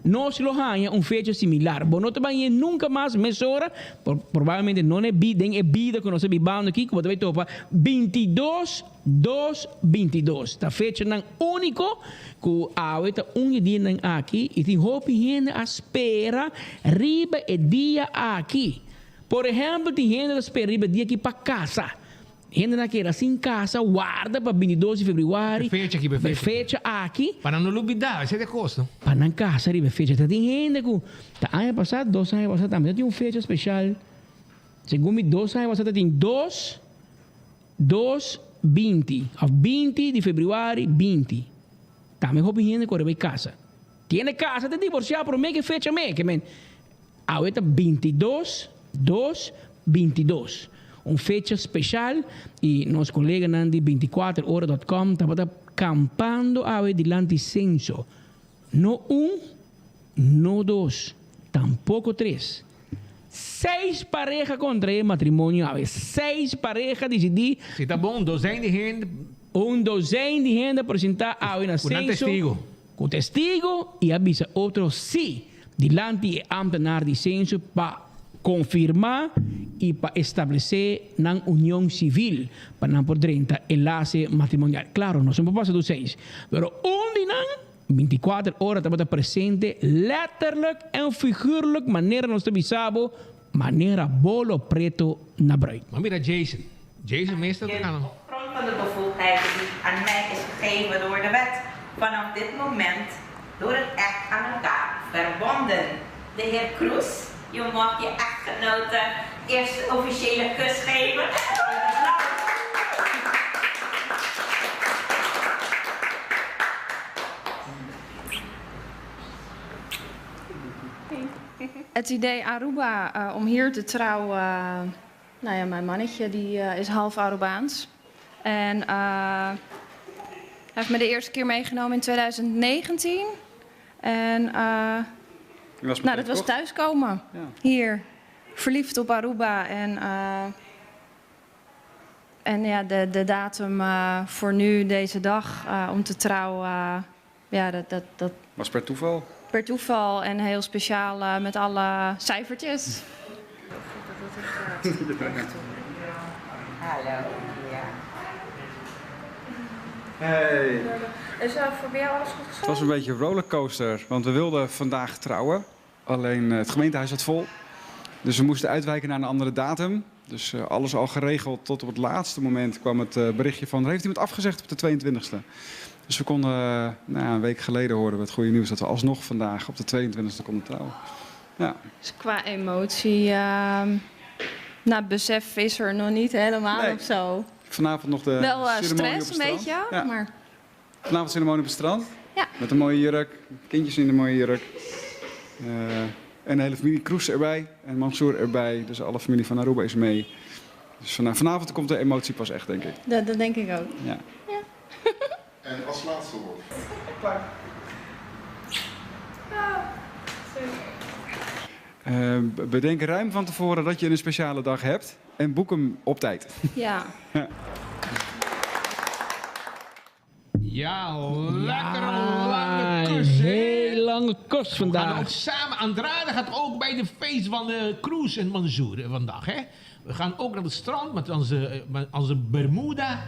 Nos lo haña un fecha similar. Bo no ta bañ'é nunka mas mesora, probablemente no na e den e bida ku nos ta bibando aki, ku bo ta bai topa bintidos dos bintidos. Ta fechanan úniko ku awe ta un di dianan aki i tin hopi hende a spera riba e dia aki. Por ehèmpel tin hende ta spera riba e dia aki pa kasa. Hendenan keda sin casa warda pa bintidos di februari. E fecha aki, e fecha aki. Pa nan no lubida, esei ta e cos, no? Pa nan casa riba e fecha. Ta tin hende cu ta aña pasa, dos aña pasa tambe ta tin un fecha special. Segun mi dos aña pasa ta tin dos, dos binti of binti di februari binti. Tambe hopi hende cu a riba e casa. Tiene casa ta divorcia prome cu e fecha me, ke men. Awe ta bintidos, dos, bintidos. Un fecha special y nos coleganan di binticuater ora dot com tabata campando awe dilanti censo. No un, no dos, tampoco tres. Seis pareha contrae matrimonio awe. Seis pareha dicidi. Si ta bon, un dozijn di hende. Un dozijn di hende a presenta awe na Cu nan censo. testigo. Ku testigo i a bisa otro sí dilanti e ámtenar di senso pa konfirmá i pa establesé nan union sivil pa nan por drenta enlase matrimonial. Klaro, nos no por pasa tur seis, pero un di nan bintikuater ora tabata presente letterlijk en figuurlijk manera nos ta bisa bo, manera bolo preto na bruid. Ma mira Jason. Jason mes ta tocando. Op grond van de bevoegdheid die aan mij is gegeven door de wet, vanaf dit moment door het echt aan elkaar verbonden. De heer Kroes, je mag je echtgenote eerste officiële kus geven. Het idee Aruba om hier te trouwen. Nou ja, mijn mannetje die is half Arubaans. En hij heeft me de eerste keer meegenomen in 2019. En was nou, dat was verkocht? thuiskomen. Ja. Hier. Verliefd op Aruba. En, en ja, de, de datum voor nu, deze dag, om te trouwen. ja, dat, dat, dat Was per toeval? Per toeval en heel speciaal met alle cijfertjes. Hallo, ja. Hey. Is er voor jou alles goed Het was een beetje een rollercoaster, want we wilden vandaag trouwen. Alleen het gemeentehuis zat vol. Dus we moesten uitwijken naar een andere datum. Dus eh, alles al geregeld. Tot op het laatste moment kwam het eh, berichtje van... er heeft iemand afgezegd op de 22e. Dus we konden, nou, een week geleden hoorden we het goede nieuws... dat we alsnog vandaag op de 22e konden trouwen. Ja. Dus qua emotie, uh, nou, besef is er nog niet helemaal Nee. of zo. Vanavond nog de Wel ceremonie stress op het een strand. beetje, Ja. maar Vanavond ceremonie op het strand. Ja. Met een mooie jurk, kindjes in de mooie jurk. Eh, en de hele familie Kroes erbij en Mansour erbij. Dus alle familie van Aruba is mee. Dus vanavond komt de emotie pas echt, denk ik. Dat, dat denk ik ook. Ja. En als laatste woord. Eh, bedenk ruim van tevoren dat je een speciale dag hebt en boek hem op tijd. Ja. Ja. Ja, lekker lange kus. hè? Heel lange kus We gaan vandaag. ook samen. Andrade gaat ook bij de feest van de Cruz en Mansour eh, vandaag. Hè? We gaan ook naar het strand met onze, eh, met onze Bermuda.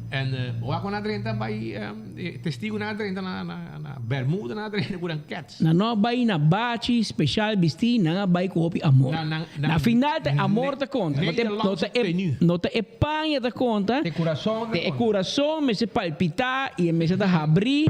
En eh, we gaan naar Drenthe bij ehm, Testigo naar Drenthe, naar, naar, naar Bermuda naar Drenthe, voor een cats. Na no bai na bachi speciaal bisti na bai ku hopi amor. Na- na- na- Na final te amor te conta. No te no te e, no te e paña te conta. Te corazón te e corazón me se palpita y me se ta habri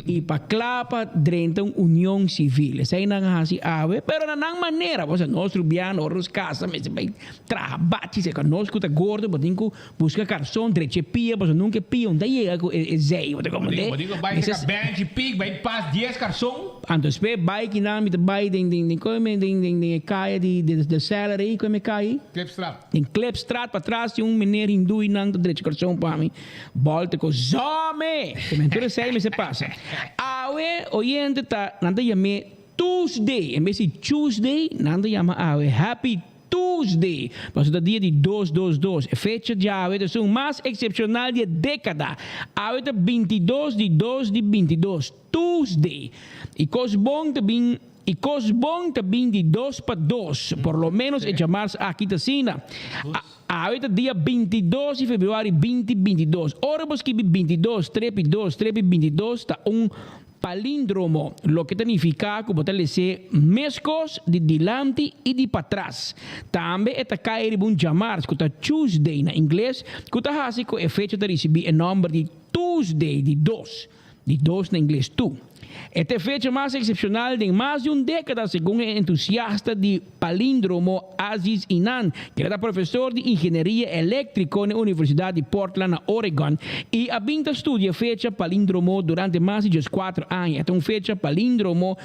y pa klapa drenta un unión civil. Esei nan hasi awe, pero na nan manera. O sea, nos rubiano, nos casa, me se bai traha bachi, se nos ku ta gordo, botin ku busca carson, dreche pia, pues nunca pia, unda llega ku e, e zei, botin como de. Digo, digo, bai Me se- saka Benji Pig, bai pas 10 garçom. Anto spe bai ki nan mi te bai den den den kome den den den kaya di de de salary kome kai. Klipstraat. Den Klipstraat pa tras di un meneer hindoe nan te drecha karson pa mi. Bolte ko zome. Te men ture sei me se pasa. Awe oyente ta nan te yame Tuesday. En vez di Tuesday nan te yama awe Happy Tuesday. Paso ta dia di 222. E fecha di awe ta esun mas excepcional di e decada. Awe ta 22 di 2 di 22. Tuesday. Y cos bon ta bin y cos bon ta bin di dos pa dos. Por lo menos e djamars aki ta asina. Awe ta dia 22 di februari binti 22. Ora bo skibi 22 trepi dos trepi 22 ta un Palíndromo, loke ta nifiká ku bo ta les'é meskos di dilanti i di patras. Tambe e ta kai riba un djamars ku ta Tuesday na ingles, ku ta hasi ku e fecha ta risibí e nòmber di Tuesday di dos, di dos na ingles two. E ta e fecha mas eksepshonal den mas di un dékada, segun e entusiasta di palíndromo Aziz Inan, kende ta profesor di ingenieria eléktriko na e Universidat di Portland na Oregon i a bin ta studia fecha palíndromo durante mas di dieskuater aña. E ta un fecha palíndromo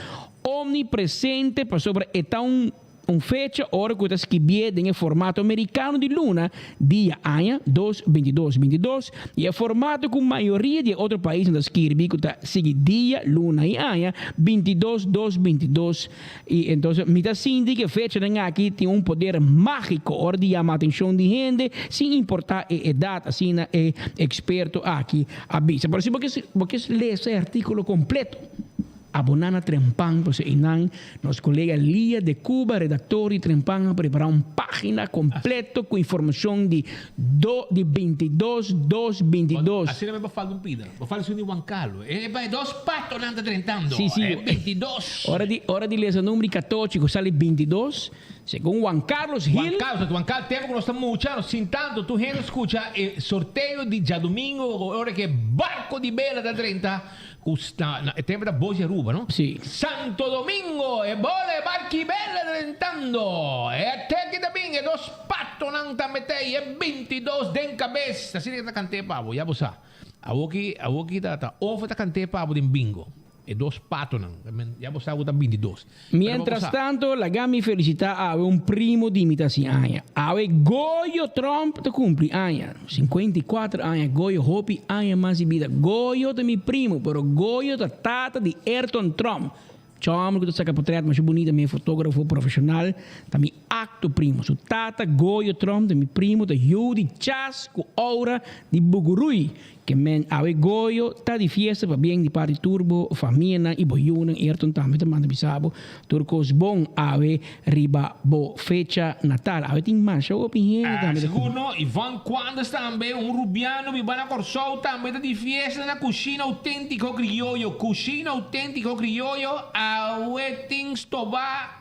omnipresente pasobra e ta un Un fecha ora ku ta skibié den e formato merikano di luna, dia, aña, dos, bintidos, bintidos, i e formato ku mayoria di e otro paisnan ta skirbi ku ta sigui dia, luna i aña, bintidos, dos, bintidos. I entonces mi ta sinti ku e fechanan aki tin un poder mágiko ora di yama atenshon di hende sin importá e edat, asina e eksperto aki a bisa. Pero si bo ke bo ke lesa e artíkulo kompleto. Aboná na Trempan, pasobra einan nos kolega Lia de Cuba, redaktor di Trempan, a prepará un página kompleto ku informashon di do di bintidos dos bintidos. Asina mi bo falta un pida. Bo falta esun di Juan Carlos. E bai dos patonan ta drentando. Sí, sí. E bintidos. Ora di ora di lesa number di katochi ku sali bintidos, segun Juan Carlos Juan Gil. Carlos, Juan Carlos, tempo ku nos ta mucha, nos sin tanto tur hende skucha e sorteo di djadumingo ora ku e barko di bela ta drenta. Cu sta na e tempo ta Boys di Aruba, no? Si. Santo Domingo, e bola e barchi bela drentando. E ateki ta bin, e dos patonan ta metey, e bintidos den cabes. Asina ke ta cant'e pa bo, ya bo sa. Awoki, awoki ta, ta of ta cant'e pa bo den bingo. E dos patonan, ya bo sa cu ta bintidos. Pero bo Mientras sa. tanto, laga mi felicita awe un primo di mi ta sin aña. Awe Goyo Tromp ta cumpli aña. 54 aña, Goyo hopi aña mas di bida. Goyo ta mi primo, pero Goyo ta tata di Ayrton Tromp. Chomber cu ta saca potret masha bunita, mi e fotografo profesional, ta mi acto primo. Su tata Goyo Tromp ta mi primo, ta yu di Chas cu Aura di Bugurui. Ke men awe Goyo ta di fiesta pabien di parti tur bo famianan i bo yunan Ayrton tambe ta manda bisa bo tur kos bon awe riba bo fecha natal. Awe tin masha hopi hende Ah, tambe ta sigur no. Yvonne Quandes tambe, un rubiano biba na Kòrsou tambe ta di fiesta na Cushina Auténtico Criollo. Cushina Auténtico Criollo awe tin stobá.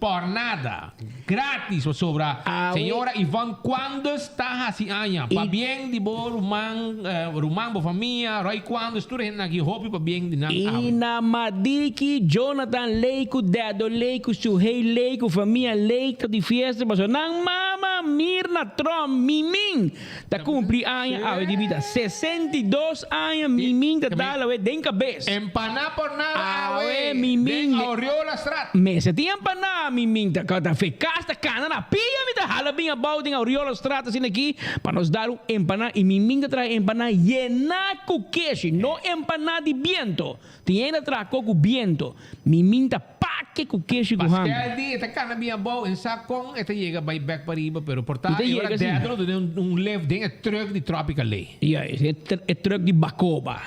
Por nada. Gratis pasobra señora Ivonne Quandes ta haci aña. Pabien di bo ruman, ruman bo famia, Roy Quandes, tur e hendenan aki hopi pabien di nan awe. I na Madiki, Jonathan Ley ku Dedo Ley ku Suhey Ley ku famia Ley ta di fiesta pasobra nan mama Mirna Tromp, Mimin, Ta cumpli aña awe di bida. 62 aña Mimin ta dal awe den cabes. Empaná por nada awe Awe Mimin den Auriola Straat. Mester tin empaná Mimin ta ta fe cas ta cana na pia mi ta hala bin abao den Auriola Straat asina aki pa nos dal un empaná y Mimin ta traha empaná yená cu keshi no empaná di biento. Tin hende ta traha ko cu biento. Mimin ta pake ku keshi ku hami. Paskel di e ta kana bin abou en sa kon e ta yega bai bek pariba pero por ta E ta e ora yega si. dèdro dune un lift den e truck di Tropical Lay. Ja, e e truck di Bacoba.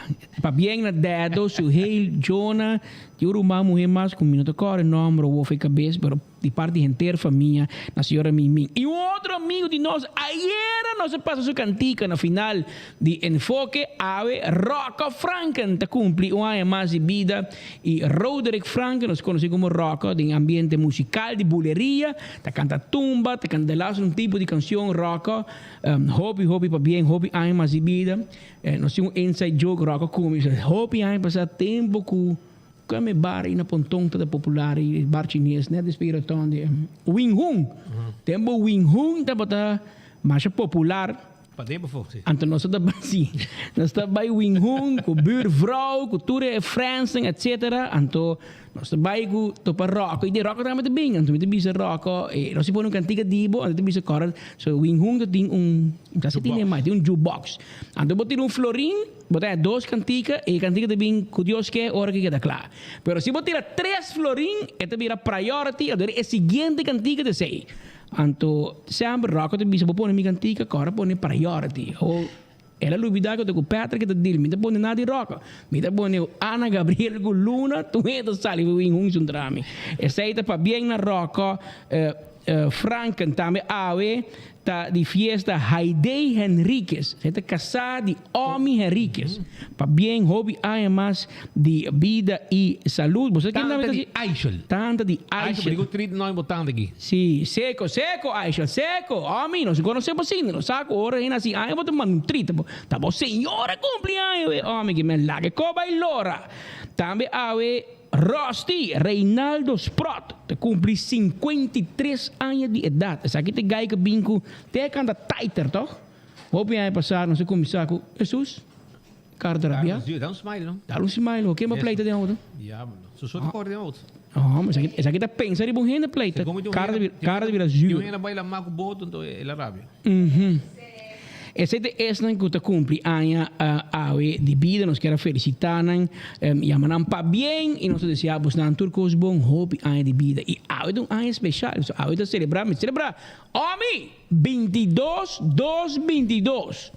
Pabien na Dedo, Suheil, Jona, tin un ruman muhe mas ku mi no ta kòrda e nòmber awor for e kabes pero di parti henter famia na señora Mimín. I un otro amigo di nos ayera nos a pasa su kantika na final di Enfoke awe Rocco Franken ta cumpli un aña mas di bida y Roderick Franken nos conoci como Rocco den ambiente musical di buleria ta canta tumba ta canta delas un tipo di cancion Rocco hopi hopi pabien hopi aña mas di bida nos tin un inside joke Rocco cuminsa hopi aña pasa tempo cu Kua e bar ei na Ponton ta popular ei, e bar chines net despues di rotonde Wing Hoon. Tempo Wing Hoon tabata masha popular. Pa den pafó, si. Anto nos ta bai, si. Nos ta bai Wing Hoon ku buurvrouw, ku tur e friendsnan etcetera. Anto nos ta bai ku topa Rocco i di Rocco tambe ta bin. Anto mi ta bisa Rocco, nos a pone un kantika di bo, anto ta bisa kòrda, so Wing Hoon ta tin un, mi ta si tin e mas, tin un jukebox. Anto bo tira un florin. Bo ta haña dos kantika i e kantika ta bin ku Dios ke ora ku e keda kla. Pero si bo tira tres florin e ta bira priority anto e siguiente kantika ta esei. Anto semper Rocco ta bisa bo pone mi kantika ku ora pone priority. O el a lubida ku ta ku Patrick ta deal mi ta pone nada di Rocco. Mi ta pone Ana Gabriel ku Luna tur hende ta sali for win hunsu ntra mi. Esei ta pabien na Rocco. Franken tambe awe ta di fiesta Haidee Henriquez. E ta kasá di Omi Henriquez. Pabien hopi aña mas di bida i salud. Bo sa ken Tanta tambe ta di si? Aishel. Tanta di Aishel, Aishel. bo di ku trit noi bo tanta aki. Si, seko, seko Aishel, seko. Omi, nos konosé bo sinti. Nos sa ku ora hende hasi aña bo ta manda un trit. Ta bo señora kumpli aña we. Omi, ke men laga e koba i lora. Tambe awe. Rusty Reinaldo Sprott ta cumpli 53 aña di edad. Esaki ta e guy cu bin cu te a canta Tighter, toch? Hopi aña pasa nos a cuminsa cu Jesus, cara ta rabia. Da un smile, no? Da un smile, ho. Ken bo pleita den auto? Diablo. Su so ta core den auto. Oh, ma esaki, esaki ta pensa riba un hende pleita. Cara ta cara ta bira zuur. Tin un hende a baila mas cu boto, enton el a rabia. Uhum. Esei ta esnan ku ta kumpli aña awe di bida. Nos kier a felisitá nan, yama nan pabien i nos ta deseá bosnan tur kos bon, hopi aña di bida. I awe ta un aña speshal, pasobra awe ta selebrá, mi selebrá Omi! Bintidos, dos bintidos.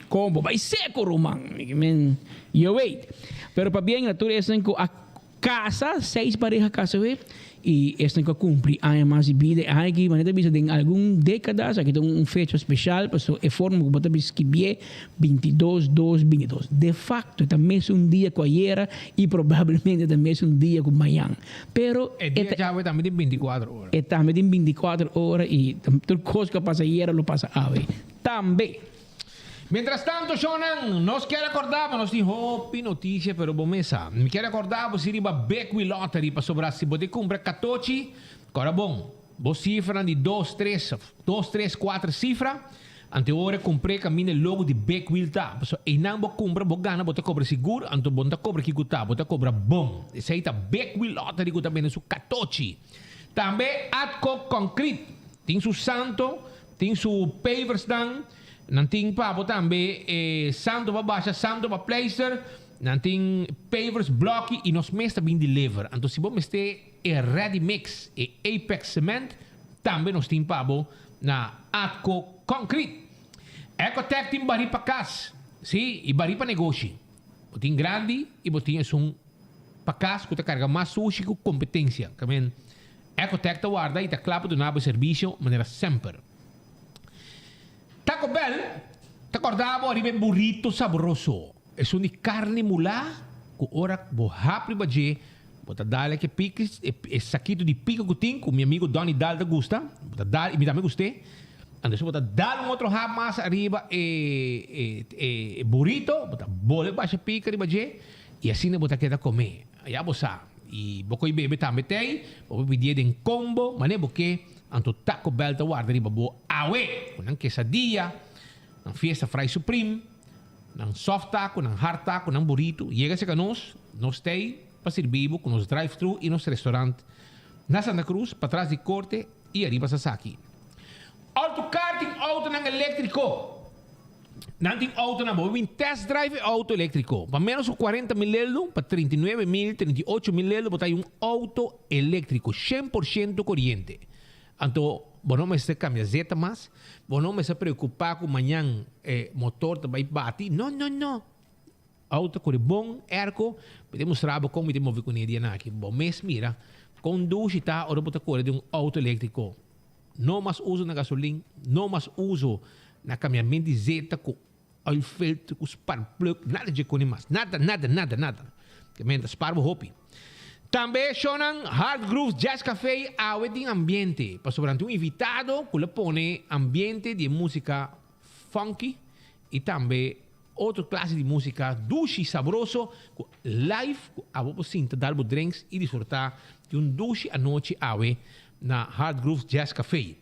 Kon bo bai seko, ruman? Mi ke men, je weet. Pero pabien na tur esnan ku a Casa, seis pareha casa we y esnan cu a cumpli aña mas di bida e aña aki manera ta bisa den algun decadas aki ta un fecha special pasobra e forma cu bo ta bisa skibié bintidos dos bintidos de facto ta mesun dia cu ayera y probablemente ta mesun dia cu mañan pero E dia djawe tambe tin binticuatro ora. E tambe tin binticuatro ora y tur cos cu a pasa ayera lo pasa awe tambe. Mientras tanto, shownan, nos kier acorda bo, nos tin hopi noticia, pero bo mes sa. Mi kier acorda bo si riba Bequi Lottery, pasobra si bo te cumpra catochi, cora bon, bo cifranan di dos, tres, of dos, tres, cuater cifra, anto e ora cumpr'e caminda e logo di Bequi ta. Pasobra eynan bo cumpra, bo gana, bo ta cobra sigur, anto bo no ta cobra kico ta, bo ta cobra bon. Esey ta Bequi Lottery cu ta bende su catochi. Tambe Atco Concrete tin su santo, tin su paversnan. Nan tin pa bo tambe e santo pa basha, santo pa pleister, nan tin pavers, bloki y nos mes ta bin deliver. Anto si bo mester e ready mix, e Apex cement, tambe nos tin pa bo na Atco Concrete. Ecotec tin bari pa cas, si, y bari pa negoshi. Bo tin grandi y bo tin esun pa cas cu ta carga mas sushi cu competencia. Camen Ecotec ta warda y ta cla pa duna bo e servicio manera semper. Taco Bell ta corda bo ariba e burrito sabroso, esun di carni mulá cu ora bo hap riba dje. Bo ta dal e piki, e sakito di pika ku tin, ku mi amigo Donny Daal ta gusta. Bo ta dal, i mi tambe gust'é. Anto bo ta dal un otro hap mas ariba e e burrito, bo ta bole basha pika riba dje, i asina bo ta keda kome. Ya bo sa. I bo koi bebe tambe tei, bo por pidié den combo, manera bo ke, anto Taco Bell ta warda riba bo awe, ku nan quesadilla, nan fiesta fry supreme, nan soft taco, nan hard taco, nan burrito. Yega serka nos, nos tei pa sirbi bo ku nos drive thru i nos restaurant na Santa Cruz, patras di Korte i ariba Sasaki. Autocar tin autonan eléktriko. Nan tin autonan, bo por bin test drive e auto eléktriko. Pa ménos ku kuarenta mil leldo, pa 39 mil, 38 mil leldo bo ta hay un auto eléktriko, shen por shento koriente. Anto bo no mester kambia zeta mas, bo no mester preokupá ku mañan e motor ta bai bati. No, no, no. Auto kore bon, airco, mi ta mustra bo kon mi ta move kuné dianan aki. Bo mes mira kon dushi ta ora bo ta kore den un auto eléktriko. No mas uso na gasolin, no mas uso na kambiament di zeta ku oil filter, ku spark plug, nada dje koni mas. Nada, nada, nada, nada. Ke men ta spar bo hopi. Tambe shownan Hard Grooves Jazz Café awe tin ambiente, pasobra nan tin un invitado ku lo pone ambiente di e músika funky i tambe otro klase di músika dushi sabroso ku live ku abo por sinta dal bo drinks i disfrutá di un dushi anochi awe na Hard Grooves Jazz Café.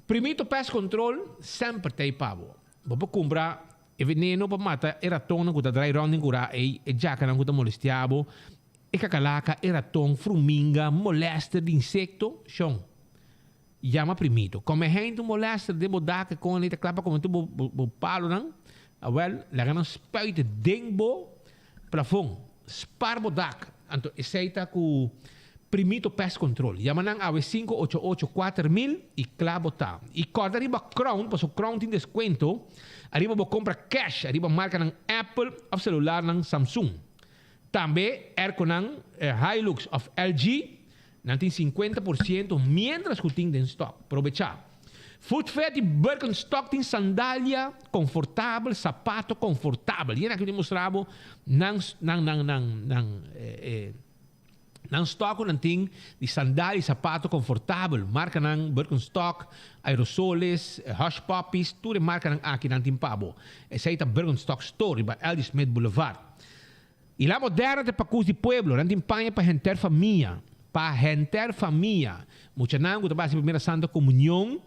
Primito Pest Control semper ta ei pa bo. Bo por kumpra e veneno pa mata e ratonnan ku ta drai rònt den kurá ei, e djakanan ku ta molestiá bo, e kakalaka, e raton, fruminga, molèster di insekto. Shon, yama Primito. Kome hende un molèster den bo dak e kon ei ta kla pa kome tur bo bo palonan, awèl laga nan spuit den bo Plafon, spar bo dak. Anto esei ta ku Primito Pest Control. Yama nan awe 588 4000 i kla bo ta. I kòrda riba Crown, paso Crown tin deskuento ariba bo kompra cash ariba markanan Apple òf selularnan Samsung. Tambe airconan Hilux òf LG Nan tin 50 por ciento mientras cu tin den stock. Probecha. Footfed y Birkenstock tin sandalia confortabel, sapato confortabel. Yen aki mi ta mustra bo nan nan nan nan nan eh nan stock cu nan tin di sandalia y sapato confortabel. Marcanan Birkenstock, Aerosoles, Hush Puppies, tur e marcanan aki nan tin pa bo. Esey ta Birkenstock Store riba LD Smith Boulevard. I la moderna ta pakus di pueblo, nan tin paña pa henter famia, pa henter famia. Muchanan ku ta bai hasi primera santa komunion,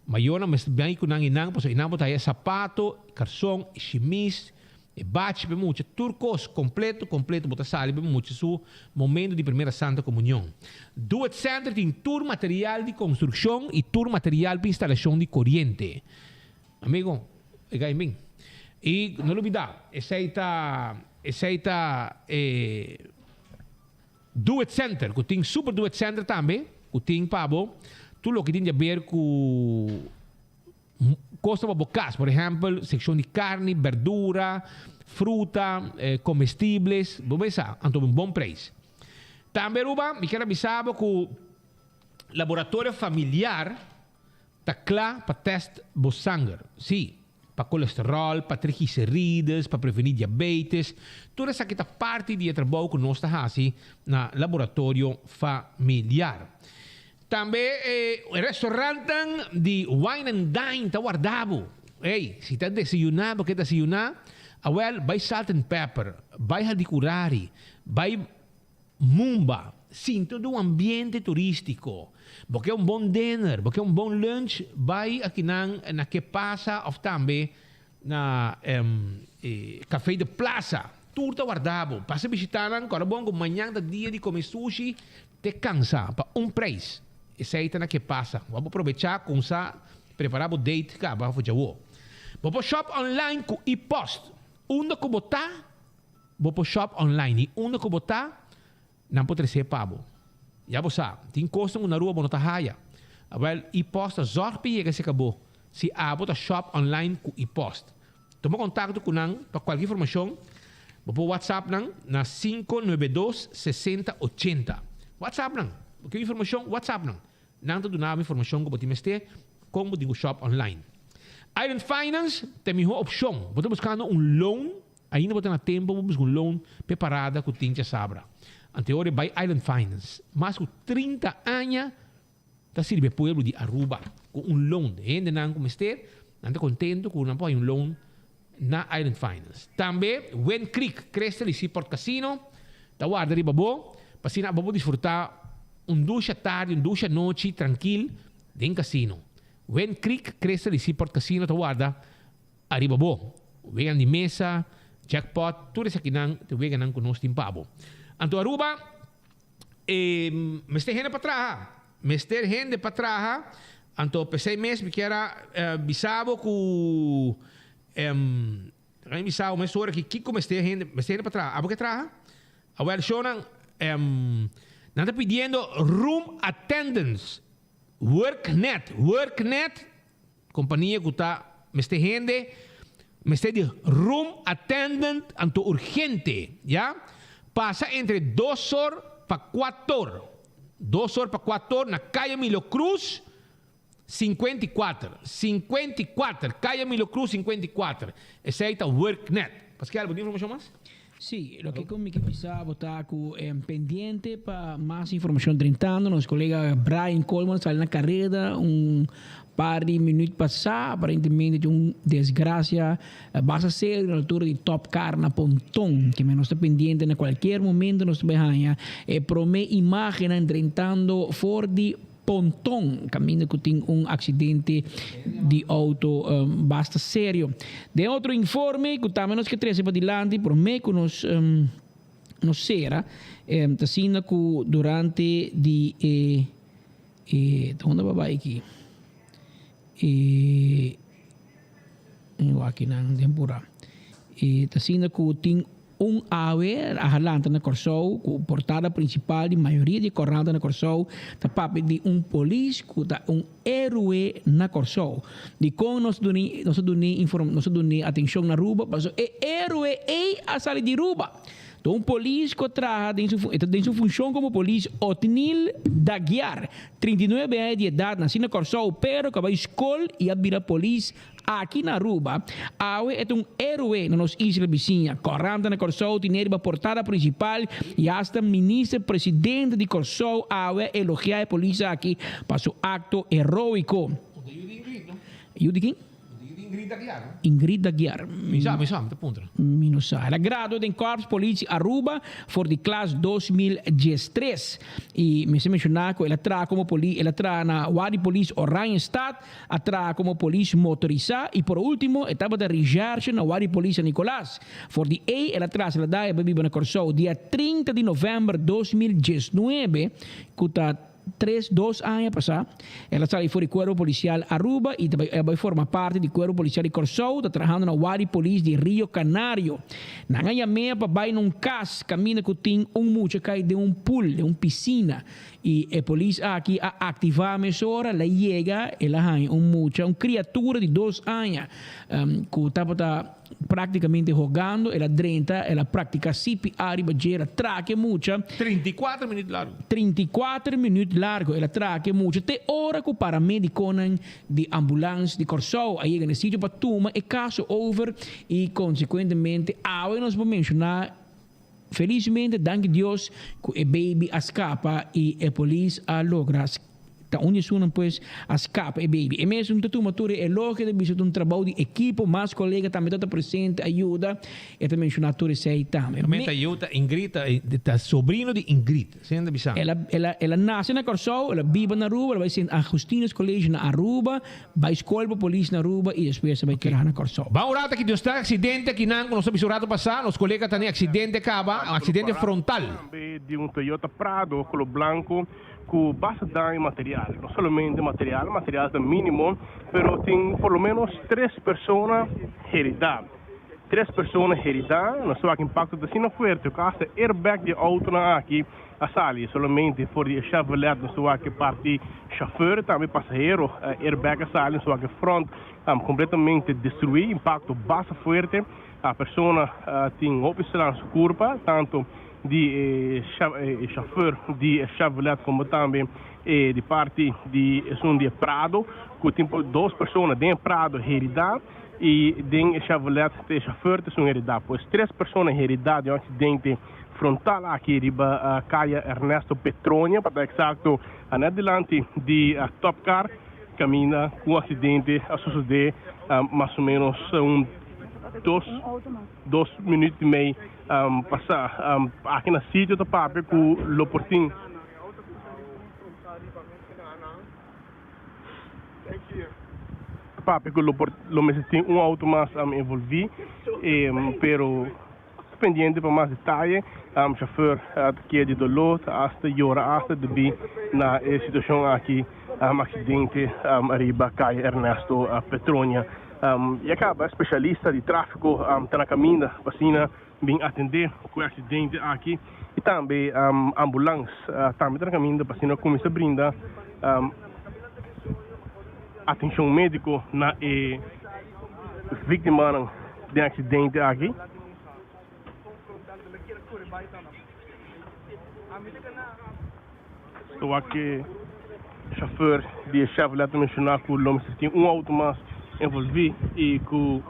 mayornan mester bai ku nan i nan, pasobra i nan bo ta haya sapato, karson, e shimis, e bachi pa e mucha, tur kos kompleto, kompleto bo ta sali pa e mucha su momento di primera santa komunion. Do It Center tin tur material di konstrukshon i tur material pa instalashon di koriente. Amigo, e gai min. I no lubida, esei ta, esei ta e Do It Center, ku tin Super Do It Center tambe, ku tin pa bo tur loke tin di aber ku kos pa bo kas. Por ehèmpel, sekshon di karni, berdura, fruta, komestibles, bo bay sa, anto un bon preis. Tambe Aruba, mi kier a bisa bo ku Laboratorio Familiar Ta kla pa test bo sanger. Sí, pa kolesteròl, pa triglicerides, pa prevení diabetes. Tur esaki ta parti di e trabou ku nos ta hasi na Laboratorio Familiar. Tambe e restaurantnan di Wine and Dine ta warda bo. Ey, si ta desayuná bo ke desayuná, awèl bai Salt and Pepper, bai Hadicurari, bai. Mumba, sinti di un ambiente turístiko. Bo ke un bon dinner, bo ke un bon lunch, bai akinan na Ke Pasa òf tambe na Café de Plaza. Tur ta warda bo. Pasa bishitá nan, kòrda bon ku mañan ta dia di kome sushi te kansa pa un preis. Esei ta na Ke Pasa. Bo a por probechá kumsa prepará bo date kaba for djawo. Bo por shop online ku e-post. Unda ku bo ta, Bo por shop online y unda cu bo ta, nan por trece pa bo. Ya bo sa, tin cosnan cu na Aruba bo no ta haya. Awel, e-post ta zorg pa yega cerca bo si abo ta shop online cu e-post. Tuma contacto cu nan pa cualkier informacion. Bo por WhatsApp nan na 592 60 80. WhatsApp nan. Bo kier informacion, WhatsApp nan. Nan ta duna bo informacion cu bo tin mester con bo tin cu shop online. Island Finance ta e miho opcion. Bo ta buscando un loan? Ainda bo ta na tempo pa busca un loan pa e parada cu tin djasabra. Anteor e bay Island Finance. Mas cu 30 aña ta sirbi e pueblo di Aruba cu un loan. Hendenan cu mester, nan ta contento cu nan por haya un loan na Island Finance. Tambe Wind Creek, Crystal y Seaport Casino ta warda riba bo pa asina abo por disfruta un dushi atardi, un dushi anochi trankil den casino. Wind Creek, Crystal y Seaport Casino ta warda ariba bo. Weganan di mesa, jackpot, tur esakinan ta weganan cu nos tin pa bo. Anto Aruba e mester hende pa traha. Mester hende pa traha, anto p'esei mes mi kier a bisa bo ku mi bisa bo mesora ki kiko mester hende, mester hende pa traha. Abo ke traha? Awel shownan nan ta pidiendo room attendants, worknet, worknet, kompania ku ta mester hende, mester di room attendant anto urgente, ya. Pasa entre dos or pa kuator, dos or pa kuator na Kaya Milo Cruz 54, 54, Kaya Milo Cruz 54. Esei ta Worknet. Pascal, bo tin informashon mas? Sí, loke ku mi ke bisa bo ta ku pendiente pa mas informashon drentando. Nos kolega Brian Coleman sali na kareda un par di minüt pasá. Aparentemente tin un desgrasia basta serio na altura di Top Car na Ponton. Ke men nos ta pendiente na kualkier momento nos ta bai haña e promé imágennan drentando for di Ponton, kaminda ku tin un aksidente di outo basta serio. Den otro informe ku tambe nos ke trese padilanti promé ku nos nos sera, ta asina ku durante di e e unda bo a bai aki? E wak nan den pura. E ta asina ku tin Un awe a halanta na Kòrsou ku portada prinsipal di mayoria di kòranta na Kòrsou ta papia di un polis ku ta un héroe na Kòrsou. Dikon nos duni nos a duni inform nos a duni atenshon na Aruba? Pasobra e héroe ei a sali di Aruba. Ta un polis ku a traha den su e ta den su funshon komo polis Otniel Daguiar, 39 aña di edat, nasi na Kòrsou pero ku a bai skol i a bira polis Aki na Aruba, awe e ta un héroe na nos isla bisiña. Kòranta na Kòrsou tine riba portada prinsipal i asta minister presidente di Kòrsou awe a elogiá e polis aki pa su akto heroiko. Yu di kin? Ingrid Aguiar. Mi sa, mi sa, mi ta puntra. Mi no sa. El a gradua den Korps Politie Aruba for di klas 2013. I mester menshoná ku el a traha komo poli, el a traha na Wadi Polis Oranjestad, A traha komo polis motorisá i por último e tabata recherche na Wardi Polis San Nicolas. For di ei el a trasladá i a bai biba na Kòrsou dia 30 di novèmber 2019, ku ta tres dos aña pasá. El a sali for di Kuerpo Polisial Aruba i ta bai a bai forma parti di Kuerpo Polisial di Kòrsou, ta trahando na Wardi Polis di Rio Canario. Nan a yam'é pa bai na un kas kaminda ku tin un mucha kai den un pool, den un pisina. I e polis aki a aktivá mesora, el a yega, el a haña un mucha, un kriatura di dos aña, ku tabata práktikamente hogando, el a drenta, el a praktiká CPR riba dje, el a traha ku e mucha. 34 minüt largu. 34 minüt largu el a traha ku e mucha te ora ku paramedikonan di ambulans di Kòrsou a yega na e sitio pa tuma e kaso over i konsekuentemente awe nos por menshoná Felismente danki Dios cu e baby a scapa y e polis a logra ta un di esunnan pues a scapa e baby. E mesun ta tuma tur e elogio ta bisa ta un trabou di ekipo mas colega tambe ta ta presente a yuda e ta menciona tur esey tambe. Tambe ta yuda Ingrid ta sobrino di Ingrid asina ta bisa. El a el a el a nace na Corsou el a biba na Aruba el a bay Sint Augustinus College na Aruba Bai skol pa polis na Aruba y despues a bai traha na Kòrsou. Ban un rato aki nos ta accidente akinan ku nos a bisa un rato pasá nos kolega ta den accidente kaba un accidente frontal. Tambe di un Toyota Prado color blanco cu basta daño material. No solamente material, material ta minimo, pero tin por lo menos tres persona herida. Tres persona herida, nos wak impacto ta asina fuerte cu hasta airbag di e autonan aki a sali. Solamente for di e Chevrolet nos ta wak e parti chauffeur, tambe pasahero airbag a sali, nos ta wak e front completamente destrui, impacto basta fuerte. A persona tin hopi sla na su curpa, tanto di e chauffeur di e Chevrolet como tambe di parti di esun di e Prado, cu tin dos persona den e Prado herida. y den e Chevrolet ta e chauffeur ta esun herida. Pues tres persona herida den un accidente frontal aki riba Caya Ernesto Petronia, pa ta exacto net dilanti di Top Car, caminda cu un accidente a sucede mas o menos un dos dos minuut y mei pasa. Aki na sitio ta papia cu lo por tin. Papia cu lo por lo mester tin un auto mas envolvi pero pendiente pa mas detaye. Chauffeur ta keda di dolor ta hasta yora hasta debi na e situacion aki accidente ariba calle Ernesto Petronia. Ya caba specialista di trafico ta na caminda pa asina bin atende cu e accidente aki y tambe ambulans tambe ta na caminda pa asina cuminsa brinda atencion medico na e victimanan den accidente aki. Ta wak e chauffeur di e Chevrolet ta menciona cu lo mester tin un auto mas envolvi y cu.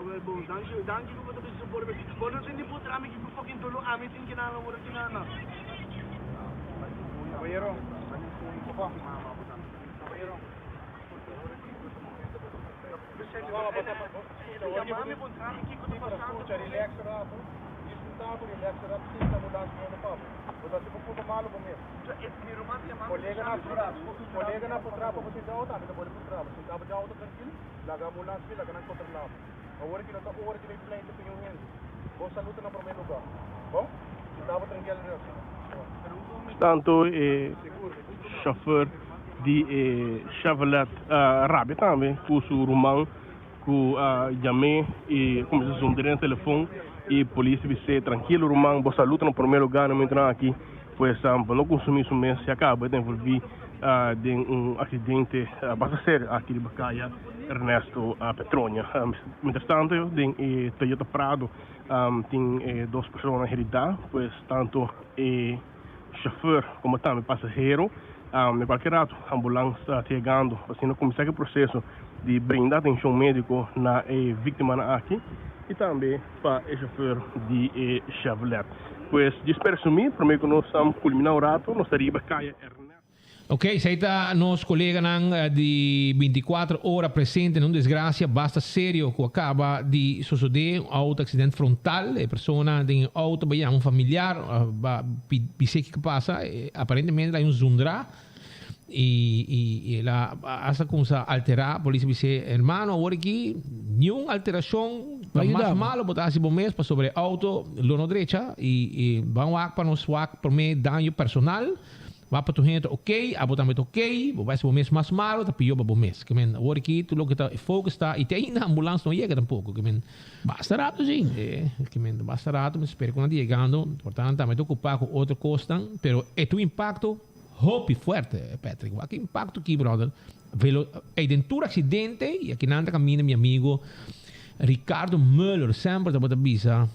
Tanto e chauffeur di e Chevrolet rabia tambe cu su ruman cu a yam'é y a cuminsa zundr'é na telefon y polis a bis'é trankilo ruman bo salud ta na primer lugar na momentonan aki pues bo no consumi su mes ya caba ta envolvi den un accidente basta serio aki riba caya Ernesto Petronia. Mientras tanto den e Toyota Prado tin dos persona herida pues tanto e chauffeur como tambe pasahero. Na cualkier rato ambulans ta yegando pa asina cuminsa cu e proceso di brinda atencion medico na e victimanan aki y tambe pa e chauffeur di e Chevrolet. Pues djis pa resumi, prome cu nos culmina un rato nos ta riba caya Ernesto. Ok, esei ta nos koleganan di binticuatro ora presente na un desgracia basta serio cu a caba di sosode, un auto accident frontal, e persona den e auto ba yama un familiar ba bis'e kico pasa, aparentemente el a un zundra y el a hasta cuminsa altera, polis a bis'e hermano awor aki niun alteracion ta mas malo bo ta haci bo mes pasobra e auto lo no drecha y ban wak pa nos wak prome daño personal. Wak pa tur hende ta ok, abo tambe ta ok, bo bai si bo mes mas malo ta pior pa bo mes. Ke men awor aki tur loke ta e focus ta y te ainda ambulans no yega tampoco. Ke men Basta rato si. E, ke men basta rato mi spera ku nan ta yegando, por tanto tambe ta ocupa ku otro cosnan, pero e ta un impacto hopi fuerte Patrick. Wak e impacto aki brother, velo, ey den tur accidente y aki nan ta caminda mi amigo Ricardo Muller semper tabata bisa,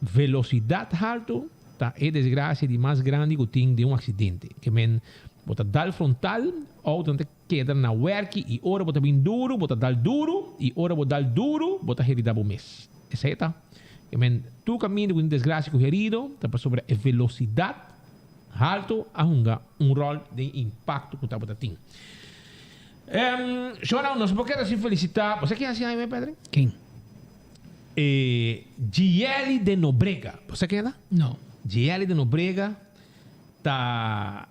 Velocidad halto ta e desgracia di mas grandi cu tin den un accidente. Ke men bo ta dal frontal, autonan ta keda na werki y ora bo ta bin duro bo ta dal duro y ora bo dal duro bo ta herida bo mes. Esey ta. Ke men tur caminda cu tin desgracia cu herido ta pasobra e velocidad halto a hunga un rol den e impacto cu tabata tin. Shona, nos por keda sin felicita. Bo sa ken haci aña, Pedro? Ken? E Gielly de Nobrega, bo sa ken ta? No. Gielly de Nobrega ta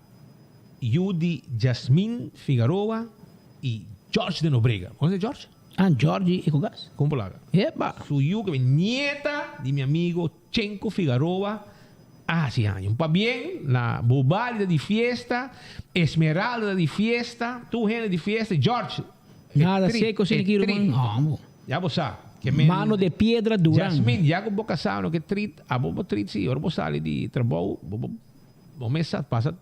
yu di Jasmine Figaroa y George de Nobrega. Bo conoce George? Ah, George y Ecogas. Con por laga? Epa! Su yu ke nieta di mi amigo Chenco Figaroa a haci aña. Un pabien na Bobali ta di fiesta, Esmeralda ta di fiesta, tur hende di fiesta. George, e Nada tri, seco sin e ki tri. ruman. No, bo. Ya bo sa. Ke men Mano de piedra Duran. Jasmine, ya ku bo kasá no ke trit, abo bo trit si ora bo sali di trabou, bo bo bo mes sa pasa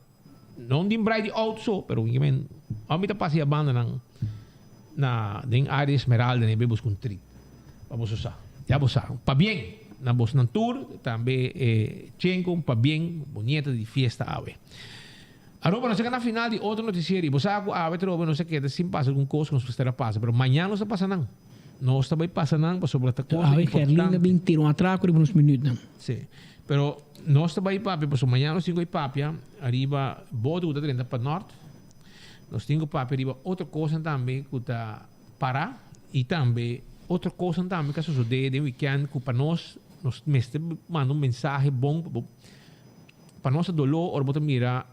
no di brai di out so, pero ke men ora mi ta pasa e bandanan na den área Esmeralda ne be buska un trit pa boso sa. Ya bo sa. Pabien na bosnan tur, tambe e Chenko pabien bo nieta di fiesta awe. Aruba, nos a na final di otro noticiero y bo sa cu awe trobe nos a keda sin pasa algun cos cu nos mester a pasa, pero mañan nos ta pasa nan. Nos ta bai pasa nan pasobra ta cosa Awe Gerlin importante. a bin tira un atraco riba nos minuutnan. Sí. Pero nos ta bai papia pasobra mañana nos tin cu bai papia ariba bote cu ta drenta pa nort. Nos tin cu papia riba otro cosnan tambe cu ta para y tambe otro cosnan tambe cu a sosode den weekend cu pa nos, nos mester manda un mensahe bon pa bo. Pa nos ta dolor ora bo ta mira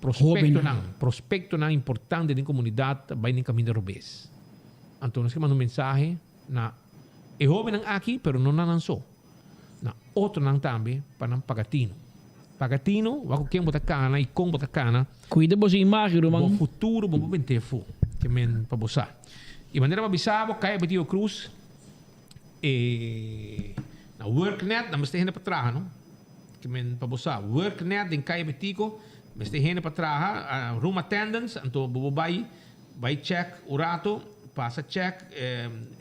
prospectonan, prospectonan importante den comunidad ta bay den caminda robes. Anto nos ke manda un mensahe na e hobennan aki, pero no na nan so, na otronan tambe pa nan paga tino. Paga tino, wak ku ken bo ta kana y kon bo ta kana. Cuida boso imagen, ruman. Bo futuro bo por bente afo, ke men pa bo sa. Y manera bo a bisa bo, Caya Betio Cruz, e na Worknet, nan mester hende pa traha, no? Ke men pa bo sa, Worknet den Caya Betico, mester hende pa traha, room attendants, anto bo por bay, bay check un rato, pasa check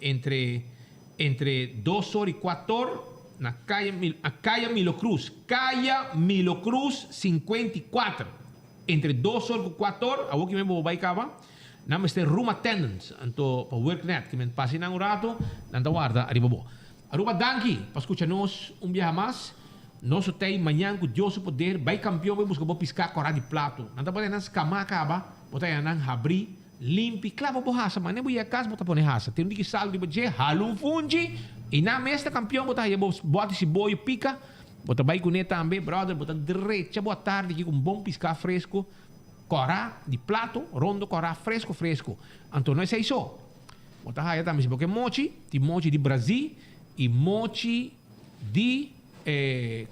entre entre dos or y cuator na Caya Caya Milo Cruz, Caya Milo Cruz 54, entre dos or cu cuator, awor ki men bo por bay caba, nan mester room attendants, anto pa Worknet, ke men pasa nan un rato, nan ta warda ariba bo. Aruba danki pa scucha nos un biaha mas. Nos lo tey mañan cu Dios su poder bay campeon bay busca bo pisca cora di plato. Nan ta pone nan scama caba, bo ta haya nan habri, limpi, cla pa bo hasa. Mane bo yega cas bo ta pone hasa. Tin un diki sal riba dje, hala un funchi y nan mes ta campeon bo ta haya bo boti siboyo pica, bo ta bay cune tambe. Brother bo ta drecha bo atardi aki cu un bon pisca fresco cora di plato, rondo cora fresco fresco. Anto no esey so. Bo ta haya tambe si bo ke mochi, tin mochi di Brazil y mochi di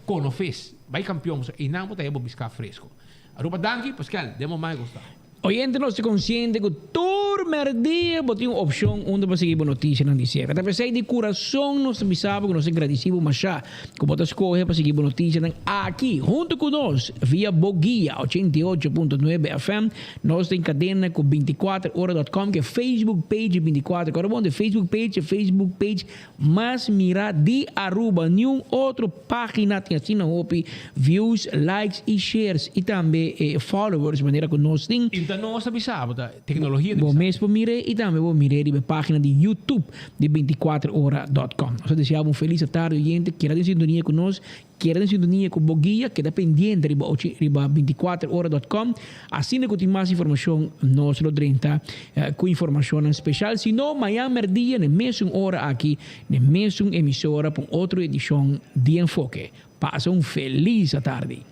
Conofes. Bay campeon pasobra eynan bo ta haya bo bisca fresco. Aruba danki, Pascal, den bo mai gusta. Oyente nos ta konsiente ku tur mèrdia bo tin un opshon unda pa sigui bo notisianan di serka. Ta p'esei di kurason nos ta bisa bo ku nos ta gradisí bo mashá ku bo ta skohe pa sigui bo notisianan aki huntu ku nos via bo guia 88.9 FM. Nos ta en kadena ku 24 ora dot com ku e Facebook page di 24 ora. Bon, e Facebook page e Facebook page mas mira di Aruba. Niun otro pagina tin asina hopi views, likes y shares y tambe followers manera ku nos tin. I ta nos ta bisa bo ta teknologia ta Bo bisa. mes por mir'é y tambe bo mir'é riba e pagina di YouTube di 24 ora dot com. Nos ta desea bo un felis atardi oyente. Keda den sintonia ku nos. Keda den sintonia ku bo guia, keda pendiente riba ochi riba 24 ora dot com. Asina ku tin mas informashon nos lo drenta ku informashonnan speshal. Si no, mañan mèrdia n'e mesun ora aki, n'e mesun emisora pa un otro edishon di Enfoke. Pasa un felis atardi.